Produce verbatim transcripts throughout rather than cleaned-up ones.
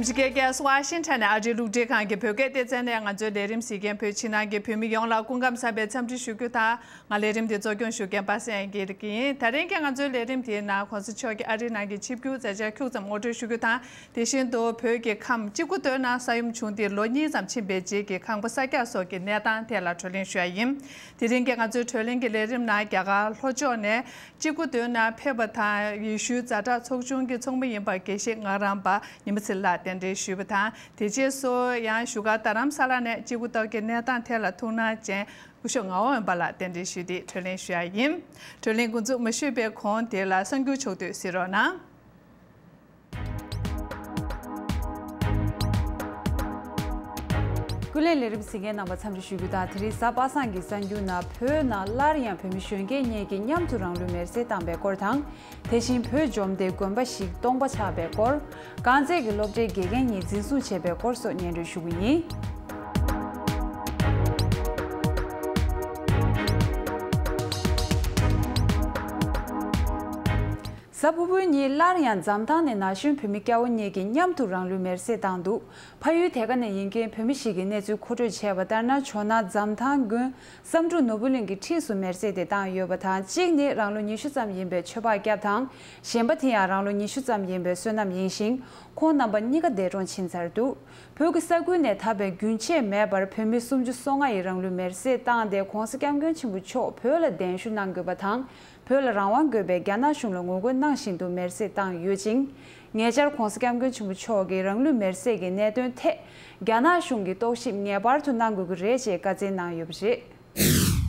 ཨ་མི་རི་ཀའི་རྒྱལ་ས་ཝ་ཤིང་ཊོན་ནས་ཨ་རིའི་རླུང་འཕྲིན་ཁང་གི་བོད་སྐད་སྡེ་ཚན་ནས་ང་ཚོའི་ལས་རིམ་གཟིགས་མཁན་བོད་ཕྱི་ནང་གི་བོད་མི་ཡོངས་ལ་སྐུ་ཁམས་བཟང་བའི་འཚམས་འདྲི་ཞུ་རྒྱུ་དང་། ང་ལས་རིམ་འདི་གཙོ་སྐྱོང་ཞུ་མཁན་པ་སངས་དགེ་ལེགས་ཡིན། ད་རིང་གི་ང་ཚོའི་ལས་རིམ་དེའི་ནང་གོང་ས་མཆོག་གིས་ཨ་རིའི་ནང་གི་ཆིབས་བསྒྱུར་མཛད་འཆར་ཁྱུག་ཙམ་ངོ་སྤྲོད་ཞུ་རྒྱུ་དང་། དེ་བཞིན་དུ་བོད་ཀྱི་ཁམས་གཅིག་པུ་སྟོད་ན་ས་ཡོམ་བྱུང་སྟེ་ལོ་གཉིས་ཙམ་ཕྱིན་པའི་རྗེས་ཀྱི་ཁང་པ་གསར་རྒྱག་སོགས་ཀྱི་གནས་སྟངས་ཐད་ལ་བགྲོ་གླེང་ཞུ་ཡ་ཡིན། དེ་རིང་གི་ང་ཚོའི་བགྲོ་གླེང་གི་ལས་རིམ་ནང་རྒྱ་གར་ལྷོ་ཕྱོགས་ནས་གཅིག་པུ་སྟོད་ན་ཕེབས་པ་དང་ཡེ་ཤུའི་ཛ་དྲག་ཚོགས་ཆུང་གི་ཚོགས་མི་ཡིན་པ་དགེ་བཤེས་ངག་དབང་པ་ཉི་མ་ཚེ་ལགས་གདན་འདྲེན་ཞུས་པ་དང་། དེ་རྗེས་སུ་ཡང་བཞུགས་སྒར་རྡ་རམ་ས་ལ་ནས་གཅིག་པུ་སྟོད་ཀྱི་གནས་སྟངས་ཐད་ལ་ཐུགས་སྣང་ཅན་སྐུ་ཞབས་ངག་དབང་དབེན་པ་ལགས་གདན་འདྲེན་ཞུས་ཏེ་བགྲོ་གླེང་ཞུ་ཡ་ཡིན། བགྲོ་གླེང་འགོ་འཛུགས་མ་ཞུས་པའི་གོང་དེ་ལ་གསར་འགྱུར་ཕྱོགས་བསྡུས་གཟིགས་རོགས་གནང་། ཀུན་གླེང་ལས་རིམ་གཟིགས་མཁན་རྣམ་པ་འཚམས་འདྲི་ཞུ་རྒྱུ་དང་། དེ་རིང་གཟའ་པ་སངས་ཀྱི་གསར་འགྱུར་ནང་བོད་ནང་སླར་ཡང་བོད་མི་གཞོན་སྐྱེས་གཉིས་ཀྱིས་མཉམ་དུ་རང་ལུས་མེར་སྲེག་བཏང་བའི་སྐོར་དང་། དེ་བཞིན་བོད་འབྱོར་ལྡན་དགོན་པ་ཞིག་སྟོང་པ་ཆགས་པའི་སྐོར། དཀར་མཛེས་ཀྱི་སློབ་གྲྭའི་དགེ་རྒན་གཉིས་འཛིན་བཟུང་བྱས་པའི་སྐོར་སོགས་སྙན་སྒྲོན་ཞུ་གི་ཡིན། གཟའ་ཕུར་བུའི་ཉིན་སླར་ཡང་འཛམ་ཐང་ནས་ན་གཞོན་བོད་མི་སྐྱ་བོ་གཉིས་ཀྱིས་མཉམ་དུ་རང་ལུས་མེར་སྲེག་བཏང་འདུག། ཕ་ཡུལ་དེ་ག་ནས་ཡིན་མཁན་བོད་མི་ཞིག་གིས་གནས་ཚུལ་མཁོ་སྤྲོད་བྱས་པ་ལྟར་ན། ཇོ་ནང་འཛམ་ཐང་དགོན་བསམ་འགྲུབ་ནོར་བུ་གླིང་གི་འཁྲིས་སུ་མེར་སྲེག་དེ་བཏང་ཡོད་པ་དང་། གཅིག་ནི་རང་ལོ་ཉི་ཤུ་ཙམ་ཡིན་པའི་ཆོས་འཕགས་སྐྱབས་དང་། གཞན་པ་དེ་ཡང་རང་ལོ་ཉི་ཤུ་ཙམ་ཡིན་པའི་བསོད་ནམས་ཡིན་ཞིང་། ཁོང་རྣམ་པ་གཉིས་ཀ་འདས་གྲོངས་ཕྱིན་ཚར་འདུག། བོད་ཀྱི་ས་ཁུལ་ནས་ད་བར་རྒྱུན་ཆད་མེད་པར་བོད་མི་སུམ་ཅུ་སོ་ལྔ་ཡིས་རང་ལུས་མེར་སྲེག་བཏང་སྟེ། ྋགོང་ས་ྋསྐྱབས་མགོན་ཆེན་པོ་མཆོག་བོད་ལ་གདན་ཞུ་གནང་དགོས་པ་དང་། བོད་ལ་རང་དབང་དགོས་པའི་རྒྱ་ནག་གཞུང་ལ་ངོ་རྒོལ་གནང་བཞིན་དུ་མེར་སྲེག་བཏང་ཡོད་ཅིང་། ཉེ་ཆར་ྋགོང་ས་ྋསྐྱབས་མགོན་ཆེན་པོ་མཆོག་གིས་རང་ལུས་མེར་སྲེག་གི་གནད་དོན་ཐད་རྒྱ་ནག་གཞུང་གིས་རྟོག་ཞིབ་ངེས་པར་དུ་གནང་དགོས་ཀྱི་རེད་ཅེས་བཀའ་སྩལ་གནང་ཡོད་པ་རེད།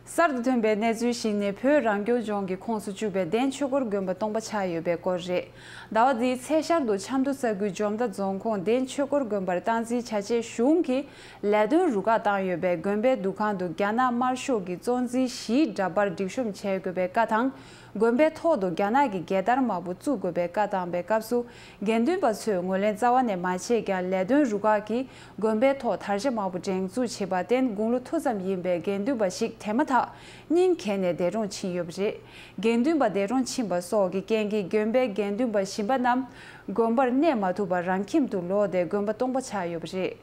གསར་དུ་ཐོན་པའི་གནས་ཚུལ་ཞིག་ནི། བོད་རང་སྐྱོང་ལྗོངས་ཀྱི་ཁོངས་སུ་བཅུག་པའི་བདེན་ཆོས་འཁོར་དགོན་པ་སྟོང་པ་ཆགས་ཡོད་པའི་སྐོར་རེད། ཟླ་བ་འདིའི་ཚེས་ཤར་དུ་ཆབ་མདོ་ས་ཁུལ་འཇོ་མདའ་རྫོང་ཁོངས་བདེན་ཆོས་འཁོར་དགོན་པར་སྟངས་འཛིན་བྱ་ཆེད་གཞུང་གིས་ལས་དོན་རུ་ཁག་བཏང་ཡོད་པས། དགོན་པའི་འདུ་ཁང་དུ་རྒྱ་ནག་དམར་ཤོག་གི་གཙོ་འཛིན་ཞིའི་འདྲ་པར་སྒྲིག་གཤོམ་བྱེད་དགོས་པའི་བཀའ་དང་། དགོན་པའི་ཐོག་ཏུ་རྒྱ་ནག་གི་རྒྱལ་དར་དམར་པོ་བཙུགས་དགོས་པའི་བཀའ་བཏང་པའི་སྐབས་སུ། དགེ་འདུན་པ་ཚོས་ངོས་ལེན་རྩ་བ་ནས་མ་བྱས་ཀྱང་། ལས་དོན་རུ་ཁག་གིས་དགོན་པའི་ཐོག་དར་ཆ་དམར་པོ་སྒྲེང་འཛུགས་བྱས་པར་བརྟེན། དགུང་ལོ་མཐོ་ཙམ་ཡིན་པའི་དགེ་འདུན་པ་ཞིག་དེ་མ་ཐག་སྙིང་གས་ནས་འདས་གྲོངས་ཕྱིན་ཡོད་པ་རེད། དགེ་འདུན་པ་འདས་གྲོངས་ཕྱིན་པ་སོགས་ཀྱི་རྐྱེན་གྱིས། དགོན་པའི་དགེ་འདུན་པ་གཞན་པ་རྣམས་དགོན་པར་གནས་མ་ཐུབ་པར་རང་ཁྱིམ་དུ་ལོག་སྟེ་དགོན་པ་སྟོང་པ་ཆགས་ཡོད་པ་རེད།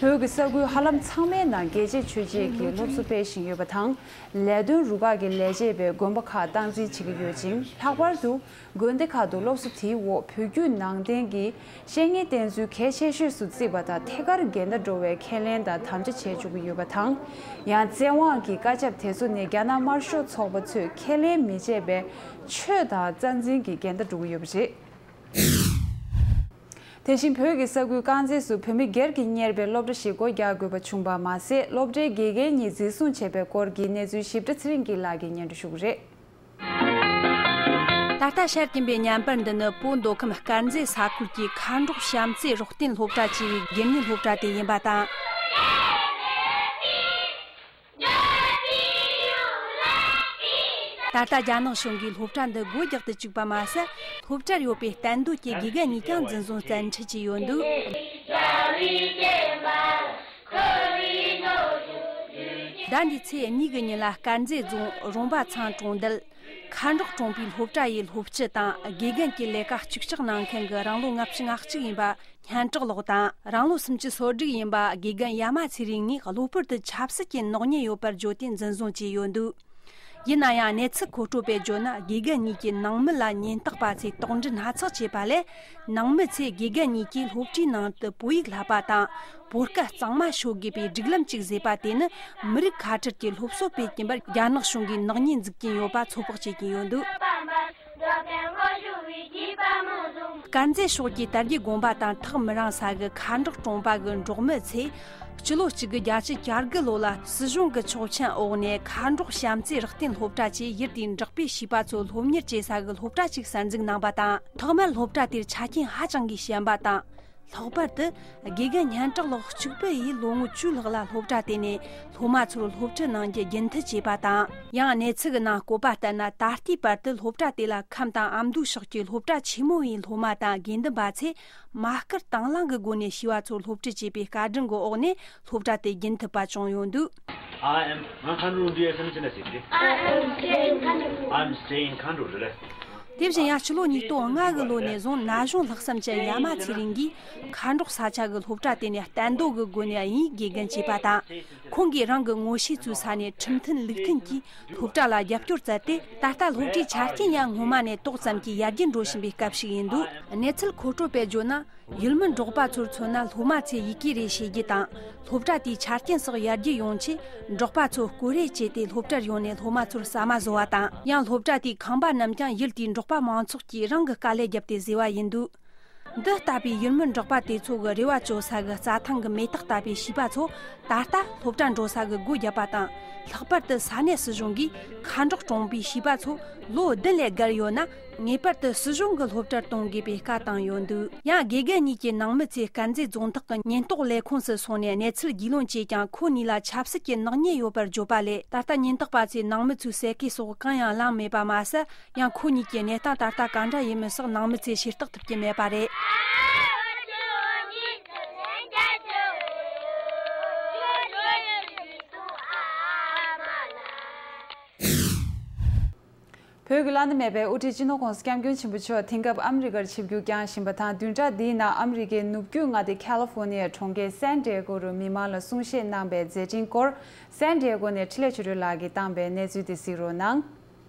བོད་ཀྱི་ས་ཁུལ་ཧ་ལམ་ཚང་མའི་ནང་རྒྱལ་གཅེས་ཆོས་གཅེས་ཀྱི་སློབ་གསོ་སྤེལ་བཞིན་ཡོད་པ་དང་། ལས་དོན་རུ་ཁག་གི་ལས་བྱེད་པས་དགོན་པ་ཁག་སྟངས་འཛིན་བྱེད་ཀྱི་ཡོད་ཅིང་། ལྷག་པར་དུ་དགོན་སྡེ་ཁག་ཏུ་སློབ་གསོ་དེའི་འོག་བོད་བརྒྱུད་ནང་བསྟན་གྱི་བཤེས་གཉེན་བསྟེན་ཚུལ་གལ་ཆེ་ཤོས་སུ་བརྩིས་པ་དང་། ཐད་ཀར་འགལ་ཟླ་འགྲོ་བའི་ཁས་ལེན་དང་དམ་བཅའ་བྱེད་བཅུག་གི་ཡོད་པ་དང་། ཡང་བཙན་དབང་གི་བཀའ་ཁྱབ་དེ་ཚོ་ནི་རྒྱ་ནག་དམར་ཤོག་ཚོགས་པ་ཚོས་ཁས་ལེན་མི་བྱེད་པའི་ཆོས་དང་རྩ་འཛིན་གྱི་འགལ་ཟླ་འགྲོ་གི་ཡོད་པ་རེད། དེ་བཞིན་བོད་ཀྱི་ས་ཁུལ་དཀར་མཛེས་སུ་བོད་མི་སྒེར་གྱིས་གཉེར་བའི་སློབ་གྲྭ་ཞིག་སྒོ་རྒྱག་དགོས་པ་བྱུང་པ་མ་ཟད། སློབ་གྲྭའི་དགེ་རྒན་གཉིས་འཛིན་བཟུང་བྱས་པའི་སྐོར་གྱི་གནས་ཚུལ་ཞིབ་ཕྲ་ཚེ་རིང་སྐྱིད་ལགས་ཀྱིས་སྙན་སྒྲོན་ཞུ་གི་རེད། ད་ལྟ་ཤར་གྱིན་པའི་བརྙན་པར་འདི་ནི་བོད་མདོ་ཁམས་དཀར་མཛེས་ས་ཁུལ་གྱི་མཁའ་འགྲོ་བྱམས་བརྩེ་རོགས་རྟེན་སློབ་གྲྭ་ཅེས་པའི་དགེ་བསྙེན་སློབ་གྲྭ་དེ་ཡིན་པ་དང་། ད་ལྟ་རྒྱ་ནག་གཞུང་གིས་སློབ་གྲྭ་འདི་སྒོ་རྒྱག་ཏུ་བཅུག་པ་མ་ཟད། སློབ་གྲྭར་ཡོད་པའི་གཏན་སྡོད་ཀྱི་དགེ་རྒན་གཉིས་ཀྱང་འཛིན་བཟུང་བཙན་ཁྲིད་བྱས་ཡོད་འདུག། ཟླ་འདིའི་ཚེས་གཉིས་ཀྱི་ཉིན་ལ་དཀར་མཛེས་རྫོང་རོང་པ་ཚང་གྲོང་རྡལ་མཁའ་འགྲོ་གྲོང་པའི་སློབ་གྲྭ་ཡི་སློབ་སྤྱི་དང་། དགེ་རྒན་གྱི་ལས་ཀ་གཅིག་ལྕོགས་གནང་མཁན་གྱི་རང་ལོ་ལྔ་བཅུ་ང་གཅིག་ཡིན་པ་སྙན་གྲགས་ལགས་དང་། རང་ལོ་སུམ་ཅུ་སོ་དྲུག་ཡིན་པ་དགེ་རྒན་ཡ་མ་ཚེ་རིང་གཉིས་གློ་བུར་དུ་ཆབ་སྲིད་ཀྱི་ནག་ཉེས་ཡོད་པར་བརྗོད་དེ་འཛིན་བཟུང་བྱས་ཡོད་འདུག། ཡིན་ན་ཡང་གནས་ཚུལ་མཁོ་སྤྲོད་པས་བརྗོད་ན། དགེ་རྒན་གཉིས་ཀྱིས་ནང་མི་ལ་ཉེན་རྟོག་པ་ཚོས་དོགས་འདྲི་སྣ་ཚོགས་བྱས་པ་ལས། ནང་མི་ཚོས་དགེ་རྒན་གཉིས་ཀྱིས་སློབ་གྲྭའི་ནང་དུ་བོད་ཡིག་བསླབ་པ་དང་། བོད་སྐད་གཙང་མ་ཤོད་དགོས་པའི་སྒྲིག་ལམ་ཅིག་བཟོས་པ་དེ་ནི། མི་རིགས་ཁ་བྲལ་གྱི་སློབ་གསོ་སྤེལ་གྱིན་པར་རྒྱ་ནག་གཞུང་གིས་ནག་ཉེས་འཛུགས་ཀྱིན་ཡོད་པ་ཚོད་དཔག་བྱེད་ཀྱིན་ཡོད་འདུག། དཀར་མཛེས་ཕྱོགས་ཀྱི་དར་རྒྱས་དགོན་པ་དང་ཐག་མི་རིང་ས་གི་མཁའ་འགྲོ་གྲོང་པ་གི་འབྲོག་མི་ཚོས། སྤྱི་ལོ་གཅིག་དགུ་བརྒྱད་ཅུ་གྱ་དགུ་ལོ་ལ་སྲིད་གཞུང་གི་ཆོག་མཆན་འོག་ནས་མཁའ་འགྲོ་བྱམས་བརྩེ་རོགས་རྟེན་སློབ་གྲྭ་ཅེས་ཡུལ་དེའི་འབྲོག་པའི་བྱིས་པ་ཚོ་སློབ་གཉེར་བྱེད་ས་གི་སློབ་གྲྭ་ཅིག་གསར་འཛུགས་གནང་བ་དང་། ཐོག་མར་སློབ་གྲྭ་དེར་ཆ་རྐྱེན་ཧ་ཅང་གི་ཞན་པ་དང་། ལྷག་པར་དུ་དགེ་རྒན་སྙན་གྲགས་ལགས་གཅིག་པུ་ཡིས་ལོ་ངོ་བཅུ་ལྷག་ལ་སློབ་གྲྭ་དེ་ནས་སློབ་མ་ཚོར་སློབ་ཁྲིད་གནང་རྒྱུ་རྒྱུན་མཐུད་བྱས་པ་དང་། ཡང་གནས་ཚུལ་གྱི་ནང་བཀོད་པ་ལྟར་ན། ད་ལྟའི་བར་དུ་སློབ་གྲྭ་དེ་ལ་ཁམས་དང་ཨ་མདོའི་ཕྱོགས་ཀྱི་སློབ་གྲྭ་ཆེན་མོ་བའི་སློབ་མ་དང་དགེ་འདུན་པ་ཚོས་མ་སྐུལ་དང་བླངས་ཀྱི་སྒོ་ནས་བྱིས་པ་ཚོར་སློབ་ཁྲིད་བྱས་པའི་བཀའ་དྲིན་གྱི་འོག་ནས་སློབ་གྲྭ་དེ་རྒྱུན་མཐུད་པ་བྱུང་ཡོད་འདུག། I am ང་མཁའ་འགྲོ་འདི་ཡ་སེམས་ཅན་ལ་ཟེར་གི། I am staying country. I'm staying country རེད་ལེ། དེ་བཞིན་ཡང་སྤྱི་ལོ་ཉིས་སྟོང་ལྔ་གི་ལོ་ནས་བཟུང་ན་གཞོན་ལྷག་བསམ་ཅན་ཡ་མ་ཚེ་རིང་གིས་མཁའ་འགྲོ་ས་ཆ་གི་སློབ་གྲྭ་དེ་ནས་གཏན་སྡོད་ཀྱི་སྒོ་ནས་དབྱིན་ཡིག་དགེ་རྒན་བྱས་པ་དང་། ཁོང་གིས་རང་གི་ངོ་ཤེས་ཚོའི་ས་ནས་ཁྲིམས་མཐུན་ལུགས་མཐུན་གྱིས་སློབ་གྲྭ་ལ་རྒྱབ་སྐྱོར་བསྩལ་ཏེ། ད་ལྟ་སློབ་གྲྭའི་ཆ་རྐྱེན་ཡང་སྔོན་མ་ནས་ཏོག་ཙམ་གྱིས་ཡར་རྒྱས་འགྲོ་བཞིན་པའི་སྐབས་ཤིག་ཡིན་འདུག་གནས་ཚུལ་མཁོ་སྤྲོད་པས་བརྗོད་ན། ཡུལ་མི་འབྲོག་པ་ཚོར་མཚོན་ན། སློབ་མ་ཚོས་ཡི་གེ་རེ་ཤེས་རྒྱུ་དང་། སློབ་གྲྭ་དེའི་ཆ་རྐྱེན་སོགས་ཡར་རྒྱས་ཡོང་ཆེད། འབྲོག་པ་ཚོ་སྐོར་རེ་བྱས་ཏེ་སློབ་གྲྭར་ཡོང་ནས་སློབ་མ་ཚོར་ཟ་མ་བཟོ་བ་དང་། ཡང་སློབ་གྲྭ་དེའི་ཁང་པ་རྣམས་ཀྱང་ཡུལ་དེའི་འབྲོག་པ་མང་ཚོགས་ཀྱིས་རང་གི་དཀའ་ལས་བརྒྱབ་སྟེ་བཟོས་པ་ཡིན་འདུག་འདི་ལྟ་བུའི་ཡུལ་མི་འབྲོག་པ་དེ་ཚོ་གི་རེ་བ་བཅོལ་ས་གི་རྩྭ་ཐང་གི་མེ་སྟག་ལྟ་བུའི་བྱིས་པ་ཚོ་ད་ལྟ་སློབ་གྲྭ་འགྲོ་ས་གི་སྒོ་བརྒྱབ་པ་དང་། ལྷག་པར་དུ་ས་གནས་སྲིད་གཞུང་གིས་མཁའ་འགྲོ་གྲོང་པའི་བྱིས་པ་ཚོ་ལོ་བདུན་ལས་བརྒལ་ཡོད་ན། ངེས་པར་དུ་སྲིད་གཞུང་གི་སློབ་གྲྭར་གཏོང་དགོས་པའི་བཀའ་བཏང་ཡོད་འདུག་ཡང་དགེ་རྒན་གཉིས་ཀྱི་ནང་མི་ཚོས་དཀར་མཛེས་རྫོང་བདག་གི་ཉེན་རྟོག་ལས་ཁུངས་སུ་སོང་ནས་གནས་ཚུལ་རྒྱུས་ལོན་བྱས་ཀྱང་། ཁོ་གཉིས་ལ་ཆབ་སྲིད་ཀྱི་ནག་ཉེས་ཡོད་པར་བརྗོད་པ་ལས། ད་ལྟ་ཉེན་རྟོག་པ་ཚོས་ནང་མི་ཚོའི་ཟས་གོས་སོགས་གང་ཡང་བླངས་མེད་པ་མ་ཟད། ཡང་ཁོ་གཉིས་ཀྱི་གནས་སྟངས་ད་ལྟ་གང་འདྲ་ཡིན་མིན་སོགས་ནང་མི་ཚོས་ཤེས་རྟོགས་ཐུབ་ཀྱི་མེད་པ་རེད། བོད་ཀྱི་བླ་ན་མེད་པའི་དབུ་ཁྲིད་སྤྱི་ནོར་༸གོང་ས་༸སྐྱབས་མགོན་ཆེན་པོ་མཆོག་དེང་སྐབས་ཨ་མི་རི་ཀར་ཆིབས་བསྒྱུར་བསྐྱངས་བཞིན་པ་དང་། བདུན་ཕྲག་འདིའི་ནང་ཨ་མི་རི་ཀའི་ནུབ་རྒྱུད་མངའ་སྡེ་ཁ་ལི་ཧྥོ་ནི་ཡའི་གྲོང་ཁྱེར་སན་ཏི་ཨེ་གོ་རུ་མི་མང་ལ་གསུང་བཤད་གནང་པའི་མཛད་འཕྲིན་སྐོར། སན་ཏི་ཨེ་གོ་ནས་འཕྲིན་ལས་ཆོས་སྒྲོན་ལགས་ཀྱིས་བཏང་པའི་གནས་ཚུལ་དེ་གཟིགས་རོགས་གནང་།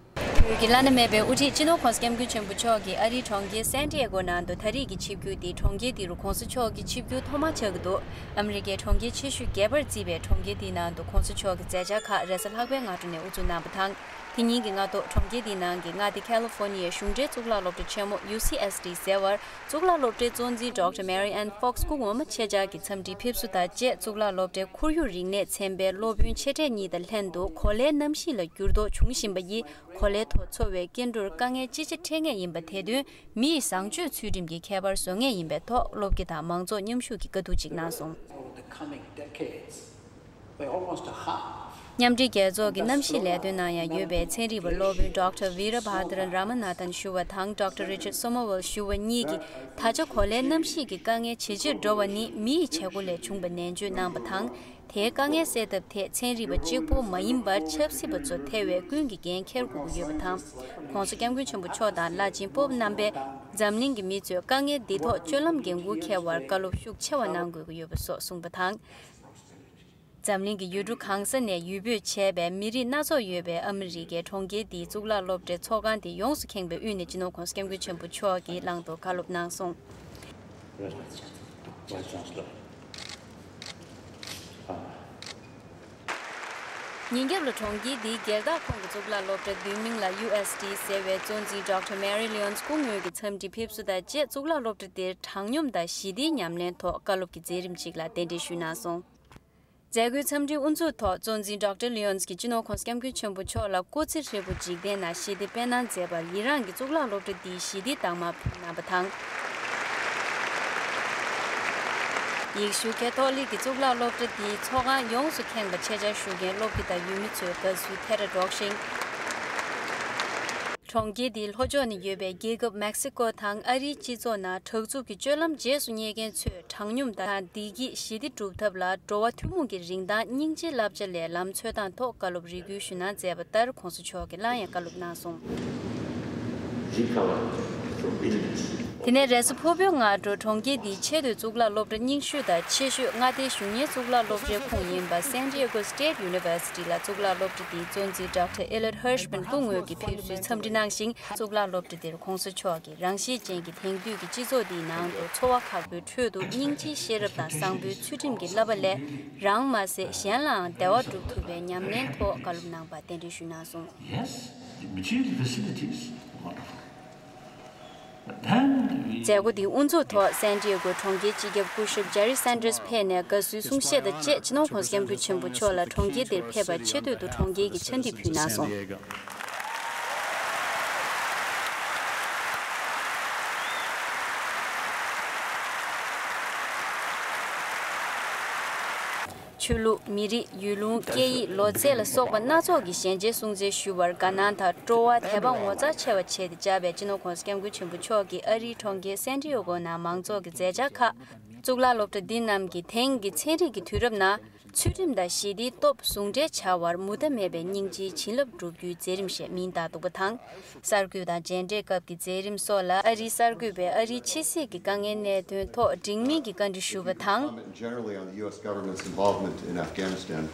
བོད་ཀྱི་བླ་ན་མེད་པའི་དབུ་ཁྲིད་སྤྱི་ནོར་༸གོང་ས་༸སྐྱབས་མགོན་ཆེན་པོ་མཆོག་གིས་ཨ་རིའི་གྲོང་ཁྱེར་སན་ཏི་ཨེ་གོ་ནང་དུ་ད་རེས་ཀྱི་ཆིབས་བསྒྱུར་དེ་གྲོང་ཁྱེར་དེ་རུ་༸གོང་ས་མཆོག་གི་ཆིབས་བསྒྱུར་ཐོག་མ་ཆགས་ཀྱི་འདུག་ཨ་མི་རི་ཀའི་གྲོང་ཁྱེར་ཆེ་ཤོས་བརྒྱད་པར་བརྩིས་པའི་གྲོང་ཁྱེར་དེའི་ནང་དུ་༸གོང་ས་མཆོག་གི་མཛད་འཆར་ཁག་རེས་གཟའ་ལྷག་པའི་སྔ་དྲོ་ནས་དབུ་འཛུགས་གནང་བ་དང་། དེ་ཉིན་གྱི་སྔ་དྲོ་གྲོང་ཁྱེར་དེའི་ནང་གི་མངའ་སྡེ་ཁ་ལི་ཧྥོ་ནི་ཡའི་གཞུང་འབྲེལ་གཙུག་ལག་སློབ་གྲྭ་ཆེན་མོ་ཡུ་སི་ཨེས་ཌི་ཟེར་བར། གཙུག་ལག་སློབ་གྲྭའི་གཙོ་འཛིན་ཌོག་ཊར་མེ་རི་ཨན་ཧྥོག་སི་སྐུ་ངོ་མ་ཆེད་བཅར་གྱི་འཚམས་འདྲིའི་ཕེབས་བསུ་དང་བཅས། གཙུག་ལག་སློབ་གྲྭའི་ཁོར་ཡུག་རིག་གནས་ཚན་པའི་སློབ་དཔོན་ཆེ་གྲས་གཉིས་དང་ལྷན་དུ་གོ་ལའི་གནམ་གཤིས་ལ་འགྱུར་ལྡོག་བྱུང་བཞིན་པ་ཡིས། གོ་ལའི་ཐོག་འཚོ་བའི་སྐྱེ་འགྲོར་དཀའ་ངལ་ཅི་ཆེ་འཕྲད་ངེས་ཡིན་པ། དེ་དོན་མི་ཡི་བཟང་སྤྱོད་ཚུལ་ཁྲིམས་ཀྱི་ཁྱད་པར་བཟོ་ངེས་ཡིན་པའི་ཐོག་སློབ་དགེ་དང་མང་ཚོགས་མཉམ་ཞུགས་ཀྱིས་བཀའ་བསྡུར་ཅིག་གནང་སོང་། Over the coming decades, we're almost a half. མཉམ་འབྲེལ་རྒྱལ་ཚོགས་ཀྱི་གནམ་གཤིས་ལས་དོན་ནང་ཡང་ཡོད་པའི་ཚན་རིག་པ་སློབ་དཔོན་ཌོག་ཊར་ཝི་ར་བྷ་དྲ་ར་མ་ན་ཐན་ཞུ་བ་དང་ཌོག་ཊར་རི་ཆར་སོ་མོ་ཝེལ་ཞུ་བ་གཉིས་ཀྱིས། ད་ཆ་གོ་ལའི་གནམ་གཤིས་ཀྱི་དཀའ་ངལ་ཇེ་ཆེར་འགྲོ་བ་ནི་མི་ཡི་བྱེད་སྒོ་ལས་བྱུང་བ་ནན་བརྗོད་གནང་བ་དང་། དེའི་དཀའ་ངལ་སེལ་ཐབས་ཐད་ཚན་རིག་པ་གཅིག་པུ་མ་ཡིན་པར་ཆབ་སྲིད་པ་ཚོ་ཐེ་བའི་ཀུན་གྱིས་འགན་འཁྱེར་དགོས་ཀྱི་ཡོད་པ་དང་། ༸གོང་ས་༸སྐྱབས་མགོན་ཆེན་པོ་མཆོག་དང་བླ་ཆེན་པོབ་རྣམ་པས་འཛམ་གླིང་གི་མི་ཚོས་དཀའ་ངལ་འདི་ཐོག་སྤྱོད་ལམ་འགན་འཁུར་འཁྱེར་བར་བཀའ་སློབ་ཤུགས་ཆེ་བ་གནང་དགོས་ཀྱི་ཡོད་པ་སོགས་གསུངས་པ་དང་། འཛམ་གླིང་གི་ཡུལ་གྲུ་གང་ས་ནས་ཡུལ་སྤོས་བྱས་པའི་མི་རིགས་སྣ་ཚོགས་ཡོད་པའི་ཨ་མི་རི་ཀའི་གྲོང་ཁྱེར་འདིའི་གཙུག་ལག་སློབ་གྲྭའི་ཚོགས་ཁང་དེ་ཡོངས་སུ་ཁེངས་པའི་དབུས་ནས་སྤྱི་ནོར་༸གོང་ས་༸སྐྱབས་མགོན་ཆེན་པོ་མཆོག་གིས་བླང་དོར་བཀའ་སློབ་གནང་སོང་། ཉིན་རྒྱབ་ལ་གྲོང་ཁྱེར་འདིའི་སྒེར་བདག་ཁོངས་ཀྱི་གཙུག་ལག་སློབ་གྲྭ་བསྡུས་མིང་ལ་ཡུ་ཨེས་ཌི་ཟེར་བའི་གཙོ་འཛིན་ཌོག་ཊར་མེ་རི་ལི་ཡོན་སི་སྐུ་ངོ་གི་འཚམས་འདྲི་ཕེབས་བསུ་དང་བཅས། གཙུག་ལག་སློབ་གྲྭ་འདིར་དྲང་སྙོམས་དང་ཞི་བདེའི་ཉམས་ལེན་ཐོག་བཀའ་སློབ་ཀྱི་མཛད་རིམ་ཞིག་ལ་གདན་འདྲེན་ཞུས་གནང་སོང་། མཛད་སྒོའི་འཚམས་འདྲིའི་དབུ་འཛུགས་ཐོག་གཙོ་འཛིན་ཌོག་ཊར་ལི་ཡོན་སི་གིས་སྤྱི་ནོར་༸གོང་ས་༸སྐྱབས་མགོན་ཆེན་པོ་མཆོག་ལ་སྐུ་ཚེ་ཧྲིལ་པོ་འཇིག་རྟེན་ནང་ཞི་བདེ་སྤེལ་གནང་མཛད་པར་ཡི་རངས་ཀྱིས་གཙུག་ལག་སློབ་གྲྭ་འདིའི་ཞི་བདེའི་རྟགས་མ་ཕུལ་གནང་བ་དང་། ཡེ་ཤུ་ཁེ་ཐོ་ལིག་གི་གཙུག་ལག་སློབ་གྲྭ་འདིའི་ཚོགས་ཁང་ཡོངས་སུ་ཁེངས་པ་ཆེད་བཅར་ཞུ་མཁན་སློབ་དགེ་དང་ཡུལ་མི་ཚོས་དགའ་བསུའི་ཐལ་སྒྲ་སྒྲོག་ཤིང་། གྲོང་ཁྱེར་འདིའི་ལྷོ་ཕྱོགས་ནས་ཡོད་པའི་རྒྱལ་ཁབ་མེག་སི་ཀོ་དང་ཨ་རིའི་སྤྱི་ཚོགས་ནང་དྲག་རྩུབ་ཀྱི་སྤྱོད་ལམ་རྗེས་སུ་བསྙེག་མཁན་ཚོས་དྲང་སྙོམས་དང་བདེ་སྐྱིད་ཞི་བདེ་སྒྲུབ་ཐབས་ལ་འགྲོ་བ་ཐུན་མོང་གི་རིན་ཐང་སྙིང་རྗེའི་བསླབ་བྱ་ལས་ལམ་འཚོལ་སྟངས་ཐོག་བཀའ་སློབ་རེ་སྐུལ་ཞུ་གནང་མཛད་པ་ལྟར་༸གོང་ས་མཆོག་གིས་སླར་ཡང་བཀའ་སློབ་གནང་སོང་། དེ་ནས་རེས་གཟའ་ཕུར་བུའི་སྔ་དྲོ་གྲོང་ཁྱེར་འདིའི་ཆེས་མཐོའི་གཙུག་ལག་སློབ་གྲྭ་རྙིང་ཤོས་དང་ཆེ་ཤོས་མངའ་སྡེའི་གཞུང་གཉེར་གཙུག་ལག་སློབ་གྲྭའི་ཁོངས་ཡིན་པ་San Diego State University ལ་གཙུག་ལག་སློབ་གྲྭ་འདིའི་གཙོ་འཛིན་ཌོག་ཊར་ཨེ་ལིའོཊ་ཧར་ཤི་མན་སྐུ་ངོ་གིས་ཕེབས་བསུའི་འཚམས་འདྲི་གནང་ཞིང་། གཙུག་ལག་སློབ་གྲྭ་འདིར་༸གོང་ས་མཆོག་གིས་རང་བཞིན་ཅན་གྱི་དེང་དུས་ཀྱི་སྤྱི་ཚོགས་འདིའི་ནང་དུ་འཚོ་བ་ཁག་པོའི་ཁྲོད་དུ་སྙིང་རྗེའི་ཤེས་རབ་དང་བཟང་པོའི་ཚུལ་ཁྲིམས་ཀྱི་བསླབ་པ་ལས་རང་མ་ཟད་གཞན་ལའང་བདེ་བ་སྒྲུབ་ཐུབ་པའི་ཉམས་ལེན་ཐོག་བཀའ་སློབ་གནང་བར་རྟེན་འབྲེལ་ཞུས་གནང་སོང་། Yes, the material facilities are wonderful. But then we མཛད་སྒོ་འདིའི་དབུ་འཛུགས་ཐོག་སན་ཏི་ཡེ་གོ་གྲོང་ཁྱེར་སྤྱི་ཁྱབ་སྐུ་ཞབས་ཇེ་རི་སན་ཏྲེས་ཕེབས་ནས་དགའ་བསུའི་གསུང་བཤད་དང་བཅས་སྤྱི་ནོར་༸གོང་ས་༸སྐྱབས་མགོན་ཆེན་པོ་མཆོག་ལ་གྲོང་ཁྱེར་འདིར་ཕེབས་པར་ཆེ་བསྟོད་དུ་གྲོང་ཁྱེར་གྱི་ཆ་འདི་ཕུལ་གནང་སོང་། ཆོས་ལུགས། མི་རིགས། ཡུལ་ལུང་། སྐད་ཡིག་ལོ་ཚད་ལ་སོགས་པ་སྣ་ཚོགས་ཀྱི་ཞལ་མཇལ་སྲུང་བརྩི་ཞུ་བར་དགའ་སྣང་དང་སྤྲོ་བ་དད་པ་ངོ་མཚར་ཆེ་བ་བྱས་ཏེ་བཅར་བའི་སྤྱི་ནོར་༸གོང་ས་༸སྐྱབས་མགོན་ཆེན་པོ་མཆོག་གིས་ཨ་རིའི་གྲོང་ཁྱེར་སན་ཏི་ཡེ་གོ་ནང་མང་ཚོགས་ཀྱི་མཛད་འཆར་ཁག་གཙུག་ལག་སློབ་གྲྭ་འདི་རྣམས་ཀྱིས་དེང་གི་ཚན་རིག་གི་དུས་རབས་ནང་ ཚུལ་ཁྲིམས་དང་ཞི་བདེའི་སྟོབས་ཟུང་འབྲེལ་བྱ་བར་མུ་མཐའ་མེད་པའི་སྙིང་རྗེའི་བྱིན་རླབས་སྒྲུབ་རྒྱུའི་མཛད་རིམ་ཞེས་མིང་བཏགས་འདུག་པ་དང་། གསར་འགོད་དང་མཇལ་འཕྲད་སྐབས་ཀྱི་མཛད་རིམ་སོགས་ལ་ཨ་རིའི་གསར་འགོད་པས་ཨ་རིའི་ཕྱི་སྲིད་ཀྱི་དཀའ་ངལ་གནད་དོན་ཐོག་འགྲིག་མིན་གྱི་བཀའ་འདྲི་ཞུས་པ་དང་། Comment generally on the U S government's involvement in Afghanistan.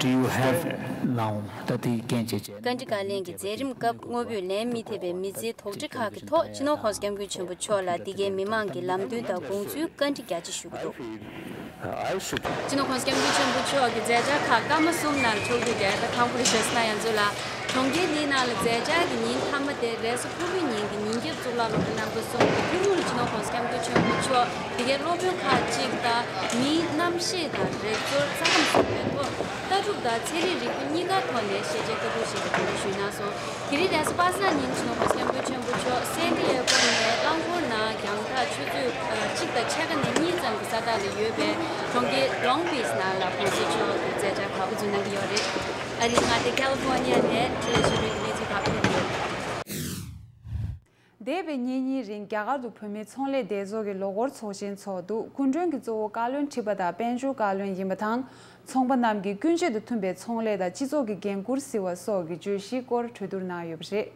Do you have now that the Genje བཀའ་འདྲི་བཀའ་ལན་གྱི་མཛད་རིམ་སྐབས་དངོས་པོས་ལན་མི་ཐེབས་པའི་མི་ཚེའི་དོགས་འདྲི་ཁག་གི་ཐོག་སྤྱི་ནོར་༸གོང་ས་༸སྐྱབས་མགོན་ཆེན་པོ་མཆོག་ལ་འདི་གའི་མི་མང་གི་ལམ་སྟོན་དང་དགོངས་ཚུལ་བཀའ་འདྲི་རྒྱ་ཆེ་ཞུ་གི་འདུག་སྤྱི་ནོར་༸གོང་ས་༸སྐྱབས་མགོན་ཆེན་པོ་མཆོག་གི་མཛད་འཆར་ཁག་སྐར་མ་གསུམ་ནང་ཆོག་རྒྱུ་རེད། ད་དང་པོ་རེ་ཞུས་ན་ཡང་ཚོ་ལ། གྲོང་ཁྱེར་འདིའི་ནང་ལ་མཛད་འཆར་གྱི་ཉིན་མཐའ་མ་དེ་རེས་གཟའ་ཕུར་བུའི་ཉིན་གྱི་ཉིན་རྒྱབ་གཙུག་ལག་སློབ་གྲྭ་རྣམ་པ་གསུམ་གྱི་ཐུན་མོང་ལ་སྤྱི་ནོར་༸གོང་ས་༸སྐྱབས་མགོན་ཆེན་པོ་མཆོག་འདི་གའི་སློབ་དཔོན་ཁག་ཅིག་དང་མིའི་རྣམ་ཤེས་དང་རིག་ཚོར་རྩ་ཁྲིམས་ཟེར་བའི་ཐོག་ལྟ་གྲུབ་དང་ཚན་རིག་རིག་པ་གཉིས་ཀ་ཐོག་ནས་ཤེས་བྱའི་ལྟ་གྲུབ་ཞིག་གི་གོ་སྒྲིག་ཞུས་གནང་སོང་། དེ་རིང་རེས་གཟའ་པ་སངས་ཉིན་སྤྱི་ནོར་༸གོང་ས་༸སྐྱབས་མགོན་ཆེན་པོ་མཆོག་སན་ཏི་ཡེ་གོ་ནས་རླངས་འཁོར་ནང་རྒྱང་ཐག་ཆུ་ཚོད་གཅིག་དང་ཕྱེད་ཀ་ནས་གཉིས་ཙམ་གྱི་ས་ཐག་ལ་ཡོད་པའི་གྲོང་ཁྱེར་ལོང་བིས་ནང་ལ་༸གོང་ས་མཆོག་གི་མཛད་འཆར་ཁག་དབུ་འཛུགས་གནང་གི་ཡོད་རེད། ཨ་རིའི་མངའ་སྡེ་ཁ་ལི་ཕོར་ནི་ཡ་ནས་ཆེད་ལས་ཞུ་མཁན་གྱི་གནས་ཚུལ་ཁག་ཕུལ་གྱི་ཡོད། འདས་པའི་ཉིན་གཉིས་རིང་རྒྱ་གར་དུ་བོད་མིའི་ཚོང་ལས་སྡེ་ཚོགས་ཀྱི་ལོ་འཁོར་ཚོགས་ཆེན་འཚོགས་འདུག་སྐུ་མགྲོན་གྱི་གཙོ་བོ་བཀའ་བློན་ཁྲི་པ་དང་དཔལ་འབྱོར་བཀའ་བློན་ཡིན་པ་དང་། ཚོང་པ་རྣམས་ཀྱིས་ཀུན་སྤྱོད་དང་མཐུན་པའི་ཚོང་ལས་དང་སྤྱི་ཚོགས་ཀྱི་འགན་འཁུར་གཟིགས་པ་སོགས་ཀྱི་བརྗོད་གཞིའི་སྐོར་གྲོས་བསྡུར་གནང་ཡོད་པ་རེད།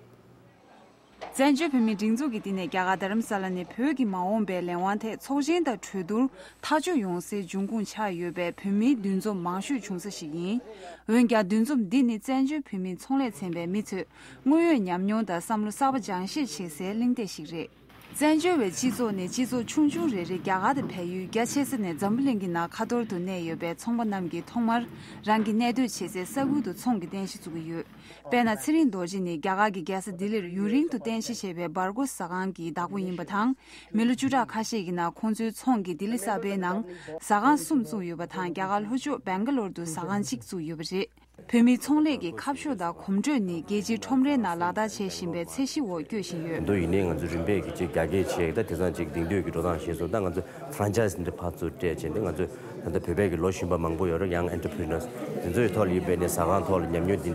བཙན་བྱོལ་བོད་མིའི་སྒྲིག་འཛུགས་ཀྱི་བསྟི་གནས་རྒྱ་གར་རྡ་རམ་ས་ལ་ནས་བོད་ཀྱི་མ་འོངས་པའི་ལས་དབང་ཐད་ཚོགས་ཆེན་དང་གྲོས་བསྡུར་ཐག་གཅོད་ཡོང་སའི་འབྱུང་ཁུངས་ཆགས་ཡོད་པའི་བོད་མིའི་འདུ་འཛོམས་མང་ཤོས་བྱུང་ས་ཞིག་ཡིན། འོན་ཀྱང་འདུ་འཛོམས་འདི་ནི་བཙན་བྱོལ་བོད་མིའི་ཚོང་ལས་ཚན་པའི་མི་ཚོས་དངོས་ཡོད་ཉམས་མྱོང་དང་བསམ་བློ་གསར་པ་སྦྱང་བཤད་བྱེད་སའི་གླེང་སྟེགས་ཤིག་རེད། བཙན་བྱོལ་བའི་སྤྱི་ཚོགས་ནི་སྤྱི་ཚོགས་ཆུང་ཆུང་རེ་རེ་རྒྱ་གར་དང་བལ་ཡུལ་རྒྱ་ཆེ་ས་ནས་འཛམ་བུ་གླིང་གི་ནང་ཁ་ཐོར་དུ་གནས་ཡོད་པའི་ཚོང་པ་རྣམས་ཀྱིས་ཐོག་མར་རང་གི་གནས་སྡོད་བྱེད་སའི་ས་ཁུལ་དུ་ཚོང་གི་རྟེན་གཞི་བཙུགས་ཀྱི་ཡོད། དཔེར་ན་ཚེ་རིང་རྡོ་རྗེ་ནི་རྒྱ་གར་གྱི་རྒྱལ་ས་ལྡི་ལིར་ཡུན་རིང་དུ་རྟེན་གཞི་བྱས་པའི་སྦར་གོ་ཟ་ཁང་གི་བདག་པོ་ཡིན་པ་དང་། མི་ལོ་བཅུ་ཕྲག་ཁ་ཤས་ཀྱི་ནང་ཁོང་ཚོའི་ཚོང་གིས་ལྡི་ལི་གསར་པའི་ནང་ཟ་ཁང་གསུམ་བཙུགས་ཡོད་པ་དང་། རྒྱ་གར་ལྷོ་ཕྱོགས་སྦེང་ག་ལོར་དུ་ཟ་ཁང་གཅིག་བཙུགས་ཡོད་པ་རེད། བོད་མིའི་ཚོང་ལས་ཀྱི་ཁ་ཕྱོགས་དང་གོམ་བགྲོད་ནི་རྒྱལ་སྤྱིའི་ཁྲོམ་རའི་ནང་ལག་བསྟར་བྱེད་བཞིན་པའི་ཚད་གཞི་འོག་བསྐྱོད་བཞིན་ཡོད། མདོ་ཡིན་ནའི་ང་ཚོ་རིམ་པས་ཀྱི་ཅིག་རྒྱ་སྐྱེད་བྱས་ད་དེང་སང་ཅིག་དེང་དུས་ཀྱི་འགྲོ་སྟངས་ཤེས་སོང་ད་ང་ཚོ་franchise་འདི་ཕར་ཚུར་སྤྲད་བྱས་ཏེ་ང་ཚོ་ད་ལྟ་བོད་པའི་གི་ལོ་གཞོན་པ་མང་པོ་ཡོད་རེད། Young entrepreneurs་དེ་ཚོའི་ཐོག་ལ་ཡོད་པའི་ནི་ཟ་ཁང་ཐོག་ལ་ཉམས་མྱོང་འདི་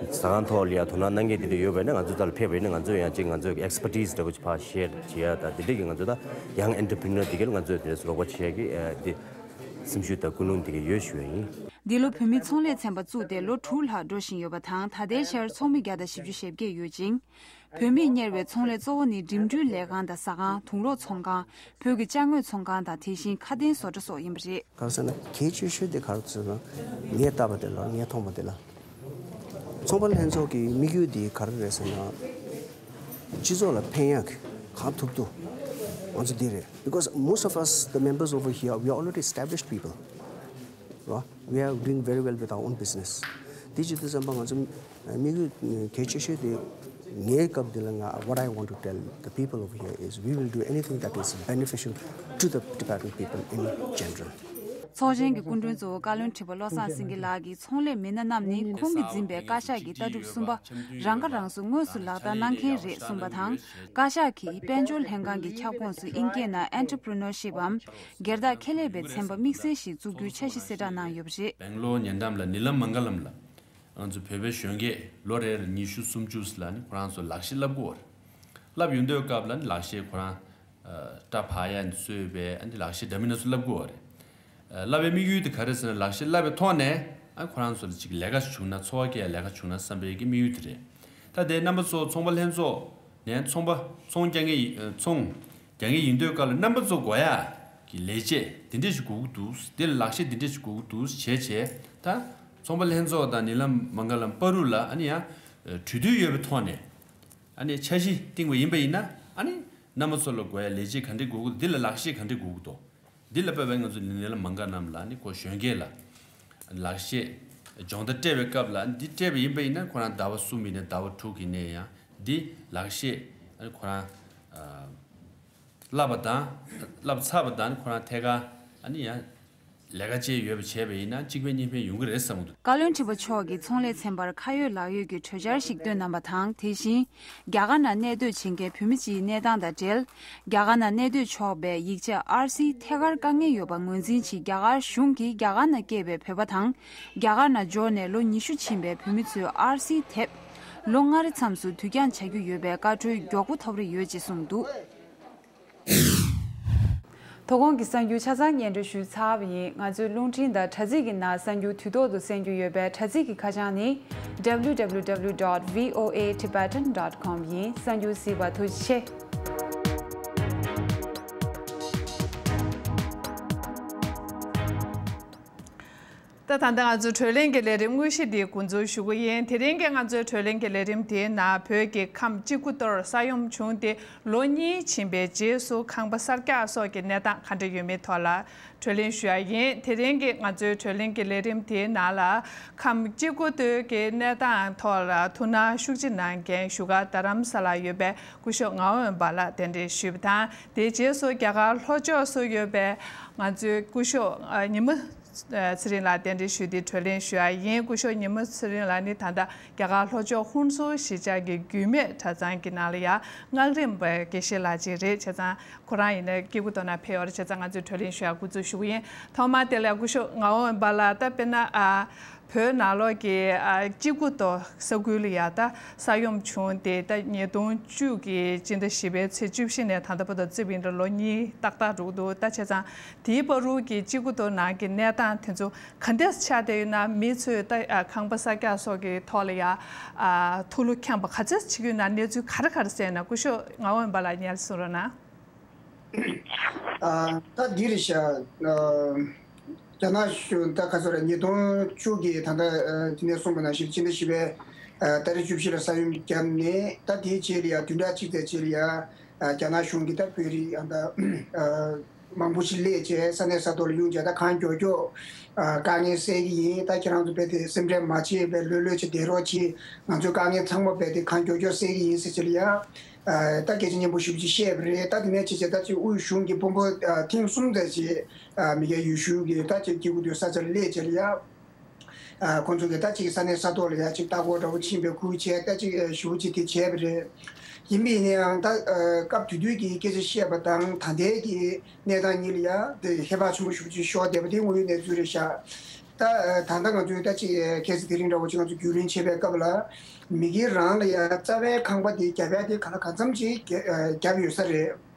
ཟ་ཁང་ཐོག་ལ་ཡ་དོ་སྣང་གནང་མཁན་དེ་འདྲ་ཡོད་པ་ཡིན་ན་ང་ཚོ་ད་ལ་ཕེབས་པ་ཡིན་ན་ང་ཚོ་ཡང་ཅིག་ང་ཚོའི་གི་expertise་འདྲ་པོ་ཅིག་ཕར་share་བྱེད་ཡ་ད་དེ་འདྲ་གི་ང་ཚོ་ད་young entrepreneur་དེ་ག་ལ་ང་ཚོས་དེ་རོགས་པ་བྱེད་ཡ་གི་ཨ་དེ་སེམས་ཤུགས་དང་ཀུན་སློང་དེ་ག་ཡོད་ཞུ་ཡ་ཡིན། འདི་ལོ་བོད་མིའི་ཚོང་ལས་ཚན་པ་བཙུགས་ཏེ་ལོ་དྲུག་ལྷག་འགྲོ་བཞིན་ཡོད་པ་དང་། ད་ལྟའི་ཆར་ཚོགས་མི་བརྒྱ་དང་བཞི་བཅུ་ཞེ་བརྒྱད་ཡོད་ཅིང་། བོད་མིས་གཉེར་བའི་ཚོང་ལས་གཙོ་བོ་ནི་འགྲིམ་འགྲུལ་ལས་ཁང་དང་ཟ་ཁང་། དུག་ལོག་ཚོང་ཁང་། བོད་ཀྱི་ཅ་དངོས་ཚོང་ཁང་དང་། དེ་བཞིན་ཁ་དན་བཟོ་གྲྭ་སོགས་ཡིན་པ་རེད། ག་རེ་ཟེར་ན་གལ་ཆེ་ཤོས་དེ་ག་རེ་ཟེར་ན་ངས་བལྟས་པ་དེ་ལ་ངས་མཐོང་བ་དེ་ལ་ཚོང་པ་ལྷན་ཚོགས་ཀྱི་དམིགས་ཡུལ་དེ་ག་རེ་རེད་ཟེར་ན་སྤྱི་ཚོགས་ལ་ཕན་ཡག་གི་གང་ཐུབ་ཐུབ་ང་ཚོ་འདི་རེད། Because most of us, the members over here, we are already established people. རོ། We are doing very well with our own business. དེ་བྱེད་དུས་ཙམ་པ་ང་ཚོ་དམིགས་ཡུལ་གལ་ཆེ་ཤོས་དེ་ངའི་སྐབས་འདི་ལ་ང་what I want to tell the people over here is we will do anything that is beneficial to the Tibetan people in general. ཚོགས་ཆེན་གྱི་སྐུ་མགྲོན་གཙོ་བོ་བཀའ་བློན་ཁྲི་པ་བློ་བཟང་སེང་གེ་ལགས་ཀྱིས་ཚོང་ལས་མི་སྣ་རྣམས་ནི་ཁོང་གིས་འཛིན་པའི་བཀའ་ཤག་གི་ལྟ་གྲུབ་གསུམ་པ་རང་ཁ་རང་གསོ་དངོས་སུ་ལག་བསྟར་གནང་མཁན་རེད་གསུངས་པ་དང་། བཀའ་ཤག་གིས་དཔལ་འབྱོར་ལྷན་ཁང་གི་ཁྱབ་ཁོངས་སུ་དབྱིན་སྐད་ནང་Entrepreneurship་འམ། སྒེར་བདག་ཁེ་ལས་པའི་ཚན་པ་དམིགས་བསལ་ཞིག་བཙུགས་རྒྱུའི་འཆར་གཞི་གསལ་བསྒྲགས་གནང་ཡོད་པ་རེད། སྦེང་ལོར་ཉེ་འགྲམ་ལ་ནི་ལམ་མང་ག་ལམ་ལ་ང་ཚོ་བོད་པའི་གཞོན་སྐྱེས་ལོ་རེར་ཉི་ཤུ་སུམ་ཅུ་ལ་ནི་ཁོ་རང་ཚོ་ལག་ཤེས་བསླབ་ཀྱི་ཡོད་རེད། བསླབ་ཡོང་དུས་སྐབས་ལ་ནི་ལག་ཤེས་ཁོ་རང་སྐྲ་བག་ཡ་ནས་བཟོས་པའི་ཨ་ནི་ལག་ཤེས་འདྲ་མིན་སྣ་ཚོགས་བསླབ་ཀྱི་ཡོད་རེད། བསླབ་པའི་དམིགས་ཡུལ་དེ་ག་རེ་ཟེར་ན་ལག་ཤེས་བསླབ་པའི་ཐོག་ནས་ཨ་ཁོ་རང་ཚོ་ལ་ཅིག་ལས་ཀ་ཞིག་བྱུང་ན་འཚོ་བ་སྐྱེལ་ཡ་ལས་ཀ་བྱུང་ན་བསམ་པའི་གི་དམིགས་ཡུལ་དེ་རེད། ད་དེ་རྣམ་པ་ཚོ་ཚོང་པ་ལྷན་ཚོགས་ནས་ཚོང་པ་ཚོང་རྒྱག་མཁན་ཡིན་ཚོང་རྒྱག་མཁན་ཡིན་དུས་སྐབས་ལ་རྣམ་པ་ཚོ་དགོས་ཡ་གི་ལས་བྱེད་དེ་འདྲས་ཞིག་དགོས་ཀྱི་འདུག་དེ་ལ་ལག་ཤེས་དེ་འདྲས་ཞིག་དགོས་ཀྱི་འདུག་བྱས་བྱས་ད་ཚོང་པ་ལྷན་ཚོགས་དང་ནི་ལམ་མང་ག་ལམ་བར་དུ་ལ་ཨ་ནི་ཡང་གྲོས་བསྡུར་ཡོད་པའི་ཐོག་ནས་ཨ་ནི་འཆར་གཞི་བཏིང་བ་ཡིན་པ་ཡིན་ན་ཨ་ནི་རྣམ་པ་ཚོ་ལ་དགོས་ཡ་ལས་བྱེད་ག་འདྲས་དགོས་ཀྱི་འདུག་འདི་ལ་ལག་ཤེས་ག་འདྲས་དགོས་ཀྱི་འདུག་འདི་ལ་དཔག་པའི་ང་ཚོ་ནི་ལམ་མང་ག་རྣམས་ལ་ནི་ཁོ་གཞོན་སྐྱེས་ལ་ལག་ཤེས་སྦྱོང་བརྡར་སྤྲད་པའི་སྐབས་ལ་འདི་སྤྲད་པ་ཡིན་པ་ཡིན་ན་ཁོ་རང་ཟླ་བ་གསུམ་ཡིན་ནའི་ཟླ་བ་དྲུག་ཡིན་ནའི་ཡང་འདི་ལག་ཤེས་ཁོ་རང་བསླབ་པ་དང་བསླབ་ཚར་བ་དང་ཁོ་རང་ཐད་ཀར་ཨ་ནི་ཡང་ལས་ཀ་བྱས་ཡོད་པ་བྱས་པ་ཡིན་ན་གཅིག་ཕན་གཉིས་ཕན་ཡོང་གི་རེད་བསམ་གྱི་འདུག་བཀའ་བློན་ཁྲི་པ་མཆོག་གིས་ཚོང་ལས་ཚན་པར་ཁ་ཡོད་ལག་ཡོད་ཀྱི་གྲོས་འཆར་ཞིག་བཏོན་གནང་བ་དང་། དེ་བཞིན། རྒྱ་གར་ནང་གནས་སྡོད་བྱེད་མཁན་བོད་མི་སྤྱིའི་གནས་སྟངས་དང་འབྲེལ། རྒྱ་གར་ནང་གནས་སྡོད་ཆོག་པའི་ཡིག་ཆ་ཨར་སིའི་ཐད་ཀར་དཀའ་ངལ་ཡོད་པ་ངོས་འཛིན་གྱིས་རྒྱ་གར་གཞུང་གིས་རྒྱ་གར་ནང་སྐྱེས་པའི་བོད་པ་དང་། རྒྱ་གར་ནང་འབྱོར་ནས་ལོ་ཉི་ཤུ་ཕྱིན་པའི་བོད་མི་ཚོའི་ཨར་སིའི་དེབ་ལོ་ལྔ་རེ་མཚམས་སུ་དུས་འགྱངས་བྱ་རྒྱུ་ཡོད་པའི་བཀའ་འཁྲོལ་མགྱོགས་པོ་ཐོབ་རེ་ཡོད་ཅེས་གསུངས་འདུག་དོ་དགོང་གི་གསར་འགྱུར་ཆ་ཚང་སྙན་སྒྲོན་ཞུས་ཚར་བ་ཡིན། ང་ཚོའི་རླུང་འཕྲིན་དང་དྲ་ཚིགས་ཀྱི་ནང་གསར་འགྱུར་དུས་ཐོག་ཏུ་གསན་རྒྱུ་ཡོད་པས། དྲ་ཚིགས་ཀྱི་ཁ་བྱང་ནི་W W W dot V O A Tibetan dot com ཡིན། གསར་འགྱུར་གཟིགས་པར་ཐུགས་རྗེ་ཆེ། ད་ད་ལྟ་ང་ཚོའི་བགྲོ་གླེང་གི་ལས་རིམ་དངོས་གཞི་འདི་འགོ་འཛུགས་ཞུ་གི་ཡིན། དེ་རིང་གི་ང་ཚོའི་བགྲོ་གླེང་གི་ལས་རིམ་དེའི་ནང་བོད་ཀྱི་ཁམས་སྐྱེ་རྒུ་མདོར་ས་ཡོམ་བྱུང་སྟེ་ལོ་གཉིས་ཕྱིན་པའི་རྗེས་སུ་ཁང་པ་གསར་རྒྱག་སོགས་ཀྱི་གནས་སྟངས་ག་འདྲ་ཡོད་མེད་ཐོག་ལ་བགྲོ་གླེང་ཞུ་ཡ་ཡིན། དེ་རིང་གི་ང་ཚོའི་བགྲོ་གླེང་གི་ལས་རིམ་དེའི་ནང་ལ་ཁམས་སྐྱེ་རྒུ་མདོའི་གི་གནས་སྟངས་ཐོག་ལ་ཐུགས་སྣང་ཤུགས་ཆེ་གནང་མཁན་བཞུགས་སྒར་རྡ་རམ་ས་ལར་ཡོད་པའི་སྐུ་ཞབས་ངག་དབང་དབེན་པ་ལགས་གདན་འདྲེན་ཞུས་པ་དང་། དེའི་རྗེས་སུ་རྒྱ་གར་ལྷོ་ཕྱོགས་སུ་ཡོད་པའི་ང་ཚོའི་སྐུ་ཞབས་ཨ་ཉི་མ་ཚེ་རིང་ལགས་གདན་འདྲེན་ཞུས་ཏེ་བགྲོ་གླེང་ཞུ་ཡ་ཡིན། སྐུ་ཞབས་ཉི་མ་ཚེ་རིང་ལགས་ནི་ད་ལྟ་རྒྱ་གར་ལྷོ་ཕྱོགས་ཧུན་སུར་གཞིས་ཆགས་ཀྱི་རྒྱུད་སྨད་གྲྭ་ཚང་གི་ནང་ལ་ཡ་སྔགས་རིམ་པ་དགེ་བཤེས་ལགས་ཅིག་རེད། བྱས་ཙང་ཁོ་རང་ཡིན་ན་སྐྱེ་རྒུ་མདོ་ནང་ཕེབས་ཡོད་རེད། བྱས་ཙང་ང་ཚོས་བགྲོ་གླེང་ཞུ་ཡ་འགོ་འཛུགས་ཞུ་གི་ཡིན། ཐོག་མར་དེ་ལ་སྐུ་ཞབས་ངག་དབང་དབེན་པ་ལགས། ད་དཔེར་ན་ཨ་བོད་ནང་ལོགས་ཀྱི་ཨ་སྐྱེ་རྒུ་མདོ་ས་ཁུལ་ལ་ཡ་ད་ས་ཡོམ་བྱུང་སྟེ་ད་ཉིས་སྟོང་བཅུ་གི་སྤྱི་ཟླ་བཞི་པའི་ཚེས་བཅུ་བཞི་ནས་ད་ལྟ་བར་དུ་བརྩིས་པ་ཡིན་ན་ལོ་གཉིས་ཏག་ཏག་འགྲོ་གི་འདུག་ད་བྱས་ཙང་དེའི་བར་དུ་གི་སྐྱེ་རྒུ་མདོ་ནང་གི་གནས་སྟངས་དེ་ཚོ་ག་འདྲས་ཆགས་བསྡད་ཡོད་ན། མི་ཚོས་ད་ཨ་ཁང་པ་གསར་རྒྱག་སོགས་ཀྱི་ཐོག་ལ་ཡ་ཨ་ཐུགས་བློ་འཁྱམས་པ་ག་ཚོད་བྱེད་ཀྱི་ཡོད་ན། གནས་ཚུལ་ག་རེ་ག་རེ་གསན་ན། སྐུ་ཞབས་ངག་དབང་དབེན་པ་ལགས་སྙན་གསན་རོགས་གནང་། ཨ་ད་འདི་རེད་ཤག་ཨ་རྒྱ་ནག་གཞུང་ད་ག་ཚོད་རེད། ཉིས་སྟོང་བཅུ་གི་ད་ལྟ་ཨ་དེ་ནས་གསུངས་པ་ནང་བཞིན་སྤྱི་ཟླ་བཞི་པའི་ཨ་ཏ་རིག་བཅུ་བཞི་ལ་ས་ཡོམ་བརྒྱབ་ནས། ད་དེའི་རྗེས་ལ་ཡ་བདུན་ཕྲག་གཅིག་ཙམ་རྗེས་ལ་ཡ་ཨ་རྒྱ་ནག་གཞུང་གིས་ད་བོད་རིགས་ཨ་ད་ཨ་མང་པོ་ཞིག་སླེབས་བྱས་ས་གནས་ས་ཐོག་ལ་ཡོང་བྱས། ད་གང་མགྱོགས་མགྱོགས་ཨ་དཀའ་ངལ་སེལ་གྱི་ཡིན། ད་ཁྱེད་རང་ཚོ་རྦད་དེ་སེམས་ཁྲལ་མ་བྱེད་པའི་ལྷོད་ལྷོད་བྱས་བསྡད་རོགས་གྱིས། ང་ཚོའི་དཀའ་ངལ་ཚང་མ་རྦད་དེ་གང་མགྱོགས་མགྱོགས་སེལ་གྱི་ཡིན་ཟེར་བྱས་ལ་ཡ་ཨ་ད་སྐད་ཆ་སྙན་པོ་ཞེ་པོ་ཅིག་བཤད་པ་རེད། ད་དེ་ནས་བྱས་བྱས་ད་ཅིག་དབུས་གཞུང་གི་དཔོན་པོ་ཨ་ཐེངས་གསུམ་ཙམ་ཅིག་ཨ་མི་སྒེར་ཡུལ་ཤུལ་གྱི་ད་ཅིག་སྐྱེ་རྒུ་མདོའི་ས་ཆར་སླེབས་བྱས་ལ་ཡ། ཨ་ཁོང་ཚོ་གིས་ད་ཅིག་ས་གནས་ས་ཐོག་ལ་ཡ་ཅིག་ལྟ་སྐོར་འདྲ་བོ་ཕྱིན་པའི་ཁུལ་བྱས། ད་ཅིག་ཨ་ཞེ་པོ་ཅིག་དེ་བྱས་པ་རེད། ཡིན་པ་ཡིན་ན་ཡང་ད་ཨ་སྐབས་དེ་དུས་ཀྱི་སྐད་ཆ་བཤད་པ་དང་ད་ལྟའི་གི་གནས་སྟངས་གཉིས་ལ་ཡ་དེ་ཧེ་བག་ཆེན་པོ་ཞེ་པོ་ཅིག་ཤོར་བསྡད་པ་དེ་དངོས་ཡོད་གནས་ཚུལ་རེད་ཤག་ད་ཨ་ད་ལྟ་ང་ཚོས་ད་ཅིག་ཨ་ཁ་སང་དེ་རིང་འདྲ་བོ་ཅིག་ང་ཚོ་རྒྱུས་ལོན་བྱེད་པའི་སྐབས་ལ་མི་སྒེར་རང་ལ་ཡ་རྩ་བའི་ཁང་པ་དེ་བརྒྱབ་ཡ་དེ་གང་ལ་གང་འཚམ་ཅིག་བརྒྱབ་ཡོད་ས་རེད།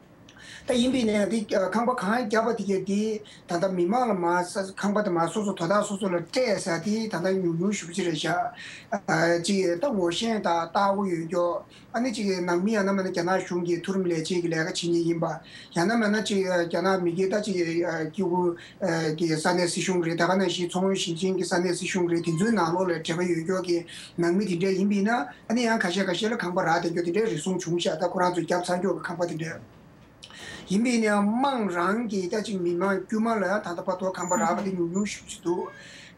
ད་ཡིན་པ་ཡིན་ན་ཡང་དེ་ཁང་པ་གང་བརྒྱབ་པ་དེ་གས་དེ་ད་ལྟ་མི་མང་ལ་མར་ས་ཁང་པ་དེ་མར་སོ་སོ་དོ་བདག་སོ་སོ་ལ་སྤྲད་ས་དེ་ད་ལྟ་ཉུང་ཉུང་ཞེ་པོ་ཅིག་རེད་ཤག་ཨ་ཅིག་ད་ངོ་ཤེས་དང་ལྟ་སྐོར་ཡོད་མཁན། ཨ་ནི་ཅིག་ནང་མི་ཡང་ན་མིན་ན་རྒྱ་ནག་གཞུང་གི་མཐོ་རིམ་ལས་བྱེད་ཀྱི་ལས་ཀ་བྱེད་མཁན་ཡིན་པ། ཡང་ན་མིན་ན་ཅིག་རྒྱ་ནག་མི་སྒེར་ད་ཅིག་སྐྱེ་རྒུ་གི་ས་གནས་སྲིད་གཞུང་རེད། ད་ག་ནང་བཞིན་མཚོ་སྔོན་ཞིང་ཆེན་གྱི་ས་གནས་སྲིད་གཞུང་རེད། དེ་ཚོའི་ནང་ལོགས་ལ་འབྲེལ་བ་ཡོད་མཁན་གྱི་ནང་མི་དེ་འདྲ་ཡིན་པ་ཡིན་ན། ཨ་ནི་ཡང་ཁ་ཤས་ཁ་ཤས་ལ་ཁང་པ་རག་བསྡད་མཁན་དེ་འདྲའི་རེ་ཟུང་བྱུང་ཤག་ད་ཁོ་རང་ཚོས་བརྒྱབ་ཚར་མཁན་གྱི་ཁང་པ་དེ་འདྲ། ཡིན་པ་ཡིན་ན་ཡང་དམངས་རང་གི་ད་ཅིག་མི་མང་དཀྱུས་མ་ལ་ད་ལྟ་བར་དུ་ཁང་པ་རག་པ་དེ་ཉུང་ཉུང་ཞེ་པོ་ཅིག་འདུག་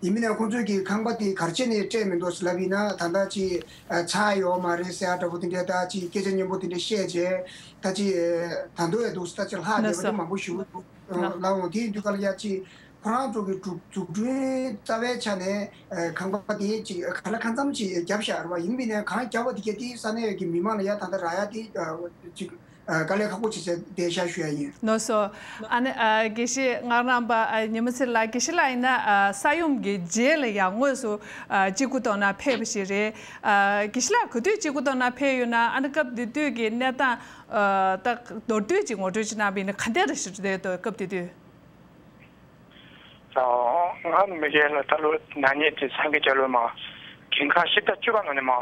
ཡིན་པ་ཡིན་ན་ཁོང་ཚོས་ཀྱི་ཁང་པ་དེ་ག་རེ་བྱས་ནས་སྤྲད་མི་འདུག་ཟེར་ལབ་ཡིན་ན། ད་ལྟ་ཅིག་ཨ་ཆག་ཡོད་མ་རེད་ཟེར་ཡ་འདྲ་པོ་དེ་འདྲའི་ད་ཅིག་སྐད་ཆ་སྙན་པོ་དེ་འདྲ་བཤད་བྱས། ད་ཅིག་ད་འདོད་ཡ་འདུག་ཟེར་ད་ཅིག་ལྷག་བསྡད་པ་དེ་མང་པོ་ཞེ་པོ་འདུག་ལབ་འོང་། དེ་ཡིན་དུས་ག་ལ་ཡ་ཅིག་ཁོ་རང་ཚོ་གི་འཛུགས་འཛུགས་སྐྲུན་རྩ་བའི་ཆ་ནས་ཨ་ཁང་པ་དེ་ཅིག་གང་ལ་གང་འཚམ་ཅིག་བརྒྱབ་བཞག་རེད་བ། ཡིན་པ་ཡིན་ན་གང་བརྒྱབ་པ་དེ་གས་དེ་ས་གནས་ཀྱི་མི་མང་ལ་ཡ་ད་ལྟ་རག་ཡ་དེ་ཨ་ཅིག་ཨ་དཀའ་ལས་ཁག་པོ་བྱེད་ས་བསྡད་ཤག་ཞུ་ཡ་ཡིན། ལགས་སོ། ཨ་ནི་ཨ་དགེ་བཤེས་ངག་དབང་པ་ཨ་ཉི་མ་ཚེ་ལགས། དགེ་བཤེས་ལགས་ཡིན་ན་ཨ་ས་ཡོམ་གྱི་རྗེས་ལ་ཡང་དངོས་སུ་ཨ་སྐྱེ་རྒུ་མདོ་ནང་ཕེབས་པ་ཞིག་རེད། ཨ་དགེ་བཤེས་ལགས་ག་དུས་སྐྱེ་རྒུ་མདོ་ནང་ཕེབས་ཡོད་ན། ཨ་ནི་སྐབས་དེ་དུས་ཀྱི་གནས་སྟངས་ཨ་ད་མདོར་བསྡུས་ཅིག་ངོ་སྤྲོད་ཅིག་གནང་བ་ཡིན་ན་ག་འདྲ་ཞིག་རེད་འདུག་སྐབས་དེ་དུས། ང་མི་སྒེར་ལ་ད་ལོ་ན་ནིང་དེ་སངས་རྒྱས་སྐྱབས་ལོ་མ་དགུན་ཁ་ཕྱི་ཟླ་བཅུ་པ་ནང་ནས་མ་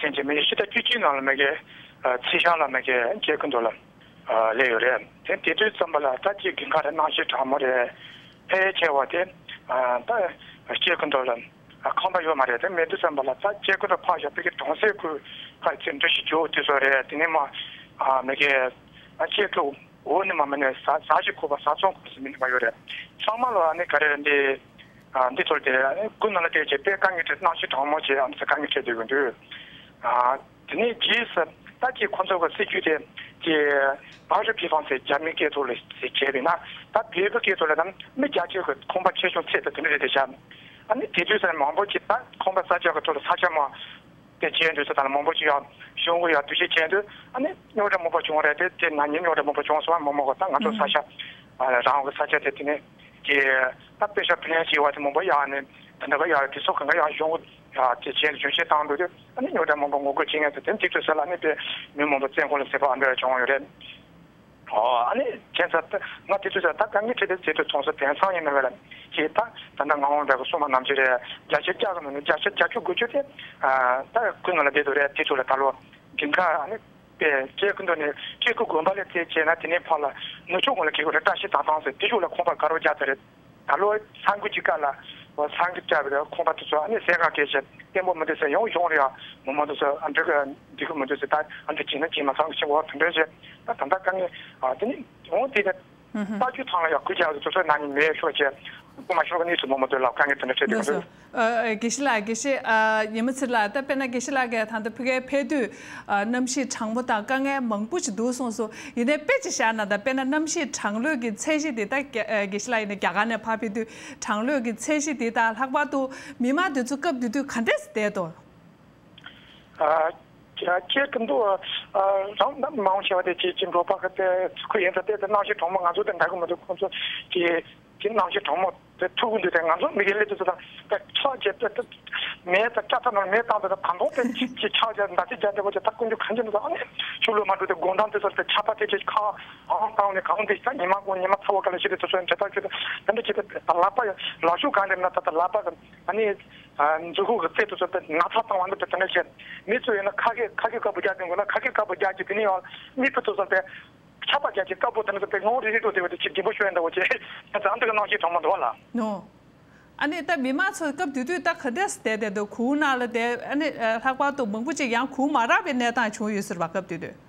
ཕྱིན་ཆད་མི་ཕྱི་ཟླ་བཅུ་གཅིག་ནང་ལ་མི་སྒེར་ཚེས་ཤར་ལ་མི་སྒེར་སྐྱེ་རྒུ་མདོ་ལ་སླེབས་ཡོད་རེད། དེ་དེ་དུས་ཙམ་པ་ལ་ད་ཅིག་དགུན་ཁ་རེད། གནམ་གཤིས་གྲང་མོ་རེད། ཕལ་ཆེ་བ་དེ་ད་སྐྱེ་རྒུ་མདོ་ལ་ཁང་པ་ཡོད་མ་རེད། དེ་མེད་དུས་ཙམ་པ་ལ་ད་སྐྱེ་རྒུ་མདོ་ཕར་བཞག་པའི་གྲོང་གསེབ་ཁུལ་ཁ་ཅིག་འདྲ་ཞིག་འཇོག་དུས་ཚོད་རེད། དེ་ནས་མ་མི་སྒེར་སྐྱེ་རྒུ་འོ་ནི་མ་མི་ནི་ཟ་ཟ་ཞིག་ཁུག་པ་ཟ་ཚོང་ཁུག་ཟེར་མི་འདྲ་བ་ཡོད་རེད། ཚང་མ་ལ་ཨ་ནི་ག་རེ་རེད་འདི། ཨ་འདི་ཚོར་དེ་ཨ་ནི་དགུན་ནང་ལ་བལྟས་བྱས་དཔེ་དཀའ་ངལ་འཕྲད། གནམ་གཤིས་གྲང་མོ་བྱས་ཨ་ནི་ས་དཀའ་ངལ་འཕྲད་བསྡད་ཀྱི་འདུག་ཨ་དེ་ནས་རྗེས་སུ་ད་ཅིག་ཁོ་ཚོ་གི་སྲིད་ཇུས་དེ་ཅིག་བ་རི་ཕི་ཕང་ཟེར་རྒྱ་མི་སྐད་ཐོག་ལ་ཟེར་བྱས་པས་ན། ད་བོད་པའི་སྐད་ཐོག་ལ་ད་མི་རྒྱ་ཆེ་གི་ཁང་པ་ཆེ་ཆུང་ཚད་དང་དེ་འདྲ་རེད་དེ་ཤག་ཨ་ནི་དེ་དུས་ས་མང་པོ་ཅིག་ད་ཁང་པ་གསར་རྒྱག་གི་ཐོག་ལ་ས་ཆ་མ་དེ་བྱས་འདུག་ས་དང་མང་པོ་ཅིག་ཡང་གཞུང་གི་ཡང་འདུ་ཤེས་བྱས་འདུག་ཨ་ནི་རྙོག་དྲ་མང་པོ་བྱུང་བ་རེད། དེ་དེ་ན་ནིང་རྙོག་དྲ་མང་པོ་བྱུང་སོང་། མི་མང་གི་ད་ང་ཚོ་ས་ཆ་རང་གི་ས་ཆ་དེ་དེ་ནས་ཀྱི་ད་དཔེ་ཤ་བུ་ལོན་བྱས་པ་དེ་མང་པོ་ཡང་ནི་དེ་འདྲ་ག་ཡང་དེ་ཚོ་གང་ག་ཡང་གཞུང་གི་ཡང་དེ་བྱས་ནས་བྱུང་བཤད་བཏང་འདུག་དེ་ཨ་ནི་རྙོག་དྲ་མང་པོ་ངོ་རྒོལ་བྱེད་མཁན་དེ་དེ་དེ་དུས་ས་ལ་ནི་དཔེ་མི་མང་པོ་བཙན་ཁོག་ལ་ཟེར་བ་ཨ་འདྲ་བྱུང་བ་ཡོད་རེད། ཨོ་ཨ་ནི་ཁྱེད་ཚོ་ད་ང་དེ་ཚོ་ད་དཀའ་ངལ་འཕྲད་དེ་དེ་ཚོ་མཐོང་སོང་། དེང་སང་ཡིན་ན་བས་ལ་ཁྱེད་ད་ད་ལྟ་ང་འོང་བས་གསུང་མ་ནམ་ཆེ་རེད། བརྒྱ་ཆ་བརྒྱ་གི་ནང་ནས་བརྒྱ་ཆ་བརྒྱད་ཅུ་དགུ་བཅུ་དེ་ད་ཁུལ་ནང་ལ་བསྡད་འདུག་རེད། དེ་ཚོ་ལ་ད་ལོ་འབྲིང་ཁ་ཨ་ནི་པས་ཀྱེ་ཀུན་ཏུ་ནས་ཀྱེ་ཀུ་དགོན་པ་ལ་ཚེ་བྱས་ན་དེ་ནས་ཕར་ལ་ནུ་ཕྱོགས་ངོས་ལ་ཁེ་གོ་རེ་བཀྲ་ཤིས་དང་ཐང་ཟེར་དེ་ཕྱོགས་ལ་ཁོང་པ་དགའ་རོགས་རྒྱག་ཚར་རེད། ད་ལོ་ས་འགུལ་གྱི་སྐབས་ལ་ས་འགུལ་བཀྲ་བའི་ཁོང་པ་དེ་ཚོ་ཨ་ནི་སེ་ག་སྐད་བཤད་བརྟན་པོ་མི་འདུག་ཟེར། ཡང་གཞུང་རེ་ཡང་མི་མང་དེ་ཚོ་ཨ་འདྲ་གི་འདི་གི་མི་འདུག་ཟེར། ད་ཨ་འདྲ་བྱས་ན་བྱས་མ་ཚང་གི་ཆེ་བ་དེ་འདྲ་བྱས། ད་ད་ལྟ་དཀའ་ངལ་ཨ་དེ་ནི་ཡང་དེ་ནི་ལྟ་རྒྱུ་ཐང་ལ་ཡང་ཁུར་རྒྱག་གི་དེ་ཚོ་ན་ནི་མེད་ཤོག་བྱས། སྐུ་མ་ཤོག་གི་གནས་སུ་མི་མང་དེ་ལ་དཀའ་ངལ་དེ་འདྲ་འཕྲད་དེ་ག་ལགས་སོ། འདུག་ཨ། ཨ། དགེ་བཤེས་ལགས། དགེ་བཤེས། ཨ། ཉི་མ་ཚེ་ལགས། ད་དཔེར་ན་དགེ་བཤེས་ལགས་ཀྱིས་ད་ལྟ་ཕ་གིར་ཕེབས་དུས། ཨ། གནམ་གཤིས་གྲང་མོ་དང་དཀའ་ངལ་མང་པོ་ཞིག་འདུག་གསུངས་སོང་། ཡིན་ནའི་དཔེ་ཅིག་བཞག་ན། ད་དཔེར་ན་གནམ་གཤིས་གྲང་ལྷོད་ཀྱི་ཚད་གཞི་དེ། ད་རྒྱ། ཨ། དགེ་བཤེས་ལགས་ཡིན་ན་རྒྱ་གར་ནས་ཕར་ཕེབས་དུས་གྲང་ལྷོད་ཀྱི་ཚད་གཞི་དེ་དང་ལྷག་པར་དུ་མི་མང་དེ་ཚོ་སྐབས་དེ་དུས་ག་འདྲས་བསྡད་འདུག་ཨ། ཁྱེད་ཀྱི་འདུག་ཨ། རང་རྣམ་མང་ཆེ་བ་དེ་ཅིག་ཅིག་འབྲོག་པ་གི་དེ་ཁོ་ཡིན་ཙང་དེ་དེ་གནམ་གཤིས་གྲང་མོ་ང་ཚོ་དེ་འདྲ་གི་མི་འདུག་ཁོང་ཚོ་ཅིག་ཅིག་གནམ་གཤིས་གྲང་མོ་དེ་ཐུག་གི་འདུག་དེ་ང་ཚོ་མི་གི་སླེབས་དུས་ཚོད་དང་དེ་ཕྱག་བྱས་དེ་དེ་མེ་དང་ལྕགས་ཐག་ནང་མེ་བཏང་དེ་དང་དུང་དེ་ཅིག་ཅིག་ཕྱག་བྱས་མདའ་ཅིག་བརྒྱབ་དེ་བ་ཅིག་ད་ཀུན་སྤྱོད་གང་ཅི་འདུག་ཨ་ནི་ཆུ་ལོ་མ་འགྲོ་དེ་དགོང་དང་དེ་ཚོ་དེ་ཆར་པ་དེ་ཅིག་ཁ་ཨང་བཏང་ནས་གང་དེ་ད་ཉི་མ་དགོང་ཉི་མ་ཚ་བོ་ག་ལ་ཞིག་དེ་ཚོ་འདྲ་ཐག་ཆོད་དེ་དེ་འདྲ་ཅིག་དེ་ལག་པ་ལག་ཤུབས་གང་དེ་ན་ད་ད་ལག་པ་གི་ཨ་ནི། ཨ། མཛུབ་གུ་གི་རྩེ་དེ་ཚོ་དེ་ན་ཚ་བཏང་བ་འདི་དེ་དེ་འདྲ་བྱས། མི་ཚོ་ཡིན་ན་ཁ་སྐད་ཁ་སྐད་དཀར་པོ་རྒྱག་དེ་དགོས་ན་ཁ་སྐད་དཀར་པོ་རྒྱག་གི། དེ་ནས་ཡང་མི་ཕུ་ཚོ་ཚོ་དེ་ཆར་པ་རྒྱག་གི་དཀར་པོ་དེ་ཚོ་དེ་ངོ་རིལ་རིལ་འགྲོ་དེ་བ་དེ་ཅིག་ལྡིང་པོ་ཤོར་ཡ་འདྲ་བོ་བྱས། ཨ་ཙི་ཨ་འདི་གི་གནམ་གཤིས་གྲང་མོ་འདུག་བ་ལ། ནོ། ཨ་ནི་ད་མི་མང་ཚོ་སྐབས་དེ་དུས་ད་ག་འདྲས་བསྡད་བསྡད་འདུག་གུར་ནང་ལ་བསྡད། ཨ་ནི་ལྷག་པར་དུ་མང་པོ་ཅིག་ཡང་གུར་མ་རག་པའི་གནས་སྟངས་བྱུང་ཡོད་ཟེར་བ། སྐབས་དེ་དུས།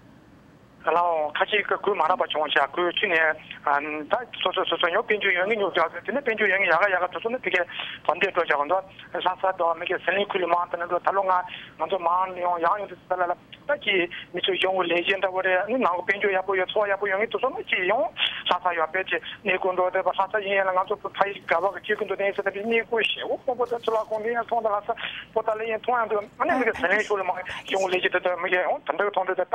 ལའོ། ཁ་ཅིག་གི་གུར་མ་རག་པ་བྱུང་ཤག་གུར་ཁྱེར་ནས་ཨ་ད་སོ་སོ་སོ་སོ་ཡང་དཔལ་འབྱོར་ཡོད་མཁན་ཉོ་རྒྱག་དེ་ནས་དཔལ་འབྱོར་ཡོད་མཁན་ཡག་ག་ཡག་ག་དེ་ཚོ་ནི་ཕ་གིར་བང་འདེད་འགྲོ་བྱ་གི་འདུག་ལྷ་ས་དང་མི་གི་ཟི་ལིང་ཁུལ་ལ་མང་དེ་ནས་འགྲོ། ད་ལོ་ང་ང་ཚོ་མང་ནས་ཡང་ཡང་ཡོང་དུས་ཙ་ལ་ལ་ད་ཀྱི་མི་ཚོ་གཞུང་གི་ལས་བྱེད་འདྲ་བོ་རེད། ནང་གི་དཔལ་འབྱོར་ཡག་པོ་ཡོད། འཚོ་བ་ཡག་པོ་ཡོད་མཁན་དེ་ཚོ་ནི་ཀྱི་ཡང་ལྷ་ས་ཡོད་པས་ཀྱི་གནས་སྐོར་འགྲོ་བསྡད་པ། ལྷ་ས་ཡིན་ཡང་ལ་ང་ཚོ་ཕ་ཡི་ག་བ་གི་སྐྱེ་ཁུངས་དུ་གནས་ས་དེ་གནས་སྐོར་ཞེ་བོ་སྤོ་བོ་དང་ཚོ་ལ་ཁོང་དེ་ཡང་མཐོང་དང་ལྷ་ས་པོ་ཏ་ལ་ཡིན་མཐོང་ཡང་འདུག་ཨ་ནི་མི་གི་ཟི་ལིང་ཤོད་ལ་མང་གཞུང་གི་ལས་བྱེད་དེ་ཚོ་མི་གི་ཡང་དེ་འདྲ་གི་མཐོང་དུས་ད་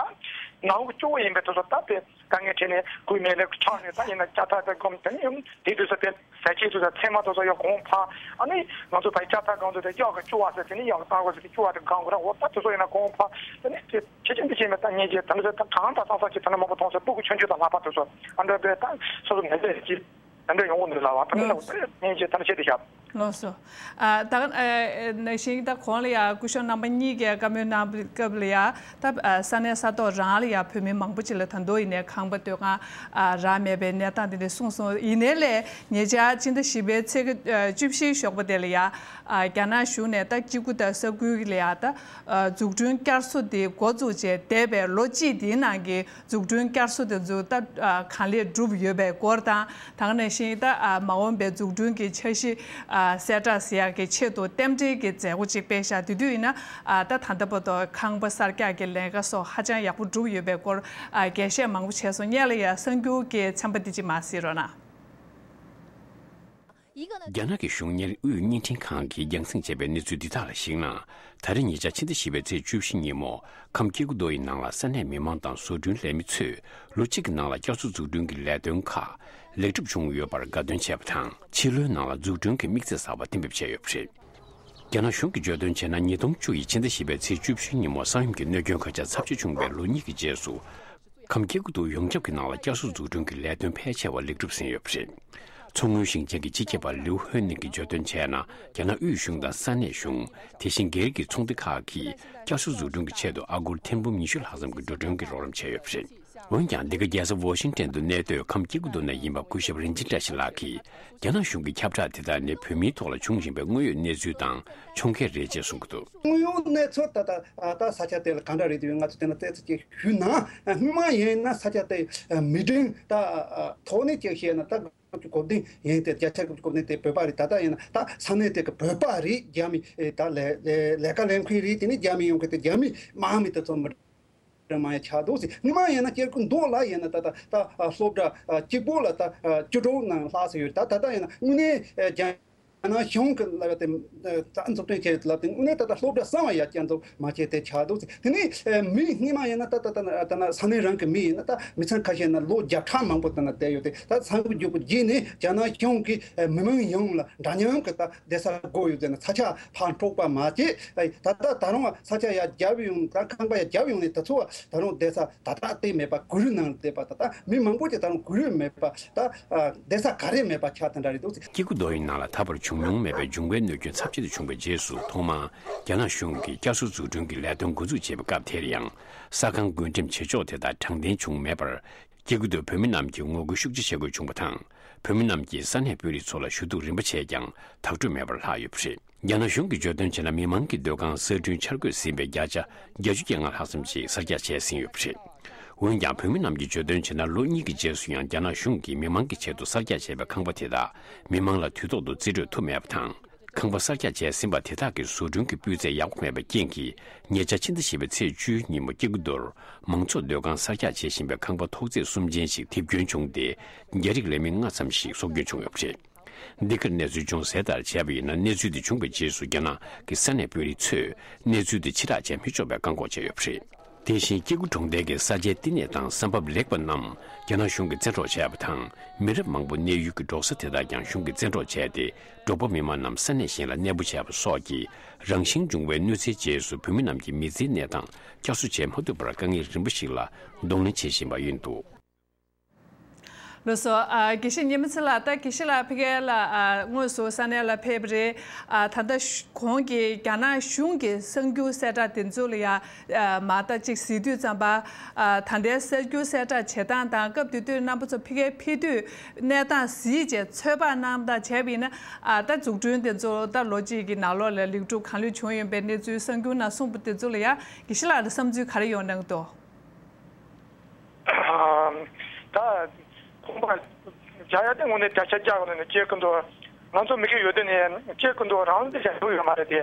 ནང་གི་སྐྱོ་བོ་ཡིན་པའི་དེ་ཚོ་ད་དཔེ། དཀའ་ངལ་འཕྲད་ནས་སྐུད་མེད་ལས་ཆགས་ནས་ད་ཡིན་ན་ལྕགས་ཐག་དང་སྒོམ་དེ་ནས་ཡང་དེ་དུས་ས་དེ་ཟས་བཅད་དུས་ས་ཚེར་མ་དུ་ས་ཡང་གོང་འཕར། ཨ་ནི་ང་ཚོ་ཕ་ལྕགས་ཐག་སྒང་དུ་དེ་གཡག་གི་སྐྱོ་བ་ཟེར་དེ་ནས་གཡག་གི་ལྟ་བ་ཟེར་དེ་སྐྱོ་བ་དེ་སྒང་གི་ར་འོ་ད་དུ་ས་ཡིན་ན་གོང་འཕར། དེ་ནས་དེ་ཆེ་ཆེན་དུ་ཆེ་མེད་ད་ཉེ་རྗེས་ད་ནི་ས་ད་གང་ད་སང་ས་ཆེ་ད་ནི་མང་པོ་མཐོང་ས་སྤུ་གུ་ཆུང་ཆུང་དང་ལྷག་པར་དུ་ས་ཨ་འདྲ་བས་ད་སོ་སོ་མེད་པས་ཀྱི། དེ་འདྲ་ཡོང་གི་འདུག་ལབ་པ། ད་ནི་ལོ་ལོ་ཟེར་ངས་ཅིག་ད་ནི་བཤད་དེ་བཞག་ལགས་སོ། ཨ། ད་ཨ་ནང་བཞིན་ད་གོང་ལ་ཡང་སྐུ་ཞབས་རྣམ་པ་གཉིས་ཀྱིས་བཀའ་མོལ་གནང་བའི་སྐབས་ལ་ཡང་ད་ཨ་ས་གནས་ས་ཐོག་རང་ལ་ཡང་བོད་མི་མང་པོ་ཅིག་ལ་ད་དུང་ཡིན་ནའི་ཁང་པ་སྡོད་ཁང་ཨ་རག་མེད་པའི་གནས་སྟངས་དེ་འདྲ་གསུངས་སོང་། ཡིན་ནའི་ལས་ཉེ་ཆར་ཕྱི་ཟླ་བཞི་པའི་ཚེས་ཀ་ཨ་བཅུ་བཞི་ཞོགས་པ་དེ་ལ་ཡང་ཨ་རྒྱ་ནག་གཞུང་ནས་ད་སྐྱེ་རྒུ་དང་ས་འགུལ་ལ་ཡང་ད་ཨ་འཛུགས་སྐྲུན་བསྐྱར་གསོ་དེ་འགོ་བཙུགས་བྱས་འདས་པའི་ལོ་གཅིག་དེའི་ནང་གི་འཛུགས་སྐྲུན་བསྐྱར་གསོ་དེ་ཚོ་ད་ཨ་གང་ལེགས་གྲུབ་ཡོད་པའི་སྐོར་དང་། ད་ག་ནང་བཞིན་ད་ཨ་མ་འོངས་པའི་འཛུགས་སྐྲུན་གྱི་འཆར་གཞི་ཨ་གསལ་བསྒྲགས་ཟེར་ཡག་གི་ཆེད་དུ་རྟེན་འབྲེལ་གྱི་མཛད་སྒོ་ཅིག་སྤེལ་ཤག་དེ་དུས་ཡིན་ན་ཨ་ད་ད་ལྟ་བར་དུ་ཁང་པ་གསར་རྒྱག་གི་ལས་ཀ་སོགས་ཧ་ཅང་ཡག་པོ་གྲུབ་ཡོད་པའི་སྐོར་ཨ་རྒྱས་བཤད་མང་པོ་བྱས་སོང་། སྔོན་ལ་ཡ་གསར་འགྱུར་གྱི་ཚན་པ་འདི་ཅིག་མར་གཟིགས་རོགས་གནང་། རྒྱ་ནག་གི་གཞུང་གཉེར་དབུས་བརྙན་འཕྲིན་ཁང་གིས་རྒྱང་སྲིང་བྱས་པའི་གནས་ཚུལ་འདི་དག་ལ་གཞིགས་ན། ད་རེས་ཉེ་ཆར་ཕྱི་ཟླ་བཞི་པའི་ཚེས་བཅུ་བཞི་ཉིན་མོ་ཁམས་སྐྱེ་རྒུ་མདོ་ཡི་ནང་ལ་ས་གནས་མི་མང་དང་བཟོ་སྐྲུན་ལས་མི་ཚོས་ལོ་གཅིག་གི་ནང་ལ་བསྐྱར་གསོ་འཛུགས་སྐྲུན་གྱི་ལས་དོན་ཁག་ལེགས་གྲུབ་བྱུང་ཡོད་པར་དགའ་སྟོན་བྱས་པ་དང་། ཕྱི་ལོའི་ནང་ལ་འཛུགས་སྐྲུན་གྱི་དམིགས་ཚད་གསར་པ་གཏན་འབེབས་བྱས་ཡོད་པ་རེད། རྒྱ་ནག་གཞུང་གིས་བརྗོད་དོན་བྱས་ན། ཉིས་སྟོང་བཅུ་ཡི་ཕྱི་ཟླ་བཞི་པའི་ཚེས་བཅུ་བཞི་ཉིན་མོ་ས་ཡོམ་གྱི་གནོད་སྐྱོན་ཁ་ཆག་ཚབས་ཆེ་བྱུང་བའི་ལོ་གཉིས་ཀྱི་རྗེས་སུ། ཁམས་སྐྱེ་རྒུ་མདོ་ཡོངས་ཁྱབ་ཀྱི་ནང་ལ་བསྐྱར་གསོ་འཛུགས་སྐྲུན་གྱི་ལས་དོན་ཕལ་ཆེ་བ་ལེགས་གྲུབ་ཟིན་ཡོད་པ་རེད། མཚོ་སྔོན་ཞིང་ཆེན་གྱི་སྤྱི་ཁྱབ་པ་ལིའུ་ཧོན་ནིང་གིས་བརྗོད་དོན་བྱས་ན། རྒྱ་ནག་དབུས་གཞུང་དང་ས་གནས་གཞུང་། དེ་བཞིན་སྒེར་གྱི་ཚོགས་སྡེ་ཁག་གིས་བསྐྱར་གསོ་འཛུགས་སྐྲུན་གྱི་ཆེད་དུ་ཨ་སྒོར་ཐེར་འབུམ་ཉི་ཤུ་ལྷག་ཙམ་གྱི་འགྲོ་གྲོན་གྱི་རོགས་རམ་བྱས་ཡོད་པ་རེད། འོན་ཀྱང་། འདི་ག་རྒྱལ་ས་ཝོ་ཤིང་ཏན་དུ་གནས་སྡོད་ཁམས་སྐྱེ་རྒུ་མདོ་ནས་ཡིན་པ་སྐུ་ཞབས་རིན་ཆེན་བཀྲ་ཤིས་ལགས་ཀྱིས། རྒྱ་ནག་གཞུང་གི་ཁྱབ་བསྒྲགས་དེ་དག་ནི་བོད་མིའི་ཐོག་ལ་བྱུང་བཞིན་པའི་དངོས་ཡོད་གནས་ཚུལ་དང་མཚུངས་ཁེལ་རེད་ཅེས་གསུངས་ཀྱི་འདུག་དངོས་ཡོད་གནས་ཚུལ་ད་ལྟ་ད་ས་ཆ་དེ་ལ་ག་འདྲ་རེད་དེ་ང་ཚོ་དེ་ན་བལྟས་ཚེ་ཅིག་ཞུས་ན། སྔོན་མ་ཡིན་ན་ས་ཆ་དེ་མི་འདྲེན་ད་ཐོག་ནས་ཅིག་བཤད་ན་ད་དགུ་བཅུ་གོ་བདུན་ཡིན་ཏེ། བརྒྱ་ཆ་དགུ་བཅུ་གོ་བདུན་དེ་བོད་པ་རེད། ད་ལྟ་ཡིན་ན་ད་ས་གནས་དེ་གི་བོད་པ་རེད། རྒྱ་མི་ད་ལས་ལས་ལས་ཀ་ལས་མཁན་རེད། དེ་ནས་རྒྱ་མི་ཡོང་མཁན་དེ་རྒྱ་མི་དམག་མི་དེ་ཚོ་མི་འདྲ་མ་ཡ་ཆགས་འདུག་ཟེར། སྔོན་མ་ཡིན་ན་སྐྱེ་རྒུ་མདོ་ལ་ཡིན་ན་ད་ད་ད་སློབ་གྲྭ་གཅིག་པོ་ལ་ད་བཅུ་དྲུག་ནང་ལྷག་ཙམ་ཡོད། ད་ད་ལྟ་ཡིན་ན་དངོས་གནས་རྒྱ་ རྒྱ་ནག་གཞུང་གི་ལབ་ཡ་དེ་ད་འཛུགས་སྐྲུན་བྱས་ལབ་དེ་དངོས་གནས་ད་ལྟ་སློབ་གྲྭ་གསར་བ་ཡ་བསྐྱར་འཛུགས་མ་བྱས་དེ་ཆགས་འདུག་དེ་ནས་མི་སྔོན་མ་ཡིན་ན་ད་ད་ད་ད་ན་ས་གནས་རང་གི་མི་ཡིན་ན་ད་མི་ཚང་ཁ་ཤས་ན་ལོ་བརྒྱ་ཕྲག་མང་པོ་ད་ན་བསྡད་ཡོད་དེ། ད་ཚང་གི་རྒྱུག་པ་བརྒྱུད་ནས་རྒྱ་ནག་གཞུང་གིས་མི་མང་ཡོངས་ལ་འདྲ་མཉམ་གི་ད་བསྡད་ས་དགོས་ཡོད་ཟེར་ན་ས་ཆ་ཕར་འཕྲོག་པ་མ་བྱེད། ད་ད་ད་རུང་ས་ཆ་ཡ་རྒྱབ་ཡོང་ད་ཁང་པ་ཡ་རྒྱབ་ཡོང་ནས་ད་ཚོ་བ་ད་རུང་བསྡད་ས་ད་ད་ལྟ་མེད་པ་གུ་རུ་ནང་བསྡད་པ་ད་ད་མི་མང་པོ་ཅིག་ད་རུང་གུ་རུ་མེད་པ་ད་བསྡད་ས་ག་རེ་མེད་པ་ཆགས་དེ་འདྲ་རེད་འདུག་སྐྱེ་རྒུ་མདོ་ཡི་ནང་ལ་ད་བར་བྱུང་མྱོང་མེད་པའི་འབྱུང་བའི་གནོད་སྐྱོན་ཚབས་ཆེན་དུ་བྱུང་བའི་རྗེས་སུ་ཐོག་མར་རྒྱ་ནག་གཞུང་གིས་བསྐྱར་གསོ་འཛུགས་སྐྲུན་གྱི་ལས་དོན་འགོ་འཛུགས་བྱས་པའི་སྐབས་དེར་ཡང་ས་ཁང་བགོ་འགྲེམས་བྱེད་ཕྱོགས་དེ་དག་དྲང་བདེན་བྱུང་མེད་པར། སྐྱེ་རྒུ་མདོའི་བོད་མི་རྣམས་ཀྱིས་ངོ་རྒོལ་ཤུགས་ཆེ་བྱེད་དགོས་བྱུང་བ་དང་། བོད་མི་རྣམས་ཀྱིས་ས་གནས་དཔོན་རིགས་ཚོ་ལ་ཞུ་གཏུག་རིམ་པ་བྱས་ཀྱང་དག་སྤྲོ་མེད་པར་ལྷག་ཡོད་པ་རེད། རྒྱ་ནག་གཞུང་གིས་བརྗོད་དོན་བྱས་ན་མི་མང་གི་སྡོད་ཁང་གསར་སྐྲུན་འཆར་འགོད་ཟིན་པའི་བརྒྱ་ཆ་བརྒྱད་ཅུ་གྱ་ལྔ་ལྷག་ཙམ་ཞིག་གསར་རྒྱག་བྱས་ཟིན་ཡོད་པ་རེད། འོན་ཀྱང་བོད་མི་རྣམས་ཀྱིས་བརྗོད་དོན་བྱས་ན་ལོ་གཉིས་ཀྱི་རྗེས་སུ་ཡང་རྒྱ་ནག་གཞུང་གིས་མི་མང་གི་ཆེད་དུ་གསར་རྒྱག་བྱས་པའི་ཁང་པ་དེ་དག་མི་མང་ལ་དུས་ཐོག་ཏུ་རྩིས་སྤྲོད་ཐུབ་མེད་པ་དང་། ཁང་པ་གསར་རྒྱག་བྱས་ཟིན་པ་དེ་དག་གི་བཟོ་སྐྲུན་གྱི་སྤུས་ཚད་ཡག་པོ་མེད་པའི་རྐྱེན་གྱིས་ཉེ་ཆར་ཕྱི་ཟླ་བཞི་པའི་ཚེས་བཅུའི་ཉིན་མོ་སྐྱེ་རྒུ་མདོར་མང་ཚོགས་སྡོད་ཁང་གསར་རྒྱག་བྱེད་བཞིན་པའི་ཁང་པ་ཐོག་བརྩེགས་གསུམ་ཅན་ཞིག་ཐེབས་སྐྱོན་བྱུང་སྟེ་རྒྱ་རིགས་ལས་མི་ལྔ་ཙམ་ཞིག་སྲོག་སྐྱོན་བྱུང་ཡོད་པ་རེད། འདི་གར་གནས་ཚུལ་ཅུང་ཟད་ལྟར་བྱས་པ་ཡིན་ན་གནས་ཚུལ་འདི་བྱུང་བའི་རྗེས་སུ་རྒྱ་ནག་གི་ས་གནས་དཔོན་རིགས་ཚོས་གནས་ཚུལ་འདི་ཕྱིར་བསྒྲགས་བྱེད་མི་ཆོག་པའི་བཀག་འགོག་བྱས་ཡོད་པ་རེད། དེ་བཞིན་སྐྱེ་རྒུ་གྲོང་རྡལ་གྱི་ས་ཆའི་བསྟི་གནས་དང་ས་བབ་ལེགས་པ་རྣམས་རྒྱ་ནག་གཞུང་གིས་བཙན་འཕྲོག་བྱས་པ་དང་། མི་རབས་མང་པོ་གནས་ཡུལ་གྱི་འབྲོག་ས་དེ་དག་ཀྱང་གཞུང་གིས་བཙན་འཕྲོག་བྱས་ཏེ། འབྲོག་པ་མི་མང་རྣམས་ས་གནས་གཞན་ལ་གནས་སྤོ་བྱས་པ་སོགས་ཀྱིས་རང་བཞིན་འབྱུང་བའི་གནོད་འཚེའི་རྗེས་སུ་བོད་མི་རྣམས་ཀྱི་མི་ཚེའི་གནས་སྟངས་བསྐྱར་གསོ་བྱེད་མ་ཐུབ་པར་དཀའ་ངལ་རིམ་པ་ཞིག་ལ་གདོང་ལེན་བྱེད་བཞིན་པ་ཡིན་འདུག་ལགས་སོ། ཨ། དགེ་བཤེས་ཉི་མ་ཚེ་ལགས། ད་དགེ་བཤེས་ལགས་ཕ་གི་ལ། ཨ། དངོས་སུ་ས་གནས་ལ་ཕེབས་པ་རེད། ཨ། ད་ལྟ་གོང་གི་རྒྱ་ནག་གཞུང་གི་གསར་འགྱུར་གསལ་བསྒྲགས་དེ་ཚོ་ལ་ཡ། ཨ། མ་ལྟ་གཅིག་གཟིགས་དུས་ཙམ་པ། ཨ། ད་ལྟའི་གསར་འགྱུར་གསལ་བསྒྲགས་བྱེད་སྟངས་དང་སྐབས་དེ་དུས་རྣམ་པ་ཚོ་ཕ་གིར་ཕེབས་དུས་གནས་སྟངས་གཟིགས་བྱས་ཚོད་དཔག་གནང་དང་བྱས་པ་ཡིན་ན། ཨ། ད་འཛུགས་སྐྲུན་དེ་ཚོ་ད་ལོ་གཅིག་གི་ནང་ལོགས་ལ་ལེགས་གྲུབ་གང་ལེགས་བྱུང་ཡོད་པའི་གནས་ཚུལ་གསར་འགྱུར་ནང་གསུངས་པ་དེ་ཚོ་ལ་ཡ་དགེ་བཤེས་ལགས་ལ་བསམ་ཚུལ་ག་རེ་ཡོད་སྣང་འདུག་ད་ཁང་པ་རྒྱག་ཡ་དེ་དངོས་གནས་བརྒྱ་ཆ་བརྒྱ་གི་ནང་ནས་སྐྱེ་རྒུ་མདོ། ང་ཚོ་མི་སྒེར་ཡོད་དུས་ནས་སྐྱེ་རྒུ་མདོ་རང་ལ་དེ་བཞག་ཐུབ་ཡོད་མ་རེད་དེ།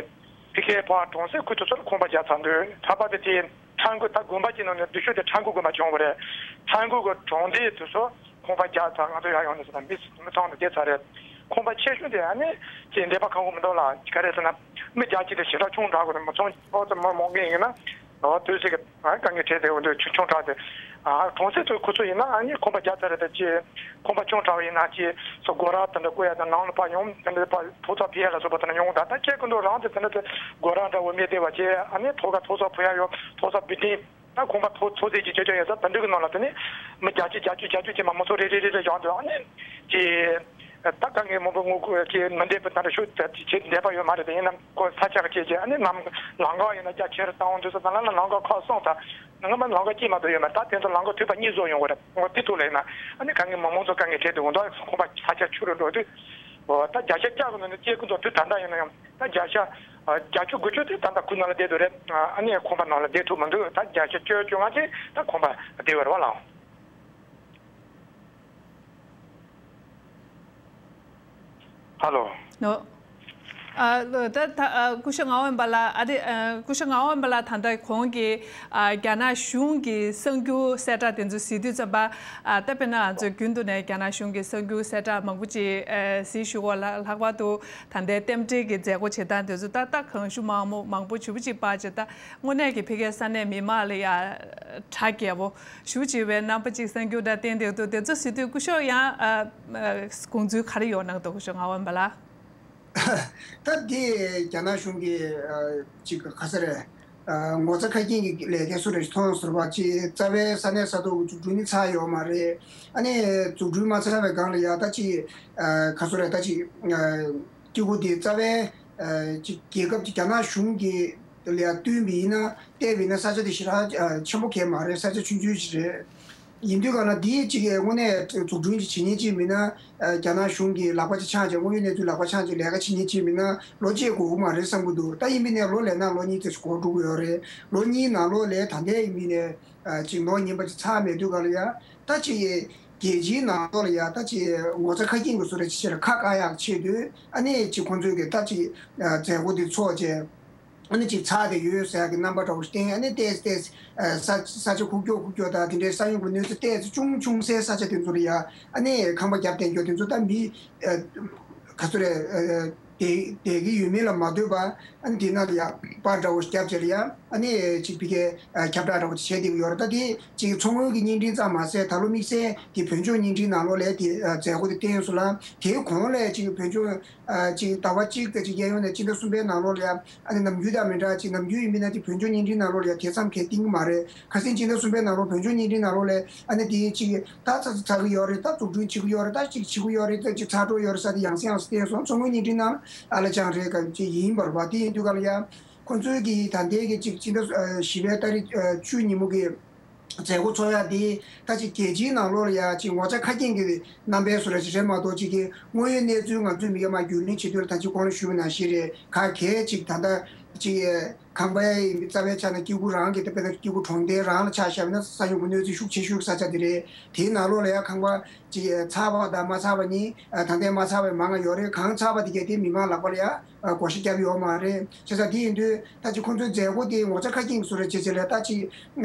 ཕ་གིའི་ཕར་གྲོང་གསེབ་ཁུལ་དེ་ཚོ་ལ་ཁང་པ་རྒྱག་ཚར་འདུག་ད་བར་དུ་དེ་ཁྲ་འགུ་ད་དགོན་པ་གཅིག་ནང་ནས་བསྡུས་ཤོག་དེ་ཁྲ་འགུ་དགོན་པ་བྱུང་བ་རེད། ཁྲ་འགུ་གི་གྲོང་སྡེ་དེ་ཚོ་ཁང་པ་རྒྱག་ཚར། ང་ཚོ་ཡར་ཡོང་ནས་ཟེར་ན་མི་མི་ཚང་དུ་བསྡད་ཚར་རེད། ཁང་པ་ཆེ་ཤོས་དེ་ཨ་ནི་ཅིག་འདས་པ་ཁང་པ་མི་འདུག་ལ་ག་རེ་ཟེར་ན་མི་རྒྱ་ཆེ་དེ་ཞེ་དྲག་ཆུང་དྲགས་དགོས་རེད། མི་ཚང་ཨོ་ཙམ་མི་མང་གི་ཡིན་ན། ཨོ་དུས་ཚོད་ཀྱི་ཨ་དཀའ་ངལ་འཕྲད་དེ་འོ་འདུག་ཆུང་ཆུང་དྲགས་ཏེ། ཨ་གྲོང་གསེབ་ཚོའི་ཁོ་ཚོ་ཡིན་ན་ཨ་ནི་ཁང་པ་རྒྱག་ཚར་རེད་ད་ཅེས། ཁང་པ་ཆུང་དྲགས་པ་ཡིན་ན་ཅེས་སོ་སྒོ་ར་དེ་འདྲ་བརྐོ་ཡ་དང་ནང་ལ་ཕར་ཡོང་དེ་འདྲ་ཕར་ཐོག་ཚད་ཕུད་ཡ་ལ་སོགས་པ་དེ་འདྲ་ཡོང་གི་ད་ད་སྐྱེ་རྒུ་མདོ་རང་དེ་དེ་འདྲ་དེ་སྒོ་ར་འདྲ་བོ་མེད་བསྡད་པ་ཅེས་ཨ་ནི་ཐོག་ཁ་ཐོག་ཚད་ཕུད་ཡ་ཡོད། ཐོག་ཚད་བི་ཏིང་ད་ཁང་པ་ཐོག་ཚད་ཅིག་ཆོད་ཆོད་ཡོད་ས་ད་འདྲ་གི་ནང་ལ་དེ་ནི་མི་བརྒྱ་ཅིག་བརྒྱད་ཅུ་བརྒྱད་ཅུ་ཅེས་མ་མི་ཚོ་རེ་རེ་རེ་རེ་བཞག་འདུག་ཨ་ནི་ཅེས། ད་དཀའ་ངལ་མང་པོ་ངོ་རྒོལ་གྱི་མི་འདེབས་པ་དང་ཤུགས་ད་བྱེད་འདེབས་པ་ཡོད་མ་རེད་དེ་ཡིན་ནམ་ཁོ་ས་ཆ་ག་བྱེད་ཀྱི་ཨ་ནི་ནམ་ལམ་ཁ་ཡིན་ན་རྒྱ་ཆེར་བཏང་འོང་དུས་ས་དང་ལ་ལམ་ཁ་ཁག་སོང་ད་ང་མ་ལམ་ཁ་སྐྱིད་མ་གཏོགས་ཡོད་མ་རེད། ད་དེ་ཚོ་ལམ་ཁ་མཐུད་པ་གཉིས་བཟོ་ཡོང་གི་རེད། འོ་དེ་ཐུག་ལ་ཡིན་ན་ཨ་ནི་དཀའ་ངལ་མང་མང་ཚོ་དཀའ་ངལ་འཕྲད་དུ་འོང་ད་ཁོང་པ་ས་ཆ་ཆུ་རུ་འགྲོ་དུས་འོ་ད་བརྒྱ་ཆ་བརྒྱ་གི་ནང་ནས་སྐྱེ་རྒུ་མདོ་དུས་ད་ལྟ་ཡིན་ན་ཡང་ད་བརྒྱ་ཆ་བརྒྱད་ཅུ་དགུ་ཅུ་དེ་ད་ལྟ་ཁུལ་ནང་ལ་བསྡད་འདུག་རེད། ཨ་ནི་ཁོང་པ་ནང་ལ་བསྡད་ཐུབ་མི་འདུག་ད་བརྒྱ་ཆ་བཅོ་བཅོ་ལྔ་ཅིག་ད་ཁོང་པ་བསྡད་ཡོད་རེད་བ་ལགས། ཧ་ལོ། ནོ། ཨ་ལོ། ད་ད་ཨ་སྐུ་ཞབས་ངག་དབང་པ་ལགས། ཨ་དེ་ཨ་སྐུ་ཞབས་ངག་དབང་པ་ལགས་ད་ལྟ་གོང་གི་ཨ་རྒྱ་ནག་གཞུང་གི་གསར་འགྱུར་གསལ་བསྒྲགས་དེ་ཚོ་གཟིགས་དུས་ཙམ་པ། ཨ་ད་དཔེར་ན་ང་ཚོས་རྒྱུན་དུ་ནས་རྒྱ་ནག་གཞུང་གི་གསར་འགྱུར་གསལ་བསྒྲགས་མང་པོ་ཅིག་ཨ་གཟིགས་བཞུགས་པ་ལ་ལྷག་པར་དུ་ད་ལྟའི་རྟེན་འབྲེལ་གྱི་མཛད་སྒོ་བྱེད་སྟངས་དེ་ཚོ་ད་ད་གང་ཞུ་མང་མོ་མང་པོ་ཞེ་པོ་ཅིག་པར་བྱས། ད་དངོས་གནས་ཀྱི་ཕ་གིའི་ས་གནས་མི་མང་ལ་ཡ་གྲ་རྒྱས་པོ་ཞེ་པོ་ཅིག་པའི་རྣམ་པ་ཅིག་གསར་འགྱུར་དང་བསྟན་བསྡད་འདུག་དེ་ཚོ་གཟིགས་དུས་སྐུ་ཞབས་ཡང་ཨ་ཨ་དགོངས་ཚུལ་ག་རེ་ཡོད་སྣང་འདུག་སྐུ་ཞབས་ངག་དབང་པ་ལགས། ད་འདི་རྒྱ་ནག་གཞུང་གི་ཨ་ཅིག་ག་ས་རེད། ཨ་ངོ་ཚ་ཁ་སྐྱེངས་ཀྱི་ལས་ཀའི་སུ་རེད་མཐོང་ཟུར་པ་ཅིག་རྩ་བའི་ས་གནས་ས་ཐོག་གི་འཛུགས་སྐྲུན་ནི་ཚར་ཡོད་མ་རེད། ཨ་ནི་འཛུགས་སྐྲུན་མ་ཚར་བའི་སྒང་ལ་ཡ་ད་ཅིག་ཨ་ག་སུ་རེད་ད་ཅིག་ཨ་སྐྱེ་རྒུ་འདི་རྩ་བའི་ཨ་ཅིག་རྒྱལ་ཁབ་ཀྱི་རྒྱ་ནག་གཞུང་གི་ལ་ཡ་བསྟུན་པ་ཡིན་ན་བལྟས་པ་ཡིན་ན་ས་ཆ་དེ་ཞེ་དྲག་ཨ་ཆེན་པོ་གང་མ་རེད། ས་ཆ་ཆུང་ཆུང་ཞིག་རེད། ཡིན་དུས་གང་ལ་འདིའི་གཅིག་གི་དངོས་གནས་འཛུགས་སྐྲུན་གྱི་བྱེད་མཁན་གཅིག་མིན་ན་རྒྱ་ནག་གཞུང་གི་ལག་པ་གཅིག་འཆང་བྱས་དངོས་ཡོད་གནས་ཚུལ་ལག་པ་འཆང་བྱས་ལས་ཀ་བྱེད་མཁན་གཅིག་མིན་ན་ལོ་གཅིག་འགོར་གི་མ་རེད་བསམ་གི་འདུག་ད་ཡིན་པའི་ནས་ལོ་ལས་ན་ལོ་གཉིས་ཙམ་ཞིག་འགོར་འགྲོ་གི་ཡོད་རེད། ལོ་གཉིས་ནང་ལོགས་ལས་ད་ལྟའི་ཡིན་པའི་ནས་གཅིག་ནོར་ཉན་པ་ཅིག་ཚར་མེད་དུས་གང་ལ་ཡ་ད་གཅིག་རྒྱལ་སྤྱིའི་ནང་ལོགས་ལ་ཡ་ད་གཅིག་ངོ་ཚ་ཁ་སྐྱེངས་ཀྱི་བཟོ་འདྲ་ཅིག་བྱས་ལ་ཁ་བཀག་ཡག་ཆེད་དུ་ཨ་ནི་གཅིག་ཁོང་ཚོས་ཀྱི་ད་གཅིག་མཛད་སྒོ་འདི་ཚོགས་བྱས། ཨ་ནི་ཅིག་ཚར་དེ་ཡོད་ཟེར་ཡག་གི་རྣམ་པ་འདྲ་བོ་ཞིག་བསྟན། ཨ་ནི་ཏོག་ཙམ་ཏོག་ཙམ་ས་ས་ཆ་ཁུག་ཀྱོག་ཁུག་ཀྱོག་དང་དེ་འདྲའི་ས་ཡོམ་གྱི་གནོད་འཚེ་ཏོག་ཙམ་ཆུང་ཆུང་སའི་ས་ཆ་དེ་ཚོ་ལ་ཡ་ཨ་ནི་ཁང་པ་བརྒྱབ་བསྡད་ཀྱོག་དེ་ཚོ་ད་མི་ག་ཚོད་རེད། བསྡད་བསྡད་ཀྱི་ཡོད་མེད་ལ་མ་ལྟོས་པར། ཨ་ནི་དེ་ནང་ལ་ཡ་པར་འདྲ་བོ་བརྒྱབ་བྱས་ལ་ཡ། ཨ་ནི་ཅིག་ཕ་གིའི་ཨ་ཁྱབ་བསྒྲགས་འདྲ་བོ་ཅིག་བྱས་བསྡད་ཀྱི་ཡོད་རེད། ད་དེ་ཅིག་མཚོ་སྔོན་གྱི་བརྙན་འཕྲིན་ཙམ་མ་ཟད། ད་ལོ་དམིགས་བསལ་དེ་བོད་ལྗོངས་བརྙན་འཕྲིན་ནང་ལོགས་ལ་དེ་ཨ་མཛད་སྒོ་དེ་བསྟན་སོང་ལ། དེའི་གོང་ལ་ཅིག་བོད་ལྗོངས་ཨ་ཅིག་ཟླ་བ་གཅིག་དང་ཅིག་གཡས་གཡོན་ནས་སྤྱི་ཟླ་གསུམ་པའི་ནང་ལོགས་ལ་ཡ། ཨ་ནི་ནམ་རྒྱུན་དང་མི་འདྲ། ཅིག་ནམ་རྒྱུན་ཡིན་པ་ན་ཅིག་བོད་ལྗོངས་བརྙན་འཕྲིན་ནང་ལོགས་ལ་ཡ་དེ་ཙམ་གས་བསྟན་གྱི་མ་རེད། ཁ་སང་སྤྱི་ཟླ་གསུམ་པའི་ནང་ལོགས་བོད་ལྗོངས་བརྙན་འཕྲིན་ནང་ལོགས་ལ་ཨ་ནི་དེ་ཅིག་ད་ཚར་ཚར་གྱི་ཡོད་རེད། ད་འཛུགས་སྐྲུན་བྱེད་ཀྱི་ཡོད་རེད། ད་ཅིག་བྱེད་ཀྱི་ཡོད་རེད། ད་ཅིག་ཚར་འགྲོ་ཡོད་རེད་ཟེར་དེ་ཡང་སེ་ཡང་སེ་བསྟན་སོང་། མཚོ་སྔོན་བརྙན་འཕྲིན་ནང་ཨ་ལ་ཅང་རེད་ག་ཅིག་ཡིན་པ་རེད་པ། དེ་ཡིན་དུས་ག་ལ་ཡ། ཁོ་ཚོའི་གི་ད་ལྟའི་གི་ཅིག་སྤྱི་ཟླ་ཨ་བཞི་པའི་ཏ་རིག་ཨ་བཅུ་ཉིན་མོ་གི་མཛད་སྒོ་ཚོགས་ཡ་དེ་ད་ཅིག་རྒྱལ་སྤྱིའི་ནང་ལོགས་ལ་ཡ་ཅིག་ངོ་ཚ་ཁ་སྐྱེངས་ཀྱི་རྣམ་པའི་བཟོ་འདྲ་ཅིག་རེད་མ་གཏོགས། ཅིག་གི་དངོས་ཡོད་གནས་ཚུལ་ང་ཚོས་མི་སྒེར་མ་བརྒྱུད་ལམ་བྱེད་དུས་ལ་ད་ཅིག་གོང་ལ་ཞུས་པ་ནང་བཞིན་རེད། ག་གལ་ཅིག་ད་ལྟ་ཅིག་ཁང་པའི་རྩ་བའི་ཆ་ནས་སྐྱེ་རྒུ་རང་གི་དཔེར་ན་སྐྱེ་རྒུ་གྲོང་རྡལ་རང་ལ་ཆ་བཞག་པ་ན་ས་ཡོམ་གྱི་གནོད་འཚེ་ཤུགས་ཆེ་ཤོས་ཀྱི་ས་ཆ་དེ་རེད། དེའི་ནང་ལོགས་ལ་ཡ་ཁང་པ་ཅིག་ཚར་བ་དང་མ་ཚར་བ་གཉིས། ད་ལྟའི་མ་ཚར་བའི་མང་ང་ཡོད་རེད། གང་ཚར་བ་དེ་གས་དེ་མི་མང་ལག་པ་ལ་ཡ་བགོ་བཤའ་བརྒྱབ་ཡོད་མ་རེད། བྱས་ཙང་དེ་ཡིན་དུས་ད་ཅིག་ཁོང་ཚོའི་མཛད་སྒོ་དེ་ངོ་ཚ་ཁ་སྐྱེངས་ཀྱི་བཟོ་འདྲ་བྱས་བྱས་ལ། ད་ཅིག་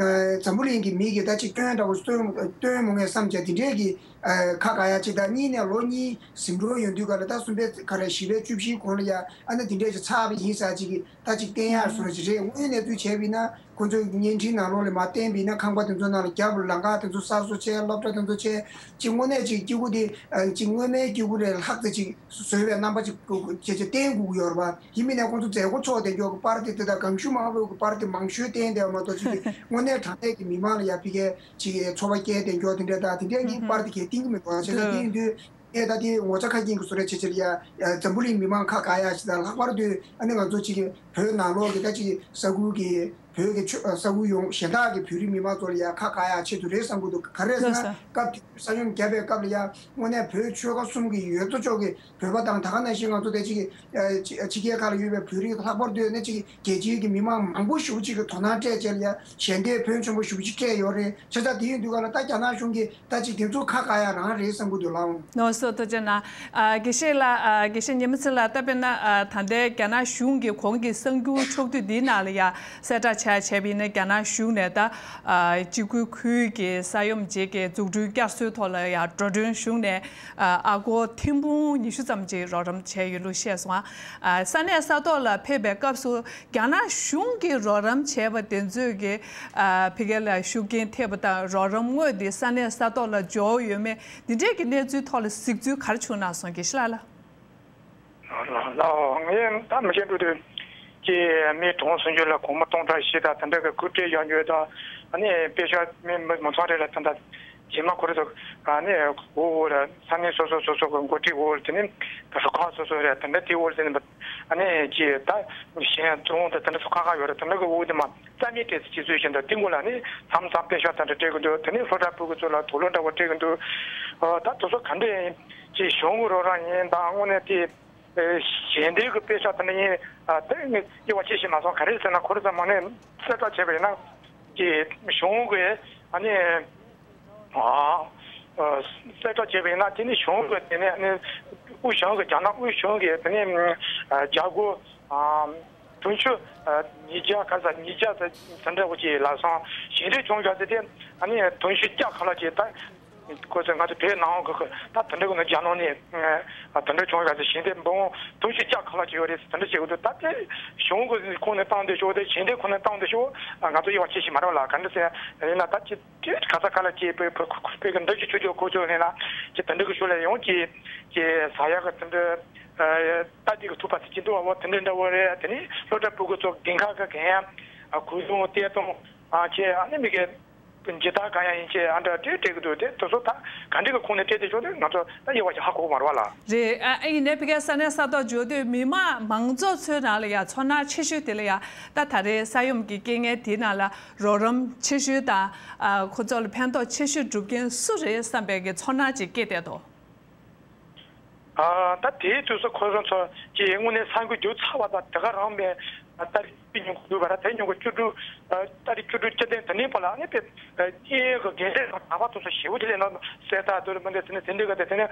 འཛམ་བུ་གླིང་གི་མི་གིས་ད་ཅིག་སྐྱོན་འདྲ་བོ་སྟོན་སྟོན་མི་ངེས་བསམ་བྱས་དེ་འདྲས་ཀྱི་ཨ་ཁ་ག་ཡ་ཅིག་དང་གཉིས་ནས་ལོ་གཉིས་ཟིན་འགྲོ་ཡོང་དུས་ག་ལ། ད་གསུམ་པའི་ག་རེ་བཞི་པའི་བཅུ་བཞིའི་གོང་ལ་ཡ་ཨ་ནི་དེ་འདྲས་ཅིག་ཚར་བ་ཡིན་ས་ཅིག་གི་ད་ཅིག་བསྟན་ཡག་བཟོ་འདྲ་ཅིག་རེད། དངོས་གནས་ཚུལ་བྱས་པ་ཡིན་ན། ཁོ་ཚོས་བརྙན་འཕྲིན་ནང་ལོགས་ལ་མར་བསྟན་པ་ཡིན་ན། ཁང་པ་དེ་ཚོ་ནང་ལ་རྒྱབ་ལ་ལམ་ཁ་དེ་ཚོ་གསར་བཟོ་བྱས། སློབ་གྲྭ་དེ་ཚོ་བྱས། ཅིག་དངོས་གནས་ཅིག་སྐྱེ་རྒུ་དེ་ཨ་ཅིག་སྔོན་མའི་སྐྱེ་རྒུ་ལས་ལྷག་ཙམ་ཅིག་བཟོས་པའི་རྣམ་པ་ཅིག་བྱས་བྱས་བསྟན་དགོས་ཀྱི་ཡོད་རེད་པ། ཡིན་མིན་ནས་ཁོང་ཚོ་མཛད་སྒོ་ཚོགས་བསྡད་མགྱོགས་ཀྱི་པར་དེ་དེ་དང་གང་ཤུ་མང་པོ་གི་པར་དེ་མང་ཤོས་བསྟན་བསྡད་པ་མ་གཏོགས། ཅིག་གི་དངོས་གནས་དྲང་གནས་ཀྱི་མི་མང་ལ་ཡ་ཕ་གིའི་ཅིག་ཚོར་བ་སྐྱེལ་བསྡད་མགྱོགས་དེ་འདྲ་དང་། དེ་འདྲའི་གི་པར་དེ་གས་བསྟན་གྱི་མི་འདུག་བྱས་ཙང་དེ་ཡིན་དུས། ཨེ་ད་དེ་ངོ་ཚ་ཁ་སྐྱེངས་ཀྱི་བཟོ་འདྲ་བྱས་བྱས་ལ་ཡ། ཨ་འཛམ་བུ་གླིང་མི་མང་ཁ་ག་ཡ་ཞིག་དང་། ལྷག་པར་དུ་ཨ་ནི་ང་ཚོ་ཅིག་གི་བོད་ནང་ལོགས་ཀྱི་ད་ཅིག་ས་ཁུལ་གྱི་བོད་ཀྱི་ཆོས་ས་ཁུལ་ཡོངས་གཞན་དག་གི་བོད་རིགས་མི་མང་ཚོ་ལ་ཡ་ཁ་ག་ཡ་ཆེད་དུ་རེད་བསམ་གྱི་འདུག་ག་རེ་ཟེར་ན། ལགས་སོ། སྐབས་དེ་ས་ཡོམ་བརྒྱབ་པའི་སྐབས་ལ་ཡ་དངོས་གནས་བོད་ཆོལ་ཁ་གསུམ་གྱི་ཡོད་དོ་ཅོག་གི་བོད་པ་དང་། ད་ག་ནང་བཞིན་ང་ཚོ་དེ་ཅིག་གི་ཨ་ཕྱི་ཕྱི་རྒྱལ་ཁག་ལ་ཡོད་པའི་བོད་རིགས། ལྷག་པར་དུ་ནི་ཅིག་རྒྱལ་སྤྱིའི་གི་མི་མང་མང་པོ་ཞེ་པོ་ཅིག་གིས་དོ་སྣང་སྤྲད་བྱས་ལ་ཡ་ཞལ་འདེབས་ཕོན་ཆེན་པོ་ཞེ་པོ་ཅིག་སྤྲད་ཡོད་རེད། བྱས་ཙང་དེ་ཡིན་དུས་ག་ལ་ད་རྒྱ་ནག་གཞུང་གིས་ད་ཅིག་དེ་ཚོ་ཁ་ག་ཡ་རང་རེད་བསམ་གྱི་འདུག་ལགས། ལགས་སོ། ཐུགས་རྗེ་གནང་། ཨ་དགེ་བཤེས་ལགས། ཨ་དགེ་བཤེས་ཉི་མ་ཚེ་ལགས། ད་དཔེར་ན་ཨ་ད་ལྟའི་རྒྱ་ནག་གཞུང་གིས་གོང་གི་གསར་འགྱུར་ཕྱོགས་བསྡུས་འདིའི་ནང་ལ་ཡ་གསལ་བསྒྲགས་བྱས་བྱས་པ་ཡིན་ན། རྒྱ་ནག་གཞུང་ནས་ད་ཨ་གཅིག་པུའི་ཁུལ་གྱི་ས་ཡོམ་རྗེས་ཀྱི་འཛུགས་སྐྲུན་བསྐྱར་གསོའི་ཐོག་ལ་ཡ་འགྲོ་གྲོན་གཞུང་ནས་ཨ་ཨ་སྒོར་ཐེར་འབུམ་ཉི་ཤུ་ཙམ་ཅིག་རོགས་རམ་བྱས་ཡོད་ལུགས་བཤད་སོང་། ཨ་ས་གནས་ས་ཐོག་ལ་ཕེབས་པའི་སྐབས་སུ། རྒྱ་ནག་གཞུང་གིས་རོགས་རམ་བྱས་པ་དེ་ཚོས་ཀྱི་ཨ་ཕ་གི་ལ་ཤུགས་རྐྱེན་ཐེབས་པ་དང་། རོགས་རམ་དངོས་དེ་ས་གནས་ས་ཐོག་ལ་འབྱོར་ཡོད་མེད། འདི་འདྲས་ཀྱི་གནས་ཚུལ་ཐོག་ལ་གཟིགས་ཚུལ་ག་རེ་བྱུང་གནང་སོང་། དགེ་བཤེས་ལགས། ལགས་ལགས། ངས་ད་མི་ཤེས་འགྲོ་དུས་ཀྱི་མི་གྲངས་སུམ་ཅུ་ལ་སྒོར་མོ་སྟོང་ཕྲག་བཞི་དང་དེ་འདྲ་གི་སྐུལ་སྤྲད་ཡོང་རྒྱུ་དང་། ཨ་ནི་དཔེ་ཤག་མི་མི་མི་ཚང་རེ་ལ་ད་ལྟ་རྗེས་མ་ཁོ་རེ་ཚོ་ཨ་ནི་འོག་འོག་ལ་ས་གནས་སོ་སོ་སོ་སོ་གི་འགོ་ཁྲིད་འོག་ལ། དེ་ནི་རུ་ཁག་སོ་སོ་རེད། དེ་འདྲ་དེ་འོག་ལ་དེ་ནི་ཨ་ནི་ཀྱི་ད་གཞན་རྫོང་དང་དེ་འདྲ་ཚོ་ཁག་ཁག་ཡོད་རེད། དེ་འདྲ་གི་འོག་དེ་མ་རྩ་མེད་སྤྲད་ཚེ་སྤྱི་ཚོགས་གཞན་དང་དེ་འགོ་ལ་ནི་མཚམས་མཚམས་དཔེ་ཤག་དེ་འདྲ་སྤྲད་གི་འདུག་དེ་ནི་སློབ་གྲྭ་ཕྲུ་གུ་ཚོ་ལ་དུག་ལོག་འདྲ་བོ་སྤྲད་གི་འདུག་ཨ་ད་དེ་ཚོ་ག་འདྲ་ཡིན་ཀྱི་གཞུང་གི་རོགས་རམ་ཡིན་དང་། དངོས་གནས་དེ་ཞལ་འདེབས་ཀྱི་དཔེ་ཤག་དེ་འདྲ་ཡིན། ཨ་དེ་ངས་དབྱེ་བ་ཕྱེ་ཤེས་མ་སོང་། ག་རེ་ཟེར་ན། ཁོ་རེ་ཚོ་མ་ནས་གསལ་བསྒྲགས་བྱས་པ་ཡིན་ན་ཀྱི་གཞུང་གི་ཨ་ནི། ཨ་ཨ་གསལ་བསྒྲགས་བྱས་པ་ཡིན་ན། དེ་ནི་གཞུང་གི་དེ་ནས་ཨ་ནི་དབུས་གཞུང་གི་རྒྱ་ནག་དབུས་གཞུང་གི་དེ་ནས་ཨ་རྒྱ་སྒོར་ཨ་དུང་ཕྱུར་ཨ་ཉིས་བརྒྱ་ག་ས་ཉིས་བརྒྱ་ཙམ་འདྲ་བོ་ཅིག་ལ་སོང་ཞལ་འདེབས་བྱུང་བྱས་ཏེ། དེ་ཨ་ནི་དུང་ཕྱུར་བརྒྱ་ཁ་ལག་ཅིག་ད་ཁོ་ཚོས་ང་ཚོ་བོད་ནང་གི་ད་དེ་འདྲ་གི་ནི་རྒྱ་ནག་ནས་ཨ་དེ་འདྲ་བྱུང་བྱས་ཏེ་ཞལ་འདེབས་འབུམ་དུང་ཕྱུར་བརྒྱ་ཁ་ལག་ཅིག་ཡོད་རེད། དེ་འདྲ་བྱེད་དགོས་འདུག་ད་དེ་གཞུང་གི་ཁོངས་ནས་བཏང་བསྡད་ཤོག་དེ་ཞལ་འདེབས་ཁོངས་ནས་བཏང་བསྡད་ཤོག་ང་ཚོ་དབྱེ་བ་ཕྱེ་ཤེས་མ་རེད་ལ། ག་འདྲ་ཟེར་ཡིན་ན། ད་ཅི་དེ་ག་ས་ག་ལ་ཅིག་བོད་བོད་བོད་ཀྱི་འདི་ཅིག་ཆོས་ཕྱོགས་ཁོ་ཚོ་ནས་ལ་ཅིག་དེ་འདྲ་གི་ཤོག་ལ་ཡོང་ཅིག་ཅིག་ཟ་ཡག་གི་དེ་འདྲ་ད་དེ་གི་ཐུག་པ་དེ་ཅི་འདུག་བ། འོ་དེ་འདྲ་འདྲ་བོ་རེད། དེ་ནི་སློབ་གྲྭ་ཕྲུ་གུ་ཚོ་འགན་ཁག་གི་འགན་ཡང་གུས་གསུང་བསྟན་གཏོང་ཨ་ཅེ་ཨ་ནི་མི་གི་ཇི་ལྟར་གང་ཡང་ཡིན་ཅེས་ཨ་འདྲ་འདྲ་སྤྲད་གི་འདུག་དེ་དེ་ཚོ་ད་ག་འདྲ་གི་ཁོངས་ནས་སྤྲད་དེ་ཆོག་དེ་ང་ཚོ་ད་དབྱེ་བ་ཞིག་ཧ་གོ་གི་མ་རེད་བ་ལ། རེད། ཨ་ཨ་ཡིན་ནའི་ཕ་གིའི་ས་གནས་ས་ཐོག་འབྱོར་དུས་མི་མང་མང་ཚོགས་ཚོའི་ནང་ལ་ཡ་ཚོར་སྣང་ཆེ་ཤོས་དེ་ལ་ཡ། ད་ད་རེས་ས་ཡོམ་གྱི་རྐྱེན་ངན་དེའི་ནང་ལ་རོགས་རམ་ཆེ་ཤོས་དང་། ཨ་ཁོ་ཚོ་ལ་ཕན་ཐོགས་ཆེ་ཤོས་སྒྲུབ་མཁན་སུ་རེད་བསམ་པའི་གི་ཚོར་སྣང་ཅིག་སྐྱེས་བསྡད་འདུག་ཨ་ད་དེའི་དུས་སུ་ཁོ་རང་ཚོ་ཀྱི་དངོས་གནས་ས་འགུལ་རྒྱུག་ཚར་བ་དང་དེ་ག་རང་མེད། ཏ་རིག་ཉིན་གུང་དུས་བར་དེ་ཉིན་གུང་བཅུ་དྲུག་ཏ་རིག་བཅུ་དྲུག་སྤྱི་ཟླ་དེ་ནས་ཕར་ལ་ཨ་ནི་དཔེ་དབྱིན་ཡུལ་གྱི་རྒན་གཞོན་དང་གྲྭ་པ་དེ་ཚོ་ཞེ་པོ་ཅིག་སླེབས་ནས་གསེར་རྟ་དེ་ལ་མི་འདྲ་དེ་ནས་དེ་འདྲའི་ག་དེ་དེ་ནས་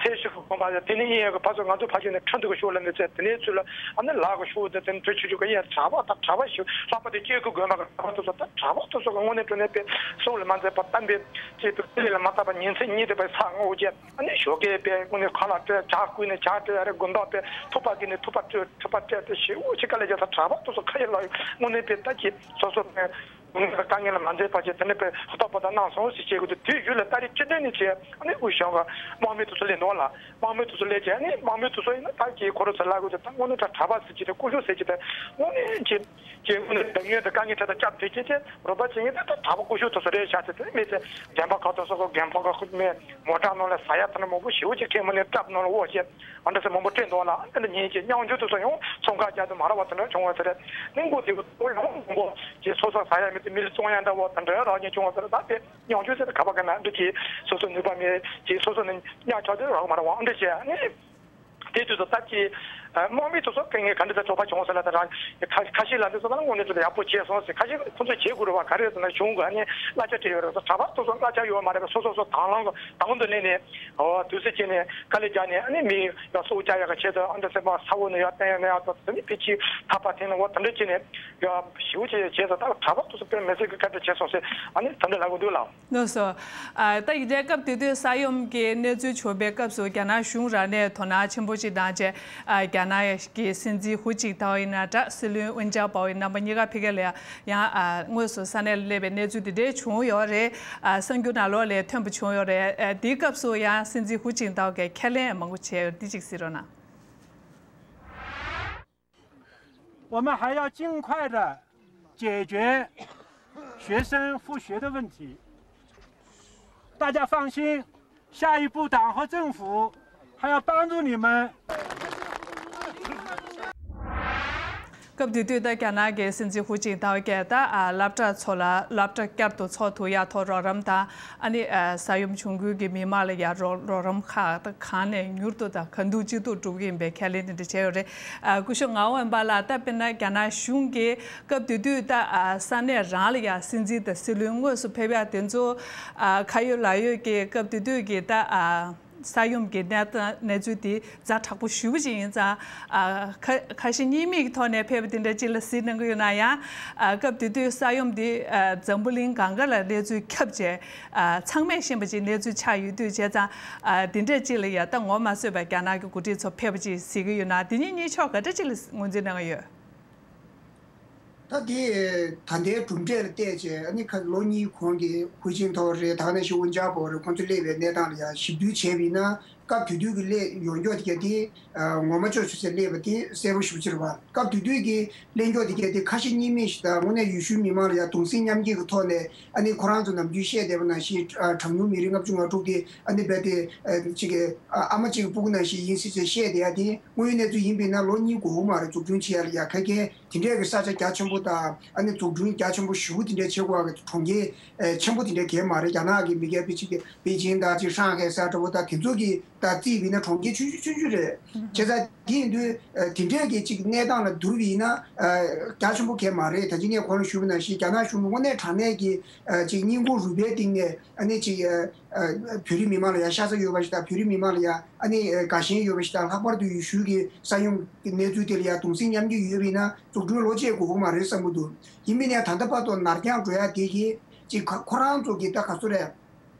སེར་ཤུལ་གྱི་དགོན་པ་དེ་ནས་དབྱིན་ཡུལ་གྱི་ཕར་ཚུར་ང་ཚོ་ཕ་ཤུལ་ནས་ཁྲིན་ཏུའུ་གི་ཤུལ་ལ་ནི་ཚེ་དེ་ནས་ཚུར་ལ་ཨ་ནི་ལ་གི་ཤུལ་དེ་དེ་ནས་བྲོས་ཆུ་ཆུ་གི་ཡར་གྲྭ་པ་དང་གྲྭ་པ་ཞེ་པོ་ལྷག་པར་དུ་ལྕགས་ཁུ་དགོན་པ་གི་གྲྭ་པ་དེ་ཚོ་ད་གྲྭ་པ་དེ་ཚོ་གི་དངོས་གནས་དྲང་གནས་དཔེ་སྲོག་ལ་མ་མཛད་པར་གཏམ་དཔེ་ཅིག་ཏུ་ལས་ལ་མ་བཏབ་པར་ཉིན་མཚན་གཉིས་དེ་དཔེ་ས་ངོ་བརྒྱད། ཨ་ནི་ཞོགས་ཀས་དཔེ་དངོས་གནས་ཁ་ལག་སྤྲད་ཇ་བསྐོལ་ནས་ཇ་སྤྲད་ཨ་རེ་དགོན་པ་དཔེ་ཐུག་པ་གི་ནས་ཐུག་པ་སྤྲད་ཐུག་པ་སྤྲད་དེ་ཞེ་པོ་ཅིག་དཀའ་ལས་བརྒྱབ་ས་གྲྭ་པ་དེ་ཚོ་ཁ་ཡི་ལག་ཡི་དངོས་གནས་དཔེ་ལྟ་ཅི་སོ་སོ་དཔེ་དངོས་གནས་དཀའ་ངལ་ལ་མ་མཛད་པ་ཅིག་དེ་ནས་དཔེ་ཧུར་ཐག་པ་དང་གནང་སོང་ཟེར་བཤད་དགོས་འདུག་དེའི་གཞུག་ལ་ཏ་རིག་བཅུ་བདུན་ནས་བྱས་ཨ་ནི་དབུས་གཞུང་གི་དམག་མི་དེ་ཚོ་སླེབས་འདུག་ལ་དམག་མི་དེ་ཚོ་སླེབས་བྱས་ཨ་ནི་དམག་མི་དེ་ཚོ་ཡིན་ན་ད་ཀྱི་ཁོ་རང་ཚོ་ལབ་དགོས་འདུག་ད་དངོས་གནས་ད་གྲྭ་པ་ཟེར་གྱི་དེ་སྐུ་ཞབས་ཟེར་གྱི་དེ་དངོས་གནས་ཀྱི། ཀྱི་དངོས་གནས་དང་ངོས་དང་དཀའ་ངལ་འཕྲད་དང་སྐྱབས་བཅོལ་སྐྱེས་ཆེན་རོགས་པ་བྱེད་མཁན་དེ་ད་གྲྭ་པ་སྐུ་ཞབས་དེ་ཚོ་རེད་ཤག་ཟེར་དེ་མི་ཚེ་བདེན་པ་ཁ་ཐོག་སོགས་རྒན་ཕོ་ཁ་ཁུ་མེད་མོ་ཊ་ནང་ལ་ཟ་ཡ་ཐ་ན་མང་པོ་ཞེ་པོ་ཅིག་ཁེངས་མ་ནས་སྐྲབ་ནང་ལ་འོ་བྱས་ཨ་འདྲ་ཚོ་མང་པོ་སྤྲད་འདུག་ལ་ཨ་འདི་ལ་ཉིན་གཅིག་སྙོམས་འཇུག་དེ་ཚོ་ཡང་ཚོང་ཁང་རྒྱག་དུ་མ་ར་བ་དེ་འདྲ་བྱུང་བ་ཟེར་རེད། གླིང་སྐོར་དེ་གི་ཚོ་ཡང་མང་པོ་ཅིག་སོ་སོ་ཟ་ཡ་མེད་དུ་མི་ལ་བཙོང་ཡ་འདྲ་བ་དེ་འདྲ་རག་ཉེ་བྱུང་བ་ཟེར་ད་དེ་སྙོམས་འཇུག་ཟེར་ག་པ་ག་ན་འདི་ཅིག་སོ་སོ་ནུས་པ་མེད་ཅིག་སོ་སོ་ནི་གཉའ་ཆག་དེ་རག་མ་ར་བ་ཨ་འདྲ་བྱས་ཨ་ནི། དེ་དུས་སུ་སྟབས་ཀྱིས་དམག་མི་དེ་ཚོ་སྐད་ངན་ག་འདྲ་ཚ་གྲོགས་པ་བྱུང་ཟེར་ལ་ད་རང་ཁ་ཁ་ཤས་ལ་འདི་ཚོ་ད་དངོས་གནས་ཚོ་ཡག་པོ་བྱས་སོང་ཟེར་ཁ་ཤས་ཁོ་ཚོས་བྱེད་དགོས་རེད་བ་ག་རེ་ཟེར་ན་གཞུང་གི་ཨ་ནི་གླ་ཆ་སྤྲད་ཡོད་རེད་ཟེར་གྲྭ་པ་དེ་ཚོ་གླ་ཆ་ཡོད་མ་རེད་པས་སོ་སོ་སོ་དང་བླངས་དང་དུ་ལེན་ནས་འོ་དུས་ཚོད་བྱས་ནས་དཀའ་ལས་རྒྱག་ནས་ཨ་ནི་མི་ཡག་སྲོག་བཅག་ཡག་གི་ཆེད་དུ་ཨ་འདྲ་ཟེར་བ་ས་འོག་ནས་ཡར་བསྟན་ཡག་ནས་ཡག་ཏོ་ཟེར་ནས་ཕི་ཅི་ཐག་པ་འཐེན་ནས་འོ་དེ་འདྲ་བྱས་ནས་ཡག་ཞེ་པོ་ཅིག་བྱས་སོང་ད་གྲྭ་པ་དེ་ཚོ་དཔེ་མི་སྲིད་ཀྱི་དཀའ་སྤྲད་བྱས་སོང་ཟེར་ཨ་ནི་དེ་འདྲ་ལབ་གི་འདུག་ལགས། ལགས་སོ། ཨ། ད་ཡིན་གྱི་སྐབས་དེ་དུས་ས་ཡོམ་གྱི་གནས་ཚུལ་བྱུང་བའི་སྐབས་སུ་རྒྱ་ནག་གཞུང་རང་ནས་དོ་སྣང་ཆེན་པོ་ཅིག་བཏང་བྱས། ཨ། རྒྱ་ནག་གི་སྲིད་འཛིན་ཧུའུ་ཅིན་ཐའོ་ཡིན་ན་འདྲ་སྲིད་བློན་ཝུན་ཅཱ་པའོ་ཡིན་རྣམ་པ་གཉིས་ཀ་ཕ་གི་ལ་ཡང་ཨ། དངོས་སུ་ས་གནས་ལ་སླེབས་པའི་གནས་ཚུལ་དེ་འདྲའི་བྱུང་ཡོད་རེད། ཨ། གསར་འགྱུར་ནང་ལོགས་ལ་ཐོན་པ་བྱུང་ཡོད་རེད། ཨ། དེའི་སྐབས་སུ་ཡང་སྲིད་འཛིན་ཧུའུ་ཅིན་ཐའོ་གིས་ཁས་ལེན་མང་པོ་བྱས་ཡོད་འདི་གཅིག་གཟིགས་རོགས་གནང་། 我们还要尽快的解决学生复学的问题。大家放心，下一步党和政府还要帮助你们。 སྐབས་དེ་དུས་ད་རྒྱ་ནག་གི་སྲིད་འཛིན་ཧུའུ་ཅིན་ཐའོ་གིས་ད་ཨ། སློབ་གྲྭ་ཚོ་ལ་སློབ་གྲྭ་བསྐྱར་དུ་འཚོགས་ཐུབ་ཡག་ཐོག་རོགས་རམ་དང་ཨ་ནི་ཨ། ས་ཡོམ་བྱུང་ཁུལ་གྱི་མི་མང་ལ་ཡང་རོགས་རོགས་རམ་ཁག་ད་གང་ནས་མྱུར་དུ་དང་གང་ཐུབ་ཅི་ཐུབ་སྒྲུབ་ཀྱི་ཡིན་པའི་ཁས་ལེན་དེ་འདྲ་བྱས་ཡོད་རེད། ཨ། སྐུ་ཞབས་ངག་དབང་དབེན་པ་ལགས་ད་དཔེར་ན་རྒྱ་ནག་གཞུང་གིས་སྐབས་དེ་དུས་ད་ཨ། ས་གནས་རང་ལ་ཡང་སྲིད་འཛིན་དང་སྲིད་བློན་དངོས་སུ་ཕེབས་ཡག་དེ་ཚོ་ཨ། ཁ་ཡོད་ལག་ཡོད་ཀྱི་སྐབས་དེ་དུས་ཀྱི་ད་ཨ། ས་ཡོམ་གྱི་གནས་སྟངས་གནས་ཚུལ་དེ་ཛ་དྲག་པོ་ཞེ་པོ་ཅིག་ཡིན་ཙང་། ཨ། ཁ་ཁ་ཞེ་གཉིས་མེད་ཀྱི་ཐོག་ནས་ཕེབས་པ་དེ་འདྲ་ཅིག་ལ་གཟིགས་གནང་གི་ཡོད་ན་ཡང་། ཨ། སྐབས་དེ་དུས་ས་ཡོམ་དེ་ཨ། འཛམ་བུ་གླིང་གང་ག་ལ་གནས་ཚུལ་ཁྱབ་བྱས། ཨ། ཚང་མས་ཤེས་པ་ཅིག་གནས་ཚུལ་ཆགས་ཡོད་དུས་བྱས་ཙང་། ཨ། དེ་འདྲ་ཅིག་ལ་ཡ་ད་ངོ་མ་བཟོས་པའི་རྒྱ་ནག་གི་འགོ་ཁྲིད་ཚོ་ཕེབས་པ་ཅིག་གཟིགས་ཀྱི་ཡོད་ན་དེ་གཉིས་གཉིས་ཕྱོགས་ག་འདྲ་ཅིག་ལ་ངོས་འཛིན་གནང་གི་ཡོད། ད་དེ་ད་ལྟའི་གྲུབ་འབྲས་ལ་བལྟས་བྱས་ཨ་ནི་ཁ་ལོ་གཉིས་གོང་གི་ཧུའུ་ཅིན་ཐའོ་རེད་ད་ག་ནང་བཞིན་ཝུན་ཅཱ་པའོ་རེད་ཁོང་ཚོ་སླེབས་པའི་གནས་སྟངས་ལ་ཡང་ཞིབ་བསྡུར་བྱས་པ་ཡིན་ན་སྐབས་དེ་དུས་ཀྱི་སླེབས་ཡོང་མགྱོགས་དེ་ག་དེ་ངོ་མ་ཅོ་ཅོ་ཟེར་སླེབས་པ་དེ་གསལ་པོ་ཞེ་པོ་ཅིག་རེད་བ། སྐབས་དེ་དུས་ཀྱི་སླེབས་མགྱོགས་དེ་ག་དེ་ཁ་ཞེ་གཉིས་མེད་ཞིག་དང་དངོས་གནས་ཡུལ་ཤུལ་མི་མང་ལ་ཡང་གདུང་སེམས་མཉམ་སྐྱེད་ཀྱི་ཐོག་ནས་ཨ་ནི་ཁོ་རང་ཚོ་ནམ་རྒྱུན་བཤད་བསྡད་པ་ནང་བཞིན་གྲངས་ཉུང་མི་རིགས་ལྔ་བཅུ་ང་དྲུག་དེ་ཨ་ནི་རྦད་དེ་གཅིག་གི་ཨ་མ་གཅིག་གི་སྤུ་གུ་ནང་བཞིན་ཡིན་སྲིད་ཅེས་བཤད་བསྡད་ཡ་དེ་དངོས་ཡོད་གནས་ཚུལ་ཡིན་པས་ན་ལོ་གཉིས་འགོར་གྱི་མ་རེད། འཛུགས་སྐྲུན་བྱེད་ཡ་ལ་ཡ་ཁ་གལ། དེ་འདྲས་ཀྱི་ས་ཆ་རྒྱ་ཆེན་པོ་དང་ཨ་ནི་འཛུགས་སྐྲུན་རྒྱ་ཆེན་པོ་ཞེ་པོ་དེ་འདྲས་བྱེད་དགོས་པ་གི་གྲོང་ཁྱེར་ཨེ་ཆེན་པོ་དེ་འདྲས་གལ་མ་རེད། རྒྱ་ནག་གི་མི་སྒེར་པེ་ཅིག་གི་པེ་ཅིང་དང་ཅིག་ཧྲང་ཧའེ་ས་འདྲ་པོ་དང་དེ་ཚོ་གི་དང་རྩིས་བྱས་ན་གྲོང་ཁྱེར་ཆུང་ཆུང་ཆུང་ཆུང་རེད། བྱས་ཙང་དེ་ཡིན་དུས་ཨེ་དེ་འདྲས་ཀྱི་ཅིག་གནས་སྟངས་ལ་བསྡུར་བ་ཡིན་ན་ཨེ་རྒྱ་ཆེན་པོ་གལ་མ་རེད། ད་ཅི་ངས་གོང་ལ་ཞུས་པ་ནང་བཞིན་རྒྱ་ནག་གཞུང་གི་དངོས་གནས་དྲང་གནས་ཀྱི་ཨེ་ཅིག་སྙིང་ཁུང་རུས་པའི་གཏིང་ནས་ཨ་ནི་ཅིག་ཨེ་ཨེ་བོད་རིགས་མི་མང་ལ་ཡང་ཤ་ཚ་ཡོད་པ་ཞིག་དང་བོད་རིགས་མི་མང་ལ་ཡང་ཨ་ནི་ཨེ་དགའ་ཞེན་ཡོད་པ་ཞིག་དང་ལྷག་པར་དུ་ཡུལ་ཤུལ་གྱི་ས་ཡོམ་གྱི་གནས་ཚུལ་དེ་ལ་ཡང་གདུང་སེམས་མཉམ་སྐྱེད་ཡོད་པ་ཡིན་ན། འཛུགས་སྐྲུན་ལོ་གཅིག་འགོར་གྱི་མ་རེད་བསམ་གྱི་འདུག་ཡིན་པས་ན་ད་ལྟ་བར་དུ་ནར་འགྱངས་འགྲོ་ཡ་དེ་གིས་ཅིག་ཁོ་ཁོ་རང་ཚོ་གི་ད་ག་ཚོད་རེད།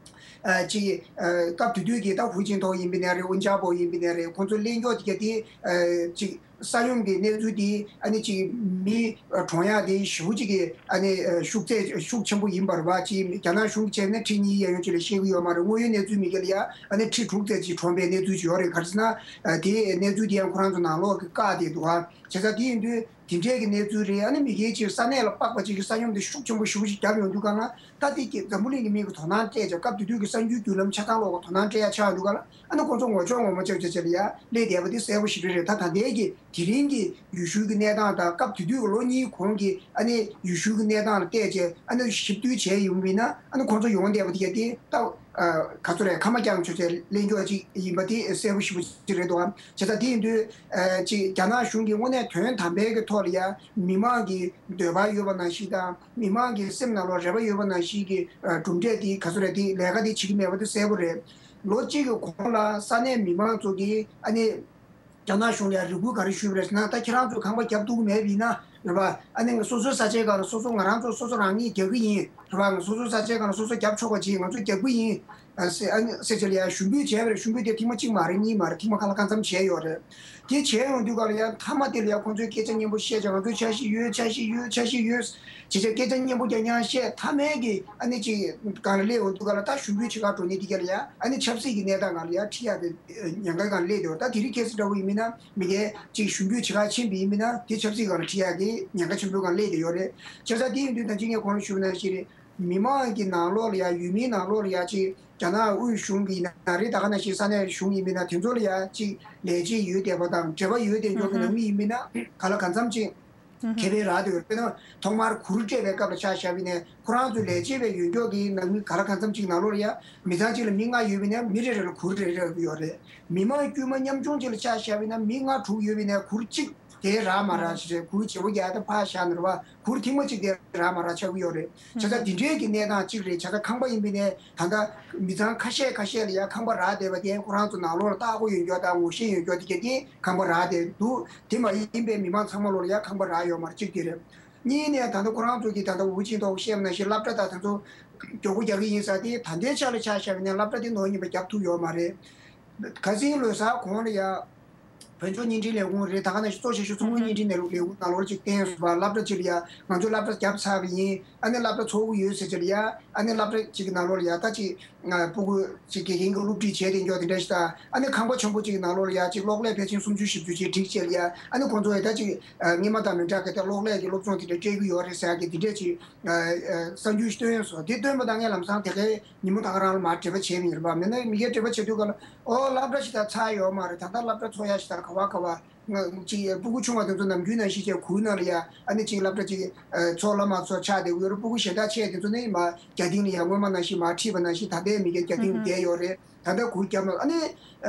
ཨ་ཅིག་ཨ་སྐབས་དེ་དུས་ཀྱི་ད་ཧུའུ་ཅིན་ཐའོ་ཡིན་པས་ན་རེད། ཝུན་ཅཱ་པའོ་ཡིན་པས་ན་རེད། ཁོང་ཚོ་གླེང་རྒྱུ་དེ་ག་དེ་ཨ་ཅིག་ས་ཡོམ་གྱི་གནས་ཚུལ་དེ་ཨ་ནི་ཅིག་མི་གྲོངས་ཡ་དེ་ཞེ་པོ་ཅིག་གི་ཨ་ནི་ཤུགས་ཚད་ཤུགས་ཆེན་པོ་ཡིན་པ་རེད་པ། ཅིག་རྒྱ་ནག་གཞུང་གིས་བྱས་ན་ཁྲི་གཉིས་གཡས་གཡོན་ཅིག་ལ་བཤད་ཀྱི་ཡོད་མ་རེད། དངོས་ཡོད་གནས་ཚུལ་མི་སྒེར་ལ་ཡ་ཨ་ནི་ཁྲི་དྲུག་ཙམ་ཅིག་གྲོངས་པའི་གནས་ཚུལ་ཅིག་ཡོད་རེད། ག་རེ་ཟེར་ན་དེའི་གནས་ཚུལ་དེ་ཡང་ཁོ་རང་ཚོ་ནང་ལོགས་ཀྱི་བཀག་བསྡད་འདུག་ཨ། བྱས་ཙང་དེ་ཡིན་དུས། དེ་འདྲའི་གི་གནས་ཚུལ་རེད། ཨ་ནི་མི་སྒེར་གྱི་ས་གནས་ལ་དཔག་པ་ཅིག་གི་ས་ཡོམ་དེ་ཤུགས་ཆེན་པོ་ཞེ་པོ་ཞིག་བརྒྱབ་ཡོང་དུས་གང་ལ་ད་དེ་གི་འཛམ་བུ་གླིང་གི་མི་གི་དོ་སྣང་སྤྲད་ཀྱང་སྐབས་དེ་དུས་ཀྱི་གསར་འགྱུར་བརྒྱུད་ལམ་ཆ་ཚང་ལོག་གི་དོ་སྣང་སྤྲད་ཡ་ཆགས་ཡོང་དུས་གང་ལ་ཨ་ནི་ཁོང་ཚོ་ངོ་ཕྱོགས་ངོ་མ་ཆགས་ཆགས་བྱས་ལ་ཡ་སླེབས་བསྡད་པ་དེ་གསལ་པོ་ཞེ་པོ་རེད། ད་ད་ལྟའི་གི་དེ་རིང་གི་ཡུལ་ཤུལ་གྱི་གནས་སྟངས་དང་སྐབས་དེ་དུས་ཀྱི་ལོ་གཉིས་གོང་གི་ཨ་ནི་ཡུལ་ཤུལ་གྱི་གནས་སྟངས་ལ་བལྟས་བྱས་ཨ་ནི་ཞིབ་བསྡུར་བྱས་ཡོང་བ་ཡིན་ན་ཨ་ནི་ཁོང་ཚོ་ཡོང་བསྡད་པ་དེ་ག་དེ་ད་ ག་ཚོད་རེད། ཁ་མ་རྐྱང་ཆོས་ཆས་ལེན་རྒྱུ་ཅིག་ཡིན་པ་དེ་གསལ་པོ་ཞེ་པོ་ཅིག་རེད་འདུག་ཨ། བྱས་ཙང་དེ་ཡིན་དུས་ཅིག་རྒྱ་ནག་གཞུང་གིས་དངོས་གནས་དོན་དམ་པའི་གི་ཐོག་ལ་ཡ་མི་མང་གི་འདོད་པ་ཡོད་པ་ནང་བཞིན་དང་མི་མང་གི་སེམས་ནང་ལོགས་རེ་བ་ཡོད་པ་ནང་བཞིན་གྱི་གྲུབ་འབྲས་དེ་ག་ཚོད་རེད། དེ་ལས་ཀ་དེ་བྱེད་ཀྱི་མེད་པ་དེ་གསལ་པོ་རེད། ལོ་གཅིག་གི་གོང་ལ་ས་གནས་མི་མང་ཚོ་གིས་ཨ་ནི། རྒྱ་ནག་གཞུང་ལ་ཡང་རེ་སྐུལ་ག་རེ་ཞུས་པ་རེད་ཟེར་ན། ད་ཁྱེད་རང་ཚོས་ཁང་པ་རྒྱབ་ཐུབ་ཀྱི་མེད་པ་ཡིན་ན་རེད་པ། ཨ་ནི་ང་སོ་སོའི་ས་ཆའི་སྒང་ལ་སོ་སོ་ང་རང་ཚོ་སོ་སོ་རང་ཉིད་རྒྱག་གི་ཡིན་རེད་པ། ང་སོ་སོའི་ས་ཆའི་སྒང་ལ་སོ་སོ་རྒྱབ་ཆོག་པ་བྱེད། ང་ཚོ་རྒྱག་གི་ཡིན་ཨ་ཟེར། ཨ་ནི་ཟེར་བྱས་ལ་ཡང་ཞུ་འབོད་བྱས་པ་རེད། ཞུ་འབོད་དེ་ཐེངས་མ་གཅིག་མ་རེད། གཉིས་མ་རེད། ཐེངས་མ་ཁ་ལ་ཁ་མཚམས་བྱས་ཡོད་རེད། དེ་བྱས་ཡོང་དུས་སྒང་ལ་ཡང་མཐའ་མ་དེ་ལ་ཡང་ཁོང་ཚོས་སྐད་ཆ་སྙན་པོ་བཤད་བྱས། ང་ཚོས་འཆར་གཞི་ཡོད། འཆར་གཞི་ཡོད། འཆར་གཞི་ཡོད། བྱས་བྱས་སྐད་ཆ་སྙན་པོ་རྐྱང་རྐྱང་བཤད། མཐའ་མའི་གི་ཨ་ནི་ཅིག་སྒང་ལ་སླེབས་ཡོང་དུས་སྒང་ལ་ད་ཞུ་འབོད་བྱེད་གར་འགྲོ་མཁན་དེ་ག་ལ་ཡ་ཨ་ནི་ཆབ་སྲིད་ཀྱི་གནས་སྟངས་སྒང་ལ་ཡ་ཁྲིད་ཡག་གི་ཉེན་ཁ་སྒང་ལ་སླེབས་ཡོད། ད་དེ་རིང་ཁ་སང་འདྲ་བོ་ཡིན་མིན་ན། མི་སྒེར་ཅིག་ཞུ་འབོད་བྱེད་གར་ཕྱིན་པ་ཡིན་མིན་ན། དེ་ཆབ་སྲིད་སྒང་ལ་ཁྲིད་ཡག་གི་ཉེན་ཁ་ཆེན་པོའི་སྒང་ལ་སླེབས་བསྡད་ཡོད་རེད། བྱས་ཙང་དེ་ཡིན་དུས་ད་ཅི་ངས་གོང་ལ་ཞུས་པ་ནང་བཞིན་རེད། མི་མང་གི་ནང་ལོགས་ལ་ཡ། ཡུལ་མིའི་ནང་ལོགས་ལ་ཡ་ཅིག་རྒྱ་ནག་དབུས་གཞུང་གི་ཡིན་ན་རེད། ད་ག་ནང་བཞིན་ས་གནས་གཞུང་ཡིན་མིན་ན། དེ་ཚོ་ལ་ཡ་ཅིག་ལས་བྱེད་ཡོད་བསྡད་པ་དང་འབྲེལ་བ་ཡོད་བསྡད་ཡོད་པའི་ནང་མི་ཡིན་མིན་ན། ག་ལ་གང་འཚམ་ཅིག་ཁེ་ཕན་རག་བསྡད་ཡོད་རེད། དཔེར་ན་ཐོག་མར་གུར་སྤྲད་པའི་སྐབས་ལ་ཆ་བཞག་པ་ཡིན་ན། ཁོ་རང་ཚོའི་ལས་བྱེད་པའི་ཡོན་ཀྱོག་གི་ནང་མི་ག་ལ་གང་འཚམ་ཅིག་ནང་ལོགས་ལ་ཡ་མི་ཚང་གཅིག་ལ་མི་ལྔ་ཡོད་པ་ཡིན་ན། མི་རེ་རེ་ལ་གུར་རེ་རེ་ཡོད་རེད། མི་མང་དཀྱུས་མ་ཉམ་ཆུང་ཅིག་ལ་ཆ་བཞག་པ་ཡིན་ན། མི་ལྔ་དྲུག་ཡོད་པ་ཡིན་ན་གུར་གཅིག་དེ་རག་མ་རག་ཞིག་རེད། གུར་བརྗེ་པོ་རྒྱག་ད་ཕར་བཞག་ན་རེད་པ། གུར་ཐེངས་མ་གཅིག་དེ་རག་མ་རག་ཆགས་ཀྱི་ཡོད་རེད། བྱས་ཙང་འདི་འདྲའི་གི་གནས་སྟངས་གཅིག་རེད། བྱས་ཙང་ཁང་པ་ཡིན་པ་ཡིན་ན་ད་ལྟ་མི་ཚང་ཁ་ཤས་ཁ་ཤས་ལ་ཡ་ཁང་པ་རག་བསྡད་པ་དེ་ཁོ་རང་ཚོ་ནང་ལོགས་ལ་ལྟ་སྐོར་ཡོད་མཁན་དང་ངོ་ཤེས་ཡོད་མཁན་དེ་ག་དེ་ཁང་པ་རག་བསྡད་འདུག། དེ་མ་ཡིན་པའི་མི་མང་ཚང་མ་ལོགས་ལ་ཡ་ཁང་པ་རག་ཡོད་མ་རེད། གཅིག་དེ་རེད། གཉིས་ནས་ད་ལྟ་ཁོ་རང་ཚོ་གིས་ད་ལྟ་ཝུ་ཅིན་ཐོག་བཤད་པ་ནང་བཞིན་སློབ་གྲྭ་དང་དེ་ཚོ་མགྱོགས་པོ་རྒྱག་གི་ཡིན་ཟེར་དེ། ད་ལྟའི་ཆ་ལ་ཆ་བཞག་པ་ཡིན་ན་སློབ་གྲྭ་དེ་ནོར་ཉིན་པ་རྒྱབ་ཐུབ་ཡོད་མ་རེད། ཁ་སང་ལོ་གསར་གོང་ལ་ཡ། བོད་ལྗོངས་བརྙན་འཕྲིན་ལས་ཁུངས་རེད། ད་ག་ནང་བཞིན་གཙོ་ཆེ་ཤོས་མཚོ་སྔོན་བརྙན་འཕྲིན་ལས་ལས་ཁུངས་ནང་ལོགས་ཅིག་བསྟན་སོང་བ། སློབ་གྲྭ་ཅིག་ལ་ཡ་ང་ཚོས་སློབ་གྲྭ་བརྒྱབ་ཚར་བ་ཡིན། ཨ་ནི་སློབ་གྲྭ་ཚོགས་ཀྱི་ཡོད་ཟེར་ཅིག་ལ་ཡ། ཨ་ནི་སློབ་གྲྭ་ཅིག་གི་ནང་ལོགས་ལ་ཡ་ད་ཅིག་ང་ཕྲུ་གུ་ཅིག་དགེ་རྒན་གྱི་སློབ་ཁྲིད་བྱས་ཏེ་འཇོག་དེ་འདྲ་ཞིག་དང་། ཨ་ནི་ཁང་པ་ཆེན་པོ་ཅིག་གི་ནང་ལོགས་ལ་ཡ་ཅིག་གློག་ཀླད་ཕལ་ཆེར་སུམ་ཅུ་བཞི་བཅུ་ཅིག་སྒྲིག་བྱས་ལ་ཡ། ཨ་ནི་ཁོང་ཚོ་ཡ་ད་ཅིག་སྔོན་མ་དང་མི་འདྲ་གི་ད་གློག་ཀླད་ཀྱི་སློབ་སྦྱོང་དེ་འདྲ་སྤྲད་ཀྱི་ཡོད་རེད་ཟེར་ཡ་གི་དེ་འདྲ་ཅིག་གསར་འགྱུར་ཞིག་བཏོན་སོང་། དེ་བཏོན་པ་དང་ངས་ལམ་སང་དེ་གའི་ཉིན་མོ་ད་ག་རང་ལ་མར་འབྲེལ་བ་བྱས་པ་ཡིན་རེད་པ། མིན་ན་མི་སྒེར་འབྲེལ་བ་བྱེད་དུས་སྐབས་ལ། ཨོ་སློབ་གྲྭ་ཞིག་ད་ཚར་ཡོད་མ་རེད། ད་ལྟ་སློབ་གྲྭ་ཚོགས་ཡ་ཞིག་ད་ག་བ་ག་བ། ང་ཅིག་ཕྲུ་གུ་ཆུང་བ་དེ་ཚོ་ནམ་རྒྱུན་ནང་བཞིན་བྱས་གུར་ནང་ལ་ཡ་ཨ་ནི་ཅིག་སློབ་གྲྭ་ཅིག་ཚོགས་ལ་མ་ཚོགས་ཆགས་བསྡད་ཀྱི་ཡོད་རེད། ཕྲུ་གུ་གཞན་དག་ཆེ་དེ་ཚོ་ནི་མར་རྒྱ་གཏིང་ལ་ཡ་སྔོན་མ་ནང་བཞིན་མར་ཁྲིད་པ་ནང་བཞིན་ད་ལྟའི་མི་སྒེར་རྒྱ་གཏིང་ལ་བསྡད་ཡོད་རེད། ད་ལྟ་གུར་བརྒྱབ་ན་ཨ་ནི་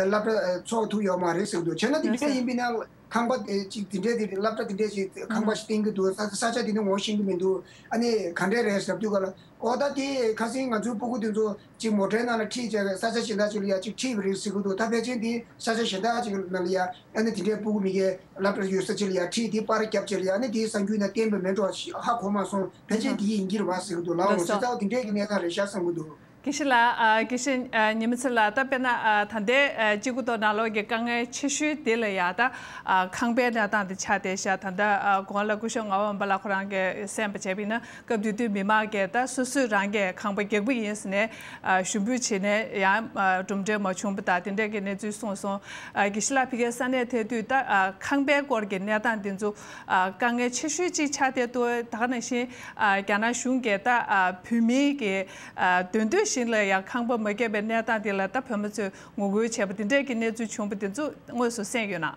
སློབ་གྲྭ་ཚོགས་ཐུབ་ཡོད་མ་རེད་ཟེར་གྱི་འདུག། བྱས་ན་དེ་འདྲ་ཡིན་པ་ན་ཁང་པ་དེ་ཅིག་དེ་འདྲའི་དེ་སློབ་གྲྭ་དེ་འདྲའི་ཅིག་ཁང་པ་ཞིག་བསྟན་གྱི་འདུག། ས་ས་ཆ་དེ་ནི་ངོ་ཤེས་ཀྱི་མི་འདུག། ཨ་ནི་ག་འདྲས་རེད་ཟེར་དུས་སྐབས་ལ། ཨོ་ད་དེ་ཁ་སང་ང་ཚོའི་ཕྲུ་གུ་དེ་ཚོ་ཅིག་མོ་ཊའི་ནང་ལ་ཁྲིད་བྱས་ས་ཆ་གཞན་དག་ཅིག་ལ་ཡ་ཅིག་ཁྲིད་པ་རེད་ཟེར་གྱི་འདུག། ད་ཕལ་ཆེར་དེ་ས་ཆ་གཞན་དག་ཅིག་ནང་ལ་ཡ་ཨ་ནི་དེ་འདྲའི་ཕྲུ་གུ་མི་སྒེར་སློབ་གྲྭ་ཡོད་ས་ཅིག་ལ་ཡ་ཁྲིད་དེ་པར་བརྒྱབ་བྱས་ལ་ཡ། ཨ་ནི་དེའི་གསར་འགྱུར་ནང་བསྟན་པ་མེད་འགྲོ་ཧ་གོ་མ་སོང་། ཕལ་ཆེར་དེ་ཡིན་གྱི་རེད་པ་ཟེར་གྱི་འདུག་ལགས། འོ་བྱས་ཙང་དེ་འདྲའི་གི་གནས་སྟངས་རེད་ཤག་བསམ་གྱི་འདུག། དགེ་བཤེས་ལགས། ཨ་དགེ་བཤེས་ཨ་ཉི་མ་ཚེ་ལགས། ད་དཔེར་ན་ཨ་ད་ལྟའི་ཨ་སྤྱི་ཁོག་ཐོག་ནང་ལོགས་ཀྱི་དཀའ་ངལ་ཆེ་ཤོས་དེ་ལ་ཡ་ད་ཨ་ཁང་པའི་གནས་སྟངས་དེ་ཆགས་བསྡད་ཤག། ད་ལྟ་ཨ་གོང་ལ་སྐུ་ཞབས་ངག་དབང་འབའ་ལགས་ཁོ་རང་གིས་གསན་པ་བྱས་པ་ཡིན་ན། སྐབས་དེ་དུས་མི་མང་གིས་ད་སོ་སོས་རང་གིས་ཁང་པ་རྒྱག་པ་ཡིན་ཟེར་ནས་ཨ་ཞུ་འབོད་བྱས་ནས་ཡང་ཨ་གྲུབ་འབྲས་མ་བྱུང་བ་དང་དེ་འདྲ་གི་གནས་ཚུལ་གསུངས་སོང་། ཨ་དགེ་བཤེས་ལགས་ཕ་གིའི་ས་གནས་ཐད་དུས་ད་ཨ་ཁང་པའི་སྐོར་གྱི་གནས་སྟངས་དེ་ཚོ་ཨ་དཀའ་ངལ་ཆེ་ཤོས་གཅིག་ཆགས་བསྡད་འདུག། ད་ག་ནང་བཞིན་ཨ་རྒྱ་ནག་གཞུང་གིས་ད་ཨ་བོད་མིའི་གི་ཨ་འདོད་འདོད་བཞིན་ལ་ཡང་ཁང་པ་མ་བརྒྱབ་པའི་གནས་སྟངས་དེ་ལ་ད་བོད་མི་ཚོས་ངོ་རྒོལ་བྱས་པ་དེ་འདྲས་ཀྱི་གནས་ཚུལ་བྱུང་བ་དེ་ཚོ་དངོས་སུ་གསན་ཡོད་ན།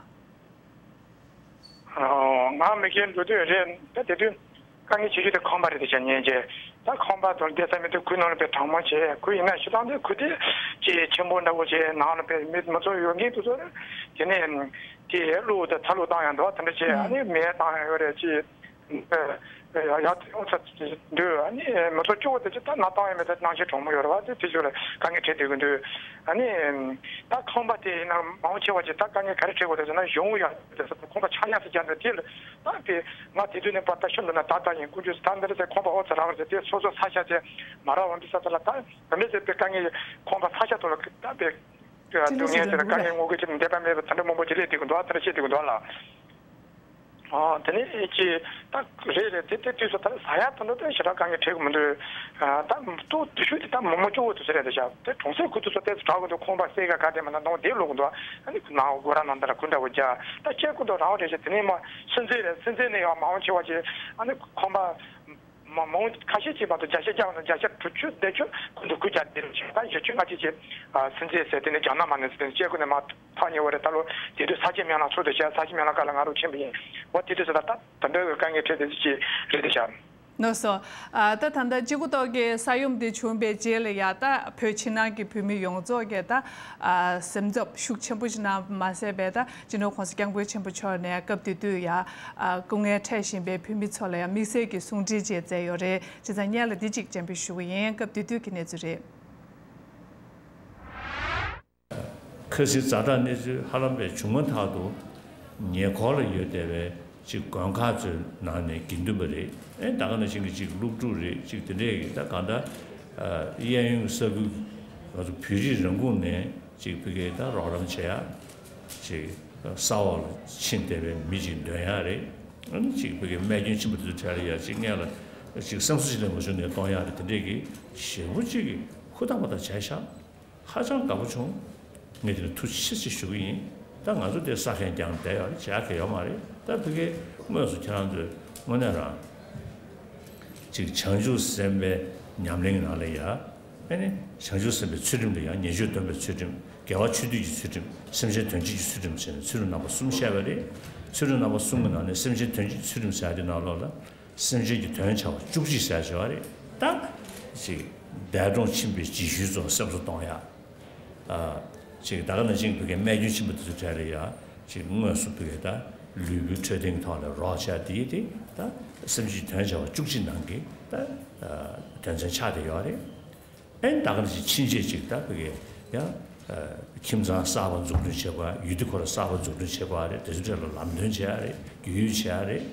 ཨོ། ང་མི་སྒེར་འགྲོ་དུས་རེད། ད་དེ་དུས་དཀའ་ངལ་ཆེ་ཤོས་དེ་ཁང་པ་རེད་དེ་བྱ་ཉན་བྱས། ད་ཁང་པ་དང་བསྡད་ས་མེད་དུས་ཁུལ་ནང་ལ་དཔེ་གྲང་མོ་བྱས། ཁུལ་ཡིན་ན་སྤྱིར་བཏང་དེ་ཁུལ་དེ་ཅིག་ཆེན་པོ་འདྲ་བོ་བྱས། ནང་ལ་དཔེ་མི་མི་ཚོགས་ཡོད་མཁན་དེ་ཚོ་རེད། དེ་ནས་དེ་གློག་དང་ཚ་གློག་བཏང་ཡང་འདུག། དེ་འདྲ་བྱས། ཨ་ནི་མེ་བཏང་ཡང་ཡོད་རེད། ཅིག་ཡག་ཡོང་ས་འདུག། ཨ་ནི་མི་ཚོགས་སྐྱོ་བོ་དེ་ཅིག་ད་ནང་བཏང་ཡང་མེད། ད་སྣང་ཆེན་གྲོང་མོ་ཡོད་རེད་བ། དེ་དེ་ཚོ་ལ་དཀའ་ངལ་འཕྲད་བསྡད་ཀྱི་འདུག། ཨ་ནི་ད་ཁང་པ་དེ་ཡིན་ན་མང་ཆེ་བ་ཅིག་ད་དཀའ་ངལ་ག་རེ་འཕྲད་དགོས་རེད་ཟེར་ན། གཞུང་ཡག་དེ་ཁང་པ་ཆག་ཉག་ཅིག་རྒྱག་འདུག། དེ་ལ་ད་དེ་ང་དེ་དུས་ནས་པར་ལྟ་ཤོར་འདུག་ན་ད་ལྟ་ཡིན་ཀུན་སྤྱོད་ད་འདི་རེད་ཟེར། ཁང་པ་ཨོ་ཙི་རག་རེད་ཟེར། དེ་སོ་སོ་ས་ཆ་ཅིག་མ་རག་འོང་དུས་ས་ད་ལ་ད་བུད་མེད་ཚོས་དཔེ་དཀའ་ངལ་ཁང་པ་ས་ཆ་ཐོག་ལ་ད་དཔེ་སྡུག་བསྔལ་ཟེར་ན་དཀའ་ངལ་ངོ་རྒོལ་བྱེད་འདོད་པ་མེད་པའི་ད་འདྲ་མང་པོ་ཅིག་སླེབས་བསྡད་ཀྱི་འདུག། ཨ་ད་འདྲ་བཤད་བསྡད་ཀྱི་འདུག་ལ། ཨོ། དེ་ནས་ཀྱི་ད་རེད་རེད། དེ་དེ་དུས་སུ་ད་ཟ་ཡག་དེ་འདྲ་དེ་ཞེ་དྲག་དཀའ་ངལ་འཕྲད་ཀྱི་མི་འདུག། ཨ་ད་ཏོག་དེ་ཤུགས་དེ་ད་མི་མང་སྐྱོ་བོ་དེ་ཚོ་རེད་དེ་ཤག། དེ་གྲོང་གསེབ་ཁུལ་དེ་ཚོ་ཏོག་ཙམ་དྲག་གི་འདུག། ཁང་པ་གསེར་ག་ག་དེ་མ་ན་ནང་བསྡད་ལོག་གི་འདུག། ཨ་ནི་ནང་སྒོ་ར་ནང་ད་ར་ཁུལ་འདྲ་བོ་རྒྱག། ད་སྐྱེ་ཁུལ་དུ་རང་རེད་ཤག། དེ་ནས་མ་སུན་གཙེར་རེད། སུན་གཙེར་ནས་ཡང་མང་ཆེ་བ་ཅིག་ཨ་ནི་ཁང་པ་མ་མང་ཁ་ཤས་ཅིག་མ་གཏོགས་བརྒྱ་ཆ་བརྒྱ་མ་གཏོགས་བརྒྱ་ཆ་དྲུག་ཅུ་བརྒྱད་ཅུ་ཁོ་ཚོ་ཁུལ་རྒྱག་བསྡད་རེད་ཤག། ད་བཞི་བཅུ་ལྔ་བཅུ་ཅིག་ཨ་སུན་གཙེར་ཟེར། དེ་ནས་རྒྱ་ནག་མ་ནས་ཟེར། དེ་ནས་སྐྱེ་ཁུལ་ནས་མ་ཐག་ཉེ་བ་རེད། ད་ལོ་དེ་དུས་ས་ཆ་མེད་ལ་ཚོགས་འདུ་བྱས། ས་ཆ་མེད་ལ་ག་ལ་ང་རུ་ཕྱིན་པ་ཡིན། འོ་དེ་དུས་ས་ད་ད་ད་འདྲ་གི་དཀའ་ངལ་འཕྲད་དེ་ཅིག་རེད་དེ་ཤག། ལགས་སོ། ཨ། ད་ད་ལྟ་གཅིག་པུ་ཐོག་གི་ས་ཡོམ་དེ་བྱུང་བའི་རྗེས་ལ་ཡ། ད་བོད་ཕྱི་ནང་གི་བོད་མི་ཡོངས་རྫོགས་ཀྱིས་ད་ཨ་སེམས་འཚབ་ཤུགས་ཆེན་པོ་ཞིག་གནང་མ་ཟད་པའི། ད་སྤྱི་ནོར་༸གོང་ས་༸སྐྱབས་མགོན་ཆེན་པོ་མཆོག་ནས་སྐབས་དེ་དུས་ཡ། ཨ། སྐུ་ངལ་འཕྲད་བཞིན་པའི་བོད་མི་ཚོ་ལ་ཡ་དམིགས་བསལ་གྱི་གསུང་འཕྲིན་ཅིག་བསྩལ་ཡོད་རེད། བྱས་ཙང་སྔོན་ལ་འདི་གཅིག་སྤྱན་འབུལ་ཞུ་གི་ཡིན། སྐབས་དེ་དུས་ཀྱི་གནས་ཚུལ་རེད། ཁ་སང་ཛ་དྲག་གནས་ཚུལ་ཧ་ལམ་པའི་བྱུང་མ་ཐག་ཏུ་ཉེ་འཁོར་ལ་ཡོད་བསྡད་པའི་ཅིག་དགོན་ཁག་ཚོའི་ནང་ནས་དགེ་འདུན་པ་རེད། ཨེ། ད་ག་ནང་བཞིན་གྱི་ཅིག་སློབ་ཕྲུག་རེད། ཅིག་དེ་འདྲས་ཀྱི་ད་གང་ལྟར་ཨ་གཡས་གཡོན་ས་ཁུལ། ང་ཚོ་བོད་རིགས་རང་ཁོངས་ནས་ཅིག་ཕ་གིར་ད་རོགས་རམ་བྱེད་ཡ་ཅིག་ས་འོག་ལ་ཕྱིན་བསྡད་པའི་མི་ཅིག་འདོན་ཡ་རེད། ཨ་ནི་ཅིག་ཕ་གིར་རྨས་སྐྱོན་ཕྱིན་པ་དེ་ཚོའི་གྲས་ལ་ཡ་ཅིག་སྔོན་ལ་ཅིག་སེམས་གསོ་ཅིག་ལེན་དགོས་བྱུང་ནས་གཏོང་ཡ་རེད། དེ་འདྲས་ཀྱི་ཞེ་པོ་ཅིག་གི་ཧུར་ཐག་པ་ཐག་བྱས་ཤག་ཧ་ཅང་དགའ་པོ་བྱུང་། ངས་དེ་ལ་ཐུགས་རྗེ་ཆེ་ཞུ་གི་ཡིན། ད་ང་ཚོ་དེ་ས་མཁན་རྐྱང་བསྡད་ཡོད་རེད། བྱ་གི་ཡོད་མ་རེད། ད་ཕ་གིར་དངོས་སུ་ཁྱེད་རང་ཚོས་དངོས་གནས་རང་ཅིག་བྱང་ཆུབ་སེམས་དཔའི་ཉམས་ལེན་ནང་ལ་ཡ། ཨེ་ནི་བྱང་ཆུབ་སེམས་དཔའི་ཚུལ་ཁྲིམས་ལ་ཡ། ཉེས་སྤྱོད་སྡོམ་པའི་ཚུལ་ཁྲིམས། དགེ་བ་ཆོས་སྡུད་ཀྱི་ཚུལ་ཁྲིམས། སེམས་ཅན་དོན་བྱེད་ཀྱི་ཚུལ་ཁྲིམས་བྱས་ནས་ཚུལ་ཁྲིམས་རྣམ་པ་གསུམ་བཤད་པ་རེད། ཚུལ་ཁྲིམས་རྣམ་པ་གསུམ་གྱི་ནང་ནས་སེམས་ཅན་དོན་བྱེད་ཀྱི་ཚུལ་ཁྲིམས་ཟེར་ཡ་དེ་ནང་ལོགས་ལ། སེམས་ཅན་གྱི་དོན་བྱ་བ་བཅུ་གཅིག་ཟེར་བྱ་བ་རེད། ད་ཅིག་འདས་གྲོངས་ཕྱིན་པའི་རྗེས་ཤུལ་ཚོ་སེམས་གསོ་གཏོང་ཡ། ཨ། ཅིག་ད་ག་ནང་བཞིན་ཕ་གིར་རྨས་སྐྱོན་ཕྱིན་པ་དེ་ཚོའི་གྲས་ལ་ཡ་ཅིག་དངོས་སུ་ཕ་གིར་ད་ལུས་པོའི་འཕྲོད་བསྟེན་གྱི་ཐོག་ལ་རོགས་བྱ་དེ་ཡིན་ཏེ། ད་སེམས་ཅན་གྱི་དོན་བྱ་བ་བཅུ་གཅིག་ནང་གི་ད་ཨ་དོན་ཚན་ཆགས་བསྡད་ཡོད་རེད། ཨེ། ད་ག་ནང་བཞིན་ཕྱིན་ཆད་ཅིག་ད་ཕ་གིར་ཡང་ཨ་ཁྱིམ་ཚང་གསར་པ་འཛུགས་སྐྲུན་བྱེད་དགོས། ཡུལ་སྡེ་ཁོ་ར་གསར་པ་འཛུགས་སྐྲུན་བྱེད་དགོས་རེད། དེ་ཚོའི་གྲས་ལ་ལམ་སྟོན་བྱེད་ཡ་རེད། རྒྱུས་ཡོད་བྱེད་ཡ་རེད།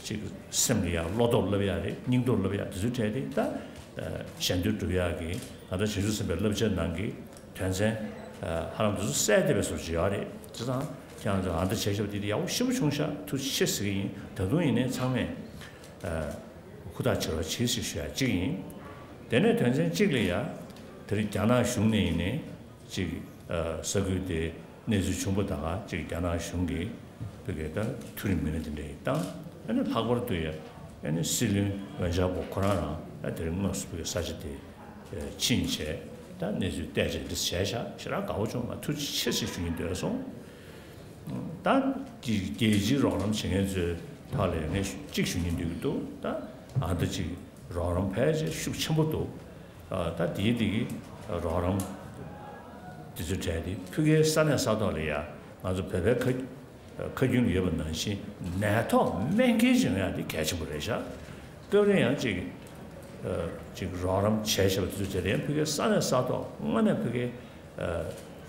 ཅིག་སེམས་ལ་ཡ་བློ་སྟོབས་བསླབ་ཡ་རེད། སྙིང་སྟོབས་བསླབ་ཡ། དེ་ཚོའི་གྲས་དེ་ད་ཨ་གཞན་དོན་སྒྲུབ་ཡ་གི་ད་ལྟ་བྱང་ཆུབ་སེམས་དཔའི་བསླབ་བྱ་ནང་གི་དོན་ཚན་ཨ་ཧ་ལམ་དེ་ཚོ་གསལ་བསྡད་པའི་བཟོ་ཅིག་ཡོད་རེད། བྱས་ཙང་ཁྱེད་རང་ཚོས་ཨ་འདི་བྱས་ཤག་པ་དེ་དེ་ཡག་པོ་ཞེ་པོ་བྱུང་ཤག་ཐུགས་རྗེ་ཆེ་ཟེར་གི་ཡིན། ད་དུང་ཡིན་ནའི་ཚང་མས་ཨ་ཧུར་ཐག་བྱེད་རོགས་བྱེད་ཞེས་ཞུ་ཡ་གཅིག་ཡིན། དེ་ནས་དོན་ཚན་གཅིག་ལ་ཡ། དེ་རིང་རྒྱ་ནག་གཞུང་ནས་ཡིན་ནའི་ཅིག་ཨ་ས་ཁུལ་དེ་གནས་ཚུལ་བྱུང་པ་ད་ག་ཅིག་རྒྱ་ནག་གཞུང་གིས་ཕ་གིར་ད་མཐོ་རིམ་མི་སྣ་དེ་འདྲ་ཡིན་བཏང་། ཨ་ནི་ལྷག་པར་དུ་ཡ་ཨ་ནི་སྲིད་བློན་ཝེ་ཆང་ཕུའུ་ཁོ་རང་རང་ད་དེ་རིང་དངོས་སུ་ཕ་གིར་ས་ཆ་དེ་ཕྱིན་བྱས་ད་གནས་ཚུལ་བལྟས་བྱས་འདི་བྱས་ཤག་ཞེ་དྲག་དགའ་པོ་བྱུང་། ང་ཐུགས་རྗེ་ཆེ་ཞེས་ཞུ་སྙིང་འདོད་སོང་། ད་རྒྱལ་སྤྱིའི་རོགས་རམ་བྱེད་མཁན་ཚོའི་ཐོག་ལ་ངས་གཅིག་ཞུ་སྙིང་འདོད་ཀྱི་འདུག་ད་ཨ་ད་ཅིག་རོགས་རམ་ཕལ་ཆེར་ཤུགས་ཆེན་པོ་འདུག་ཨ་ད་དེའི་དེ་གི་རོགས་རམ་དེ་ཚོའི་གྲས་དེ་ཕ་གིའི་ས་གནས་ས་ཐོག་ལ་ཡ་ང་ཚོ་བོད་པའི་ཁ་ཁ་རྒྱུན་ལ་ཡོད་པ་ནང་བཞིན་ནད་ཐོག་སྨན་ཁང་ཅིག་ཡོང་ཡ་དེ་གལ་ཆེན་པོ་རེད་ཤག་སྐབས་རེ་ཡང་ཅིག་ཨ་ཅིག་རོགས་རམ་བྱས་བྱས་པ་དེ་ཚོ་བྱས་ཏེ་ཡང་ཕ་གིའི་ས་གནས་ས་ཐོག་དངོས་གནས་ཕ་གིའི་ཨ་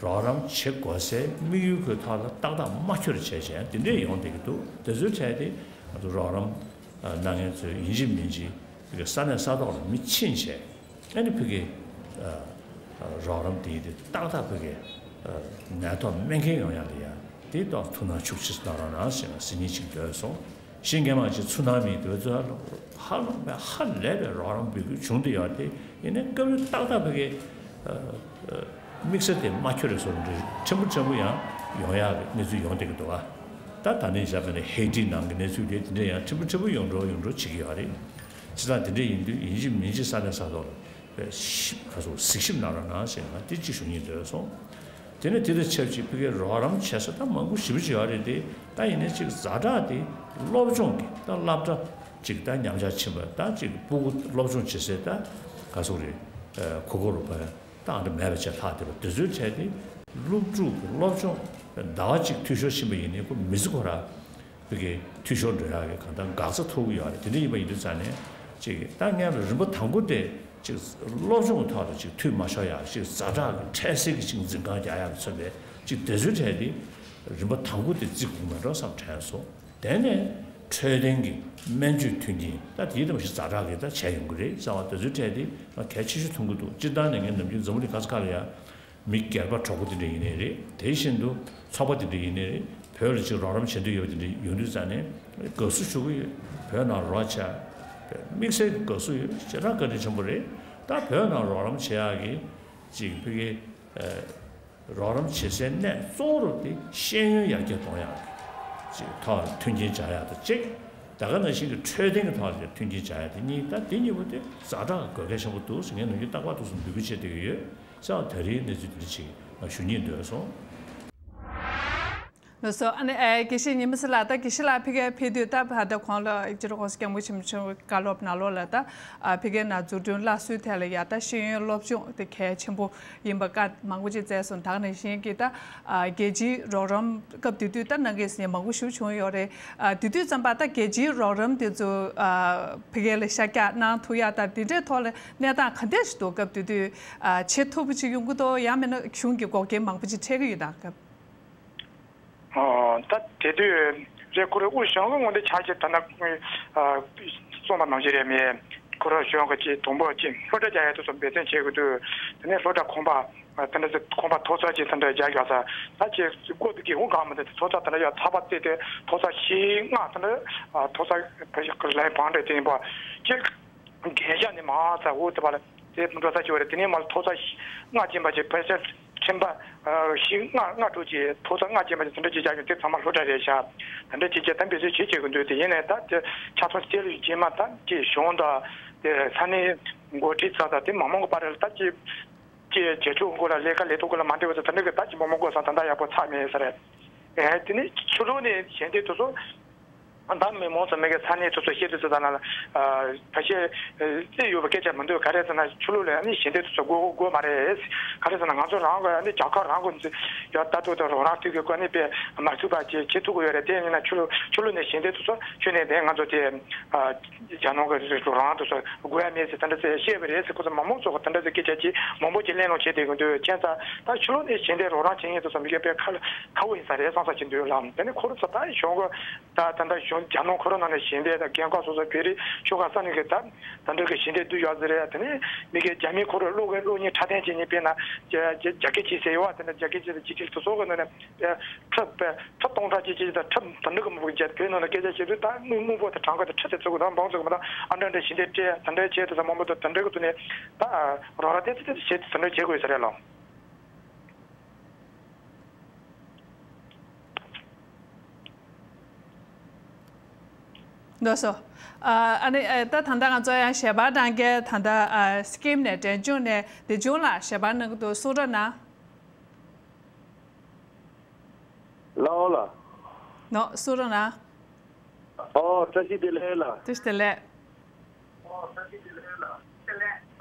རོགས་རམ་བྱེད་དགོས་སའི་དམིགས་ཡུལ་ཁོའི་ཐོག་ལ་ཏག་ཏག་མ་འཁྱོལ་བྱས་བྱས་དེ་འདྲས་ཡོང་བསྡད་ཀྱི་འདུག་དེ་ཚོའི་གྲས་དེ་ང་ཚོ་རོགས་རམ་ཨ་གནང་མཁན་ཚོས་ཡིན་གཅིག་མིན་གཅིག་ཕ་གིའི་ས་གནས་ས་ཐོག་ལ་མི་ཕྱིན་བྱས། ཨ་ནི་ཕ་གིའི་ཨ་ཨ་རོགས་རམ་དེ་དེ་ཏག་ཏག་ཕ་གིའི་ཨ་ནད་ཐོག་སྨན་ཁང་ཡོང་ཡ་ལ་ཡ་དེ་ཏོག་ཐུགས་སྣང་ཤུགས་ཆེ་གནང་རོགས་གནང་ཞེས་ཟེར་སྙིང་གཅིག་འདོད་སོང་། གཞན་སྒེར་མང་ཆེ་ཚུར་སྣང་མེད་དུས་ཚོད་ཧ་ལམ་པའི་ཧ་ལས་པའི་རོགས་རམ་འབོད་སྐུལ་བྱུང་བསྡད་ཡོད་དེ། ཡིན་ནའི་སྐབས་རེ་ཏག་ཏག་ཕ་གིའི་ཨ་ཨ་དམིགས་ས་དེ་མ་འཁྱོལ་རེད་བཟོ་འདྲ་ཕྲན་བུ་ཕྲན་བུ་ཡང་ཡོང་ཡག་གི་གནས་ཚུལ་ཡོང་བསྡད་ཀྱི་འདུག་ཨ་ད་ད་ནས་བཞག་པ་ཡིན་ན་ཧེ་ཏི་ནང་གི་གནས་ཚུལ་དེ་དེ་འདྲ་ཡང་ཕྲན་བུ་ཕྲན་བུ་ཡོང་འགྲོ་ཡོང་འགྲོ་བྱེད་ཀྱི་ཡོད་རེད། བྱས་ཙང་དེ་འདྲ་ཡིན་དུས་ཡིན་གཅིག་མིན་གཅིག་ས་གནས་ས་ཐོག་ལ་པའི་ཞིབ་ག་ཚོད་གཟིགས་ཞིབ་གནང་རོགས་གནང་ཞེས་ང་འདི་གཅིག་ཞུ་སྙིང་འདོད་སོང་། དེ་ནས་དེ་དང་ཆབས་ཅིག་ཕ་གིའི་རོགས་རམ་བྱེད་ས་ད་མང་པོ་ཞེ་པོ་ཅིག་ཡོད་རེད་དེ། ད་ཡིན་ནའི་ཅིག་ཛ་དྲག་དེ་སློབ་སྦྱོང་གི་ད་སློབ་གྲྭ་ཅིག་ད་ཉམས་ཆག་ཕྱིན་པ་ད་ཅིག་སྤུ་གུ་སློབ་སྦྱོང་བྱེད་སའི་ད་ག་ཚོད་རེད། ཨ་གུ་གུ་རུ་པ་ད་ཨ་འདྲ་མེད་པ་བྱས་ལྷག་བསྡད་པ་དེ་ཚོའི་གྲས་དེ་སློབ་ཕྲུག་གི་སློབ་སྦྱོང་ཟླ་བ་གཅིག་འཐུས་ཤོར་ཕྱིན་པ་ཡིན་ནའི་ཁོ་མི་ཚེ་ཁོ་ར། བོད་ཀྱི་འཐུས་ཤོར་འགྲོ་ཡག་གི་གང་ལྟར་འགག་རྩ་ཐུག་གི་ཡོད་རེད། དེ་འདྲ་ཡིན་པ་ཡིན་དུས་ཙང་ནས་ཅིག་ད་སྔོན་ལ་རིམ་པ་དང་པོ་དེ་ཅིག་སློབ་སྦྱོང་གི་ཐོག་ལ་ཅིག་འཐུས་མ་ཤོར་ཡག་ཅིག་ཛ་དྲག་གི་འཕྲལ་སེལ་གྱི་ཅིག་འཛིན་བཀག་རྒྱག་ཡག་གི་མཚོན་པའི་ཅིག་དེ་ཚོའི་གྲས་དེ་རིམ་པ་དང་པོ་དེ་བརྩི་དགོས་མེད་འགྲོ་བསམ་དྲན་སོང་། དེ་ནས་འཕྲོད་བསྟེན་གྱི་སྨན་བཅོས་མཐུན་རྐྱེན་ད་དེའི་དེ་མ་གཞི་ཛ་དྲག་གི་ད་བྱས་ཡོང་གི་རེད་ཟེར་བ་དེ་ཚོའི་གྲས་དེ་ང་གལ་ཆེ་ཤོས་མཐོང་གི་འདུག་སྤྱིར་བཏང་ནས་ངས་ནམ་རྒྱུན་འཛམ་བུ་གླིང་ག་ས་ག་ལ་ཡ། མི་སྒེར་པ་གྲོགས་པོ་དེ་འདྲ་ཡིན་ནའི་རེད། དེ་བཞིན་དུ་ཚོགས་པ་དེ་འདྲ་ཡིན་ནའི་རེད། བོད་ལ་ཅིག་རོགས་རམ་བྱེད་འདོད་ཡོད་པ་དེ་འདྲ་ཡོང་དུས་ཙང་ནས་དགའ་བསུ་ཞུ་གི་ཡོད། བོད་ནང་རོགས་བྱ། དམིགས་བསལ་གྱི་དགའ་བསུ་ཡོད། ཞེ་དྲག་བཀའ་དྲིན་ཆེན་པོ་རེད། ད་བོད་ནང་རོགས་རམ་བྱེད་ཡག་གི་ཅིག་ཕ་གི་ཨ་རོགས་རམ་བྱེད་སའི་གནས་གཙོ་བོ་དེ་ཤེས་ཡོན་ཡར་རྒྱས་གཏོང་ཡག་གི་ཅིག་ཐོག་མཐུན་རྐྱེན་སྦྱར་ཡག་དང་གཅིག་ད་ག་ནང་བཞིན་གྱི་འཕྲོད་བསྟེན་གྱི་ཐོག་ལ་མཐུན་རྐྱེན་སྦྱར་ཡག་དེ་གཉིས། ད་དེ་གཉིས་པོ་དེ་ཛ་དྲག་དགོས་གལ་ཆེན་པོ་འདུག་ཟེར་ངས་ནམ་རྒྱུན་རྟག་པར་དུ་འབོད་སྐུལ་བྱེད་བསྡད་ཀྱི་ཡོད། ས་ད་རེས་གནས་ཚུལ་འདི་འདྲ་ཅིག་ང་ཞུ་སྙིང་འདོད་སོང་། ལགས་སོ། ཨ་ནི་ཨེ་དགེ་བཤེས་ཉི་མ་ཚེ་ལགས། ད་དགེ་བཤེས་ལགས་ཕ་གིར་ཕེབས་དུས་ད་ད་ལྟ་གོང་ལ་སྤྱི་ནོར་༸གོང་ས་༸སྐྱབས་མགོན་ཆེན་པོ་མཆོག་བཀའ་སློབ་ནང་ལོགས་ལ་ད་ཨ་ཕ་གིར་ནང་འཛུགས་སྐྲུན་སླར་གསོའི་ཐད་ལ་ཡ་ད་ཤེས་ཡོན་སློབ་སྦྱོང་དེ་གལ་ཆེན་པོ་ཡིན་པ་བཀའ་མང་པོ་ཅིག་སྩལ་སོང་། ད་ག་ནང་བཞིན་གྱི་ད་ཨ་རྒྱལ་སྤྱིའི་རོགས་རམ་སྐབས་དེ་དུས་ད་གནང་གི་ཟེར་མང་པོ་ཞིག་བྱུང་ཡོད་རེད། ཨ་དེ་དུས་ཙམ་པ་ད་རྒྱལ་སྤྱིའི་རོགས་རམ་དེ་ཚོ་ཨ་ཕ་གི་ལ་ཤར་རྒྱག་གནང་ཐུབ་ཡ་ད་དེ་འདྲའི་ཐོག་ལ་གནས་སྟངས་ག་འདྲ་ཞིག་འདུག་སྐབས་དེ་དུས་ཨ་བྱེད་ཐུབ་པ་ཅིག་ཡོང་གི་འདུག་ཡང་མིན་ན་གཞུང་གི་འགོག་རྐྱེན་མང་པོ་ཅིག་འཕྲད་ཀྱི་ཡོད་ད་སྐབས། ཨོ། ད་དེ་དུས་རེད། ཁོ་རང་དབུས་གཞུང་གི་ངོས་ནས་ཆ་བཞག་ད་ན་ཨ་གསུངས་པ་ནང་བཞིན་རེད། མི་ཁོ་རང་གཞུང་གི་ཅིག་དུམ་བུ་ཅིག་སློབ་གྲྭ་རྒྱག་ཡ་དེ་ཚོ་འབད་བརྩོན་བྱེད་དགོས་དུས། དེ་ནས་སློབ་གྲྭ་ཁང་པ་ཨ་དེ་འདྲ་ཚོ་ཁང་པ་ཐོག་ཚད་ཅིག་དེ་འདྲ་རྒྱག་ཡོད་ས། ད་ཅིག་སྒོ་དེ་གི་འོང་གང་མི་འདུག་ཐོག་ཚད་དེ་འདྲ་ཡ་ཚགས་པ་བརྩིས་ཏེ་ཐོག་ཚད་བཞི་ལྔ་དེ་འདྲ་ཨ་ཐོག་ཚད་བཞི་ལན་བང་རེ་དེ་ཡིན་པ་ཅིག་རྒན་ཤག་ནས་མ་ཚ་འུ་ཐུག་པ་ལ་དེ་འགྲོ་ས་ཅིག་ཡོད་རེད། དེ་ནས་མར་ཐོག་ཚད་ལྔ་ཅན་པ་ཅིག་ཕལ་ཆེར་ཁྲིམས་པ་ཨ་བཞི་ལྔ་ལྔ་དྲུག་ཅིག་ཐོག་ཚད་ལྔ་ཅན་པ་ཅིག་དེ་འདྲ་ཅིག་བྱ་རྒྱུ་དེ་ཚང་མ་སློབ་གྲྭ་རེད་ཤག་དེ་འདྲ་ཅིག་ཅིག་དམ་འབད་རྩོལ་བྱེད་བྱེད་དགོས་འདུག་དེ་ཡིན་ནའི་ད་དེ་ཆ་ཚང་སྤྱི་ལོའི་རྗེས་མ་ད་ཅིག་གཞུང་དང་དེ་ས་གནས་འགོ་ཁྲིད་ཚོ་དང་དེ་མི་མང་གི་བར་ལ་ད་ཅིག་ཅིག་བྱེད་ཕྱོགས་སྐོར་ལ་ལས་ཀ་ལས་ཐོག་སྐོར་ལ་མ་འགྲིག་པ་ཚོ་དེ་འདྲ་གི་ད་ཅིག་མི་མང་གི་ས་ད་ད་ཡག་པོ་ཚར་མེད་ས་རེད། ཨེ་དེ་ནས་ཕྱི་ལོགས་ནས་ཞལ་འདེབས་དེ་ཚོ། ད་མི་མང་ཚང་མས་ཀྱི་ས་གནས་སོ་སོ་བཤད་དུས་ཚོད་དང་ལ་ཨ་ཕལ་ཆེར་ཨ་སླེབས་ཡོད་པའི་སྐད་ཆ་མི་འདུག་ག་རེ་ཟེར་ན་ཕྱི་ལོགས་ལ་ཨ་ནི་ཞལ་འདེབས་དེ་ཚོ་དགོས་དགོས་མ་རེད། ག་རེ་ཟེར་ན་ང་ཚོ་རང་གི་ཨ་ནི་རྒྱལ་ཁབ་རང་གི་ཡ་ལྟ་རྟོག་དང་རོགས་རམ་དུས་ཀྱི་སྐོར་ནས་དཔེ་མ་ཐུབ་པ་བྱེད་བྱེད་ཐུབ་ཀྱི་ཡོད་རེད། དེ་ཡིན་ན་ཕྱི་ལོགས་ཕྱི་ལོགས་ནས་ཞལ་འདེབས་དེ་ཚོ་ཁྱོན་ནས་དེ་ང་ཚོ་དེ་ཨ་རྒྱ་ནག་གི་རོགས་རམ་དེ་ཚོ་དགོས་ཡ་མེད་ཟེར་དེ་འདྲ་ཟེར་བཤད་པ་རེད་ཟེར། ཁོ་ཚོ་མི་མང་ཚོ་གི་དེ་འདྲ་ཟེར་སྐད་ཆ་ཅིག་མང་པོ་ཅིག་གླེང་སློང་བྱེད་བསྡད་ཀྱི་འདུག་ཁྱད་མཚར་ད་ཕྱི་ལོགས་ནས་ཞལ་འདེབས་རོགས་རམ་བྱེད་མཁན་དེ་ཚོ་མི་ཡོད་པའི་ཁ་ཁ་བོ་ཡིན་ས་རེད་བསམ་ས་ཅིག་འདུག་ལ། དེ་ནས་ཁོ་རང་ཚོ་ད་གཞུང་གི་ད་ད་ལྟ་གཞུང་རྒྱ་ནག་ཁོ་རང་ནང་ནས་ཞལ་འདེབས་དང་རྒན་ཁག་སོ་སོ་བོད་རིགས་ཆོལ་ཁ་ས་གནས་ཀྱི་ད་ད་འདྲ་གི་ཞལ་འདེབས་བསྡུས་ཡོད་ཟེར་རེད། དེ་ནས་མི་གི་རྒྱ་མི་ཁོ་རང་གློག་གི་གློག་བརྙན་འཁྲབ་སྟོན་བྱེད་མཁན་དཔེར་ན་རྒྱ་རྒྱ་རྒྱ་སྐད་ཅིག་ཟེར་ཡོད་པ། དེ་ནས་རྒྱ་སྐད་ཅིག་དང་ཅིག་ཅིག་སོ་སོ་གི་ནང་ནས་ཁྲི་ཁྲི་སྟོང་ཕྲག་གཅིག་གཅིག་དང་ཁྲི་ད་འདྲ་གི་མང་པོ་བརྒྱབ། བོད་ནང་ལ་སྐད་ཆ་བཤད་དུས་ད་དངུལ་དངུལ་ཕོགས་དང་གྲངས་ཀ་དང་ཁྲི་དེ་ཚོ་གི་ནང་འབངས་ཚོ་གི་མ་ད་ཨ་འདྲ་འདྲ་ཞལ་འདེབས་སྤྲད་ད་འདྲ་བྱས་དེ་ཚོ་མང་པོ་དང་ད་འདྲ་གི་ཐོག་ནས་ད་རོགས་རམ་དེ་ཚོ་དེ་ཚོ་བྱེད་དེ་འདྲ་བྱེད་དགོས་ས་རེད་ལགས། ལགས་སོ། ཨ་ཨ་ནི་ཨ་ད་ད་ལྟ་ང་ཚོ་ཡང་ཞལ་པར་གནང་མཁན་ད་ལྟ་ཨ་སི་ཀིམ་ནས་འབྲས་ལྗོངས་ནས་བདེ་ཆུང་ལགས་ཞལ་པར་གནང་གི་འདུག་གསུང་རོགས་གནང་། ལགས་ལགས། ནོ་གསུང་རོགས་གནང་། ཨོ་བཀྲ་ཤིས་བདེ་ལེགས་ལགས། བཀྲ་ཤིས་བདེ་ལེགས།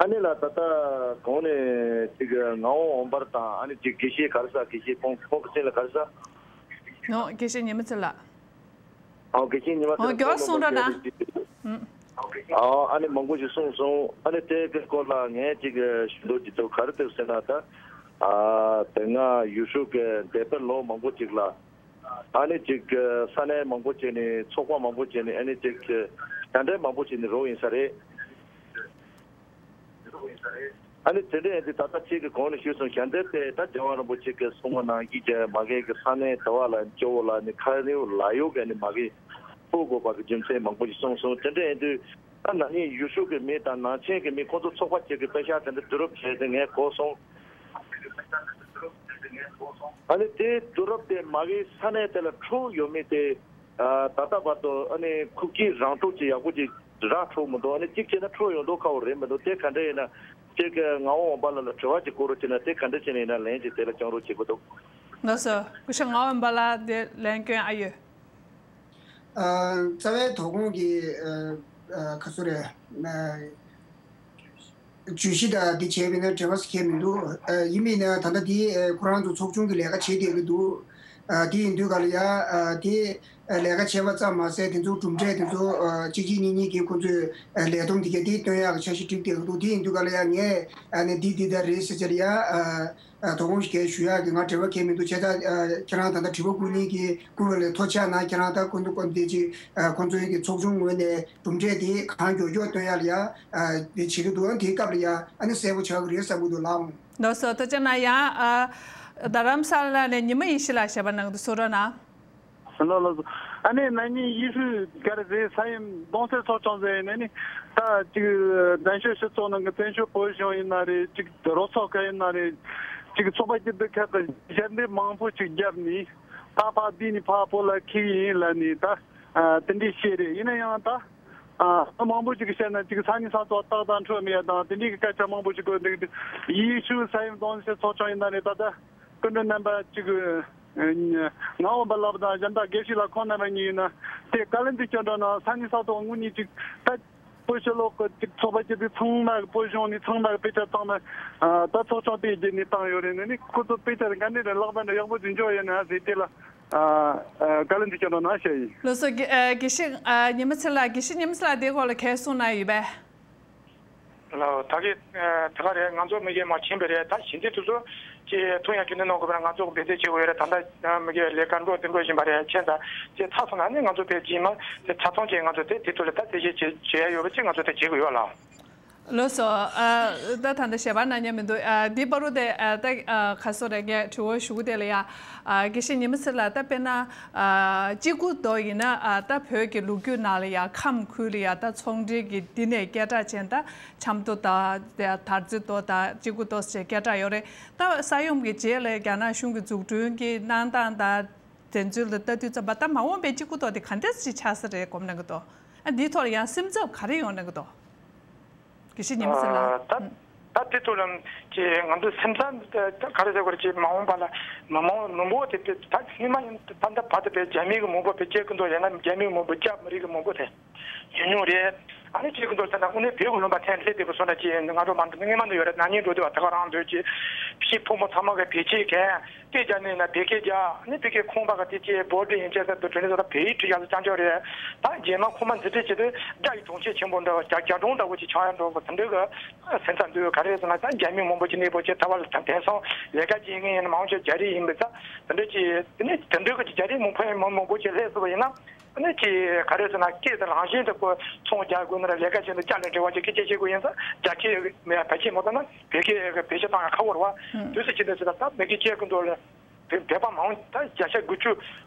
ཨ་ནི་ལགས་ད་ལྟ་གོང་ནས་ཅིག་ངག་དབང་འོད་འབར་དང་ཨ་ནི་ཅིག་དགེ་བཤེས་ག་རེ་ཟེར་དགེ་བཤེས་ཁོང་ཁོང་གི་མཚན་ལ་ག་རེ་ཟེར། ནོ་དགེ་བཤེས་ཉི་མ་ཚེ་ལགས། ཨོ་དགེ་བཤེས་ཉི་མ་ཚེ་ལགས་ཁོང་ལ་མ་གསུང་རོགས་གནང་། ཨུམ། ཨོ་ཨ་ནི་མང་པོ་ཞིག་གསུངས་སོང་། ཨ་ནི་དེ་གི་སྐོར་ལ་ངས་ཅིག་ཞུ་འདོད་ཀྱི་འདུག་ག་རེ་འདུག་ཟེར་ན་ད་ཨ་དེ་སྔ་ཡུལ་ཤུལ་གི་འདས་པའི་ལོ་མང་པོ་ཅིག་ལ་ཨ་ནི་ཅིག་ས་གནས་མང་པོ་ཅིག་ནས་ཚོགས་པ་མང་པོ་ཅིག་ནས་ཨ་ནི་ཅིག་མཇལ་འཕྲད་མང་པོ་ཅིག་ནས་རོགས་ཡིན་ས་རེད། ཨ་ནི་དེ་འདྲ་ཡིན་དུས་ད་ལྟ་ཁྱེད་ཀྱིས་གོང་ནས་ཞུས་སོང་། ཞལ་འདེབས་དེ་ད་རྒྱལ་བ་རིན་པོ་ཆེ་གི་གསུང་བ་ནང་བཞིན་གྱི་མ་གི་གི་ས་གནས་དེ་བ་ལ་སྐྱོ་བོ་ལ་ནི་ཁ་རེའུ་ལ་ཡོད་གི་ནི་མ་གི་ཕུལ་དགོས་པ་གི་རྒྱུ་མཚན་མང་པོ་ཞིག་གསུངས་སོང་། དེ་འདྲ་ཡིན་དུས་ད་ན་ནིང་ཡུལ་ཤུལ་གི་མི་དང་ནང་ཆེན་གི་མི་ཁོང་ཚོ་ཚོགས་པ་གཅིག་གི་པེ་ཤག་དེ་འདྲ་བསྡུ་རུབ་བྱས་ཏེ་ངས་གོ་སོང་། ཨ་ནི་དེ་བསྡུ་རུབ་དེ་མ་གི་ས་གནས་དེ་ལ་འཁྲུག་ཡོད་མེད་དེ། ཨ་ད་ལྟ་བར་དུ་ཨ་ནི་ཁུག་ཀྱི་རང་འཁྲུག་ཅིག་ཡག་པོ་ཅིག་རག་ཐུབ་མི་འདུག་ཨ་ནི་གཅིག་བྱས་ན་འཁྲུག་ཡོང་མདོག་ཁ་པོ་རེད་མི་འདུག་དེ་ག་འདྲ་ཡིན་ན་ཁྱེད་ཀྱིས་ངག་དབང་འོད་འབར་ལགས་ལ་དྲི་བ་ཅིག་བསྐུར་རོགས་བྱས་ན་དེ་ག་འདྲ་བྱས་ནས་ཡིན་ན་ལན་ཅིག་དེ་ལ་བསྐྱོན་རོགས་བྱེད་དགོས་འདུག་ལགས་སོ། སྐུ་ཞབས་ངག་དབང་འོད་འབར་ལགས་དེ་ལན་སྐྱོན་ཨ་ཡོད། ཨ་རྩ་བའི་དོ་དགོང་གི་ཨ་ཨ་ག་ཚོད་རེད། ཨ་བརྗོད་གཞི་དང་འདི་བྱས་པས་ན་འབྲེལ་བ་ཟེར་མཁན་མི་འདུག་ཨ་ཡིན་མིན་ན་ད་ལྟ་འདི་ཨ་ཁོ་རང་ཚོ་ཚོགས་ཆུང་གི་ལས་ཀ་བྱེད་བསྡད་ཀྱི་འདུག་ཨ་དེ་ཡིན་དུས་ག་ལ་ཡ་ཨ་དེ་ཨ་ལས་ཀ་བྱས་པ་ཙམ་མ་ཟད་དེ་ཚོ་གྲུབ་འབྲས་དེ་ཚོ་ཨ་གཅིག་གཅིག་གཉིས་གཉིས་ཀྱིས་ཁོ་ཚོས་ཨ་ལས་བསྡོམས་དེ་ག་དེ་སྟོན་ཡག་གི་འཆར་གཞི་བསྒྲིགས་བསྡད་ཀྱི་འདུག་དེ་ཡིན་དུས་ག་ལ་ཡ་ངས་ཨ་ནི་འདི་འདི་ལྟར་རེད་ཟེར་བྱས་ལ་ཡ་ཨ། ཨ་དོ་དགོང་ཞིག་གས་ཞུ་ཡག་གི་ང་འབྲེལ་བ་གས་མི་འདུག་བྱས་ཙང་ཨ་ཁྱེད་རང་ད་ལྟ་དྲི་བ་བསྐུར་མཁན་གྱིས་བསྐུར་བ་ལས་ཐོག་ཆགས་ན་ཁྱེད་རང་ད་ཀུན་ཏུ་ཀུན་ཏུ་ཅིག་ཨ་ཁོང་ཚོའི་གི་ཚོགས་ཆུང་ངོས་ནས་གྲུབ་འབྲས་དེ་གང་མགྱོགས་མགྱོགས་སྟོན་ཡག་ལ་ཡ་ཨ་དེ་བྱེད་ཀྱི་འདུག་ཨ་དེའི་སྐབས་ལ་ཡ་ཨ་ནི་གསལ་པོ་ཆགས་ཀྱི་རེད་བསམ་གྱི་འདུག་ལགས། ལགས་སོ། ཐུགས་རྗེ་གནང་། ཡང་ཨ་རྡ་རམ་ས་ལ་ནས་ཉི་མ་ཡེ་ཤེས་ལགས་ཞལ་པར་གནང་གི་འདུག་གསུང་རོགས་གནང་། ལགས་ལགས་སོ། ཨ་ནི་ན་ནིང་ཡེ་ཤུ་ག་རེ་ཟེར་ས་ཡོམ་གདུང་སེལ་ཚོགས་ཆུང་ཟེར་ནས་ནི་ད་ཅིག་བཙན་བྱོལ་སྤྱི་ཚོགས་ནང་གི་བཙན་བྱོལ་བོད་གཞུང་ཡིན་ན་རེད། ཅིག་རོགས་ཚོགས་ཁག་ཡིན་ན་རེད། ཅིག་ཚོགས་པ་སྐྱིད་སྡུག་ཁག་གི་ཞལ་འདེབས་མང་པོ་ཅིག་བརྒྱབ་ནས་ད་ཕར་བསྡུས་ནས་ཕར་བོད་ལ་འཁྱེར་གི་ཡིན་ལབ་ནས་ད་ཨ་དེ་འདྲས་བཤད་རེད། ཡིན་ན་ཡང་ད་ཨ་མི་མང་པོ་ཅིག་གིས་བཤད་ན་ཅིག་ས་གནས་ས་ཐོག་རྟགས་དང་འཕྲོད་མེད་དང་དེ་འདྲས་ཀྱི་སྐད་ཆ་མང་པོ་ཅིག་གོ་འདུག་ཡེ་ཤུ་ས་ཡོམ་གདུང་སེལ་ཚོགས་ཆུང་ཡིན་ན་རེད། ད་ད་སྐུ་མགྲོན་རྣམ་པ་ཅིག་ངག་དབང་པ་ལགས་དང་གཞན་དག་དགེ་བཤེས་ལགས་ཁོང་རྣམ་པ་གཉིས་ཡིན་ན་དེ་བཀའ་བློན་འདི་སྐྱོན་འགྲོ་ན་ས་གནས་ས་ཐོག་དངོས་གཉིས་ཅིག་ད་བོད་ཕྱི་ལོགས་ཀྱི་ཅིག་ཚོགས་པ་སྐྱིད་པའི་ཚང་མ་གི་བོད་གཞུང་ནས་ཚང་མ་གི་དཔེ་ཆ་ཚང་མ་ད་ཚོགས་ཆུང་དེའི་རྗེས་ནས་བཏང་ཡོད་རེད། ནི་ཁོ་ཚོ་དཔེ་ཆ་དེ་ག་འདྲ་རེད་ལག་པ་འདྲ་ཡག་པོ་ཅིག་འཇོག་ཡོད་ན་ཟེར་དེ་ལ་བཀའ་བློན་འདི་སྐྱོན་འགྲོ་ན་བཤད་ཡིན། ལགས་སོ། དགེ་དགེ་བཤེས་ཉི་མ་ཚེ་ལགས། དགེ་བཤེས་ཉི་མ་ཚེ་ལགས་དེའི་སྐོར་ལ་ག་རེ་གསུང་གནང་ཡོད་པས། ལགས། ད་གི་ད་ག་རེད། ང་ཚོ་མི་སྒེར་མ་ཕྱིན་པ་རེད། ད་ཞིང་སྡེ་དེ་ཚོ་ཅི་ཐུགས་ཡང་ཁྱོན་ནས་གནང་དགོས་པ་ང་ཚོ་འབད་བརྩོན་བྱེད་དགོས་ཡོད་རེད། ད་ལྟ་མི་སྒེར་ལས་ཀ་འགྲོ་དེ་འགྲོ་བཞིན་པ་རེད། ཁྱེད་ད་ཅི་ཚར་སོང་ན་ནི་ང་ཚོ་དཔེ་རྗེས་མ་དེ་ཚར་ཐོང་ཅིག་ང་ཚོ་དེ་དེ་ཐོག་ལ་ད་དེ་བཞིན་བྱེད་བྱེད་ཡ་ཡོད་པ་ཅིག་ང་ཚོ་དེ་བྱེད་དགོས་ཡོད་ལགས། ལགས་སོ། ཨ་ད་ད་ལྟ་ཞལ་པར་གནང་མཁན་མི་འདུག་ཨ་འདི་བར་དུ་དེ་ཨ་ད་ཨ་ག་སོ་རེད། ངས་དྲི་བ་ཞུ་གི་དེ་ལ་ཡ། ཨ་དགེ་བཤེས་ཉི་མ་ཚེ་ལགས། ད་དཔེར་ན་ཨ་གཅིག་པུ་མདོག་ཡིན་ན་ཨ་ད་བོད་ཀྱི་ལོ་རྒྱུས་ནང་ལ་ཡ་ཁམས་ཁུལ་ལ་ཡ་ད་ཚོང་འབྲེལ་གྱི་འདི་ནས་སྐད་གྲགས་ཅན་ད་ཆབ་མདོ་དང་དེ་དར་རྩེ་མདོ་དང་གཅིག་པུ་མདོ་ཟེར་སྐད་གྲགས་ཡོད་རེད། ད་ས་ཡོམ་གྱི་རྗེས་ལ་རྒྱ་ནག་གཞུང་གི་འཛུགས་སྐྲུན་གྱི་གནང་སྟངས་དང་། དེ་ཚོ་ལ་ལྟ་དུས་ཙམ་པ་ད་མ་འོངས་པའི་གཅིག་པུ་མདོག་དེ་ག་འདྲ་ཞིག་ཆགས་ས་རེད་དགོངས་གནང་གི་འདུག་ཨ་འདིའི་ཐོག་ལ་ཡང་སེམས་འཚབ་ག་རེ་ཡོང་གནང་གི་འདུག་དགེ་བཤེས་ཉི་མ་ཚེ་ལགས། ཨ་ད་ཨུམ། ད་དེ་ཐོག་ལ་ཅི་ང་ཚོ་སེམས་འཚབ་ད་ག་རེ་ཟེར་དགོས་རེད། ཅི་མ་འོངས་པ་ལ་མི་མང་མི་འབོར་དེ་དེ་ད་སྔོན་མ་ཡིན་ད་ད་བར་དུ་པའི་རྒྱ་མི་གི་མི་འབོར་པའི་སྐྱེ་གི་འདུག་ཡང་ན་རྒྱ་མི་གི་མི་འབོར་རྒྱ་མི་རིགས་གི་མི་འབོར་དེ་ཉུང་ཉུང་རེད། ཨ་ནི་ཅི་གི་འདུག་ཟེར་ན་དངོས་གནས་བོད་གི་ལུང་པ་ཐེན་ལྷེ་དེ་གི་སོང་ན་ཅི་ང་ཚོ་མ་འདུག་སྔོན་མ་འདུག་ཡོད་རེད། ན་ནིང་འགྲོ་དུས་བ་ད་ག་རང་འདུག་ཅི་ཕྱི་ཕོ་མོ་ཚང་མ་གི་བེད་སྤྱད་མཁན། སྐད་རྒྱག་ནས་ན་བོད་སྐད་རྒྱག་ནི་བོད་སྐད་ཁོང་པ་ག་དེ་ཅེས་བོད་འདྲི་ཡིན་ཅེས་ཟེར་དུ་དྲི་ནས་ཟེར་བོད་ཡིག་བྲིས་ཡག་ལ་རྐྱང་ཅོག་རེད། ད་རྗེས་མ་ཁོང་མ་འཛི་བྲིས་བྱེད་དུས་དགྲ་ཡི་གྲོང་ཁྱེར་ཆེན་པོ་འདྲ་བ་རྒྱ་རྒྱ་གྲོང་འདྲ་བོ་ཅིག་ཆགས་ཡ་འགྲོ་གི་དེ་འདྲའི་གི་སེམས་འཚབ་འདུག་ག་རེ་ཟེར་ན་ད་རྒྱ་མི་མང་པོ་ཅིག་གནས་སྤོ་ཅེས་ད་བར་ལ་དེང་སང་ལས་ཀ་བྱེད་མཁན་ཡིན་ན་མང་ཆེ་རྒྱ་རིགས་ཡིན་པས་ད་དེ་འདྲ་ཅིག་དེ་ནས་དེ་འདྲའི་གི་རྒྱ་རིགས་མང་པོ་མང་མང་པོ་ཅིག་སླེབས་སོང་བ་ཡིན་ན། ཨ་ནི་ཅི་ག་རེ་ཟེར་ན་སྐད་དེ་རང་བཞིན་དུ་ཁོ་ཚོང་རྒྱག་དགོས་ན་ར་ལས་ཀ་བྱེད་ན་སྐྱ་ལས་འབྲེལ་བ་ཅིག་སྐད་ཆ་བཤད་དགོས་ཡིན་ཙང་རྒྱ་སྐད་མེད་བོད་སྐད་མ་གཏོགས་ན་བོད་སྐད་བེད་སྤྱོད་བཏང་ཡ་ཁག་པོ་རེད་བ། དུས་སུ་ཕྱིན་དུས་སུ་ད་ལྟ་མི་སྐད་བཤད་ཀྱི་འདུག་ལ། བོད་བོད་པ་མང་ད་བརྒྱ་ཆ་དགུ་བཅུ་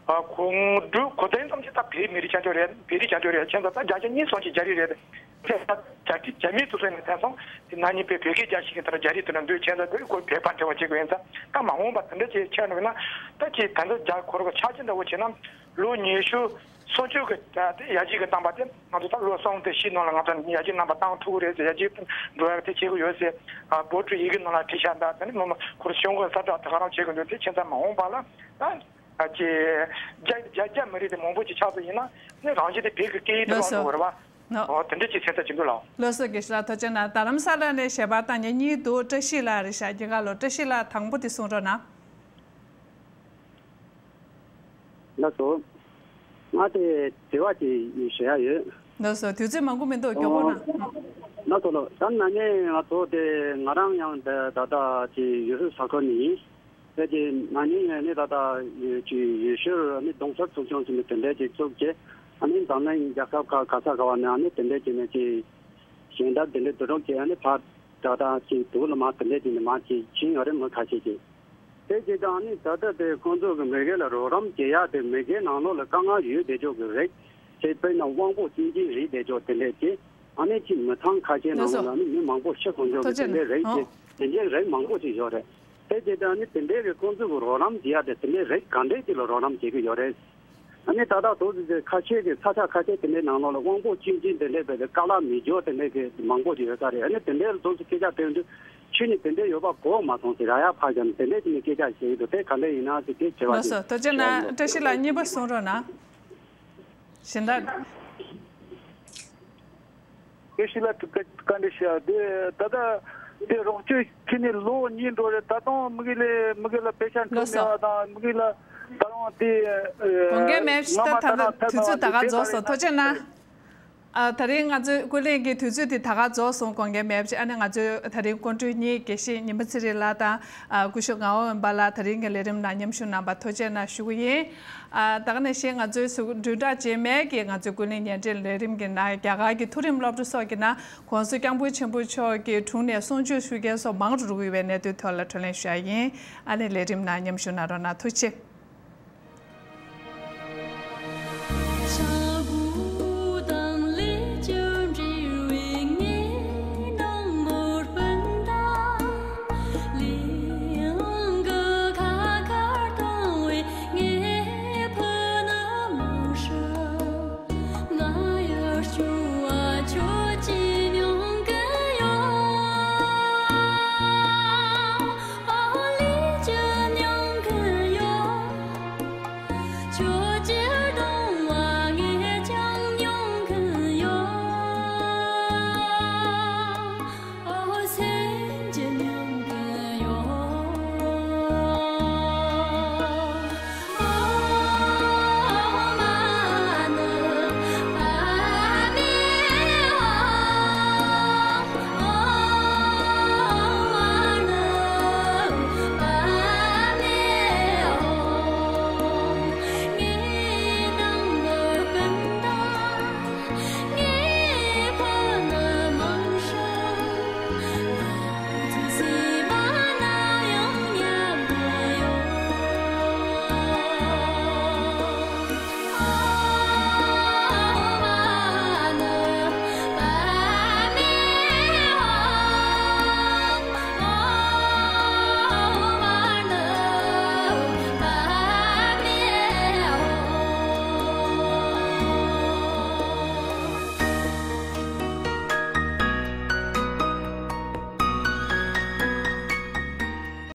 གོ་དྲུག་གོ་བདུན་ཙམ་ཞིག་ད་བོད་མི་རིགས་ཆགས་འཇོག་རེད། བོད་རིགས་ཆགས་འཇོག་རེད། ཁྱེད་ཚོ་ད་བརྒྱ་ཆ་གཉིས་ཙམ་ཞིག་རྒྱ་རིགས་རེད། ད་རྒྱ་རྒྱ་མིའི་དུས་ཚོད་ནས་དེང་སང་དེ་ན་ནི་བོད་བོད་སྐད་རྒྱག་ཤེས་མཁན་དེ་འདྲ་རྒྱ་རིགས་དེ་འདྲ་འདུག་ཁྱེད་ཚོ་བོད་ཁོ་བོད་པ་འབྲེལ་བ་བྱེད་དགོས་ཡིན་ཙང་ད་མ་འོངས་པ་དེ་འདྲ་ཅིག་ཆགས་འགྲོ་ན་ད་ཅིག་ད་ཚོ་རྒྱ་ཁོ་ར་གི་ཆགས་ཀྱི་འདྲ་བོ་བྱས་ན། ལོ་ཉི་ཤུ་སུམ་ཅུ་གི་ད་ལྟའི་ཡར་རྒྱས་ཀྱི་བཏང་པ་དེ་ང་ཚོ་ད་ལོ་གསུམ་དང་བཞི་ནང་ལ་ང་ཚོ་ཡར་རྒྱས་རྣམ་པ་བཏང་ཐུབ་ཀྱི་རེད་ཟེར། ཡར་རྒྱས་འགྲོ་ཡག་དེ་བྱེད་ཀྱི་ཡོད་ཟེར། ཨ་བོད་ཀྱི་ཡི་གེ་ནང་ལ་བྲིས་བཞག་འདུག་ད་ནི་མི་མང་ཁོ་ར་གཞུང་གི་གསལ་བསྒྲགས་དེ་ག་རང་བྱེད་ཀྱི་འདུག་དེ་ཁྱེད་ཚོ་མ་འོངས་པ་ལ་ད་ཨ་ཅེ་རྒྱ་རྒྱ་རྒྱ་མི་རིགས་དེ་མང་པོ་ཅིག་ཆགས་སོང་ཡིན་ན་ནི་རང་བཞིན་དེ་བོད་ཀྱི་སྐད་ཡིག་དེ་ལོག་འགྲོ་གི་རེད་བ། ནོ། ཨོ་དེ་འདྲ་ཅིག་སེམས་འཚབ་ཅིག་འདུག་ལགས། ལགས་སོ། དགེ་བཤེས་ལགས་ཐུགས་རྗེ་གནང་། རྡ་རམ་ས་ལ་ནས་ཞལ་པར་བཏང་མཁན་གཉིས་འདུག་བཀྲ་ཤིས་ལགས་རེད་ཤག་རྒྱ་གར་ལོ། བཀྲ་ཤིས་ལགས་དང་པོ་དེ་གསུང་རོགས་གནང་། ལགས་སོ། ང་དེ་དྲི་བ་ཅིག་ཞུ་ཡ་ཡོད། ལགས་སོ། དུས་ཚོད་མང་པོ་མི་འདུག་མགྱོགས་པོ་གནང་། ལགས་སོ་ལགས། ད་ན་ནིང་ང་ཚོ་དེ་ང་རང་ཡང་དེ་ད་ལྟ་ཅིག་ཡུལ་ཤུལ་ས་ཁུལ་ནས་ཡིན། དེ་ཅིག་ན་ནིང་ནས་ད་ལྟ་ཡུལ་ཅིག་ཡུལ་ཤུལ་ནས་རྡུང་ཚོགས་ཚོགས་ཆུང་ཟེར་ནས་དེ་འདྲས་ཅིག་བཙུགས་བྱས། ཨ་ནི་འཛམ་གླིང་རྒྱལ་ཁབ་ཁག་ག་ས་ག་བ་ནས་ཨ་ནི་དེ་འདྲས་ཅིག་ནས་ཅིག་ཞལ་འདེབས་དེ་འདྲས་བསྡུ་རུབ་བྱས། ཨ་ནི་ཕར་ད་ལྟ་ཅིག་དུག་ལ་མ་དེ་འདྲས་ཅིག་ནས་མ་ཅིག་ཕྱིན་ཡོད་རེད། མི་ཁ་ཤས་ཅིག་དེ་བྱས་ཙང་ནི་ད་ལྟ་དེ་ཁོང་ཚོ་གི་མི་སྒེར་ལ་རོགས་རམ་བྱེད་ཡག་དེ་མི་སྒེར་ནང་ལོགས་ལ་དཀའ་ངལ་ཡོད་བསྡད་ཆོག་གི་རེད། དེ་དཔེར་ན་དབང་པོ་སྐྱོན་ཅན་རིགས་བསྡད་ཆོག་དེ་འདྲས་ཅིག་ཨ་ནི་ཅིག་མི་ཚང་ཁ་ཤས་ནང་ལོགས་ལ་ནི་མི་མང་པོ་ཤི་ཁོང་ཚོ་གི་དེ་འདྲས་རིགས་ཅིག་དེ་འདྲས་རིགས་མང་པོ་ཅིག་ཡོད་རེད། དེ་བྱས་ཙང་ནི་དེ་འདྲས་གི་ཁོང་ཚོ་གི་རོགས་རམ་བྱེད་ཡག་དེ་དེ་འདྲས་རིགས་ག་འདྲས་ཅིག་ལ་རོགས་རམ་བྱེད་ཀྱི་ཡོད་རེད། ཨ་ནི་ད་ལྟ་དུང་ཟེར་ཁ་ཤས་ཀྱི་ས་ཆ་ཁ་ཤས་དེ་འདྲའི་ནང་ལོགས་ལ་དབང་པོ་སྐྱོན་ཅན་དེ་འདྲའི་བས་ཀ་ལ་མི་འཇོག་དེ་འདྲའི་གི་མང་པོ་ཞིག་ཡོད་ས་རེད། ཨ་ནི་དེ་འདྲའི་དུང་ཟེར་སྐད་ཆ་དྲིས་དུས་ཁྱོད་ནི་དེ་འདྲའི་ཡོད་པ་གོ་མ་སོང་ཟེར་ར་ཡ་ཕ་གམ་དེ་འདྲའི་ཅིག་ནས་སྐད་ཆ་བཤད་ཀྱི་འདུག་དེ་ག་འདྲ་ཡིན་ན་ཟེར་དེ་དྲི་བ་ལགས་སོ། ཞིག་ཐུགས་རྗེ་གནང་། བཀྲ་ཤིས་ལགས་གཉིས་པ་གསུང་རོགས་གནང་། གཞན་དག་དགེ་བཤེས་ལགས་བཀའ་འདྲི་ཞུ་ཡ་དེ་ད་ལྟ་དེ་རོགས་སྐྱོར་ཁྱེར་ནས་ལོ་གཉིས་འགྲོ་རེད། ད་དུང་མི་གི་ལས་མི་གི་ལ་པེ་ཤ་འཁྲུག་ནས་བ་དང་མི་གི་ལ་ད་རུང་དེ་དགོངས་འགལ་མེད་ཞིག་ད་ད་ལྟ་དུས་ཚོད་ད་ག་རྫོགས་སོང་། ཐུགས་རྗེ་གནང་། ཨ་ད་རིང་ང་ཚོའི་ཀུན་གླེང་གི་དུས་ཚོད་དེ་ད་ག་རྫོགས་སོང་། དགོངས་འགལ་མེད་ཅིག་ཨ་ནི་ང་ཚོའི་ད་རིང་སྐུ་མགྲོན་གཉིས་དགེ་བཤེས་ཉི་མ་ཚེ་རིང་ལགས་དང་། ཨ་སྐུ་ཞབས་ངག་དབང་དབེན་པ་ལགས་ད་རིང་གི་ལས་རིམ་ནང་མཉམ་ཞུགས་གནང་བར་ཐུགས་རྗེ་གནང་ཞུ་གི་ཡིན། ཨ་ད་ག་ནང་བཞིན་ང་ཚོའི་ཟུར་བདུན་ཕྲག་རྗེས་མའི་གི་ང་ཚོའི་ཀུན་གླེང་ཉིན་རེའི་ལས་རིམ་གྱི་ནང་རྒྱ་གར་གྱི་མཐོ་རིམ་སློབ་གྲྭ་སོགས་ཀྱི་ནང་༸གོང་ས་༸སྐྱབས་མགོན་ཆེན་པོ་མཆོག་གི་དྲུང་ནས་གསུང་ཆོས་ཞུ་མཁན་སོགས་མང་རུ་འགྲོ་གི་ཡོད་པའི་གནས་ཚུལ་ཐོག་ལ་བགྲོ་གླེང་ཞུ་ཡ་ཡིན། ཨ་ནི་ལས་རིམ་ནང་མཉམ་ཞུགས་གནང་རོགས་གནང་། ཐུགས་རྗེ་ཆེ།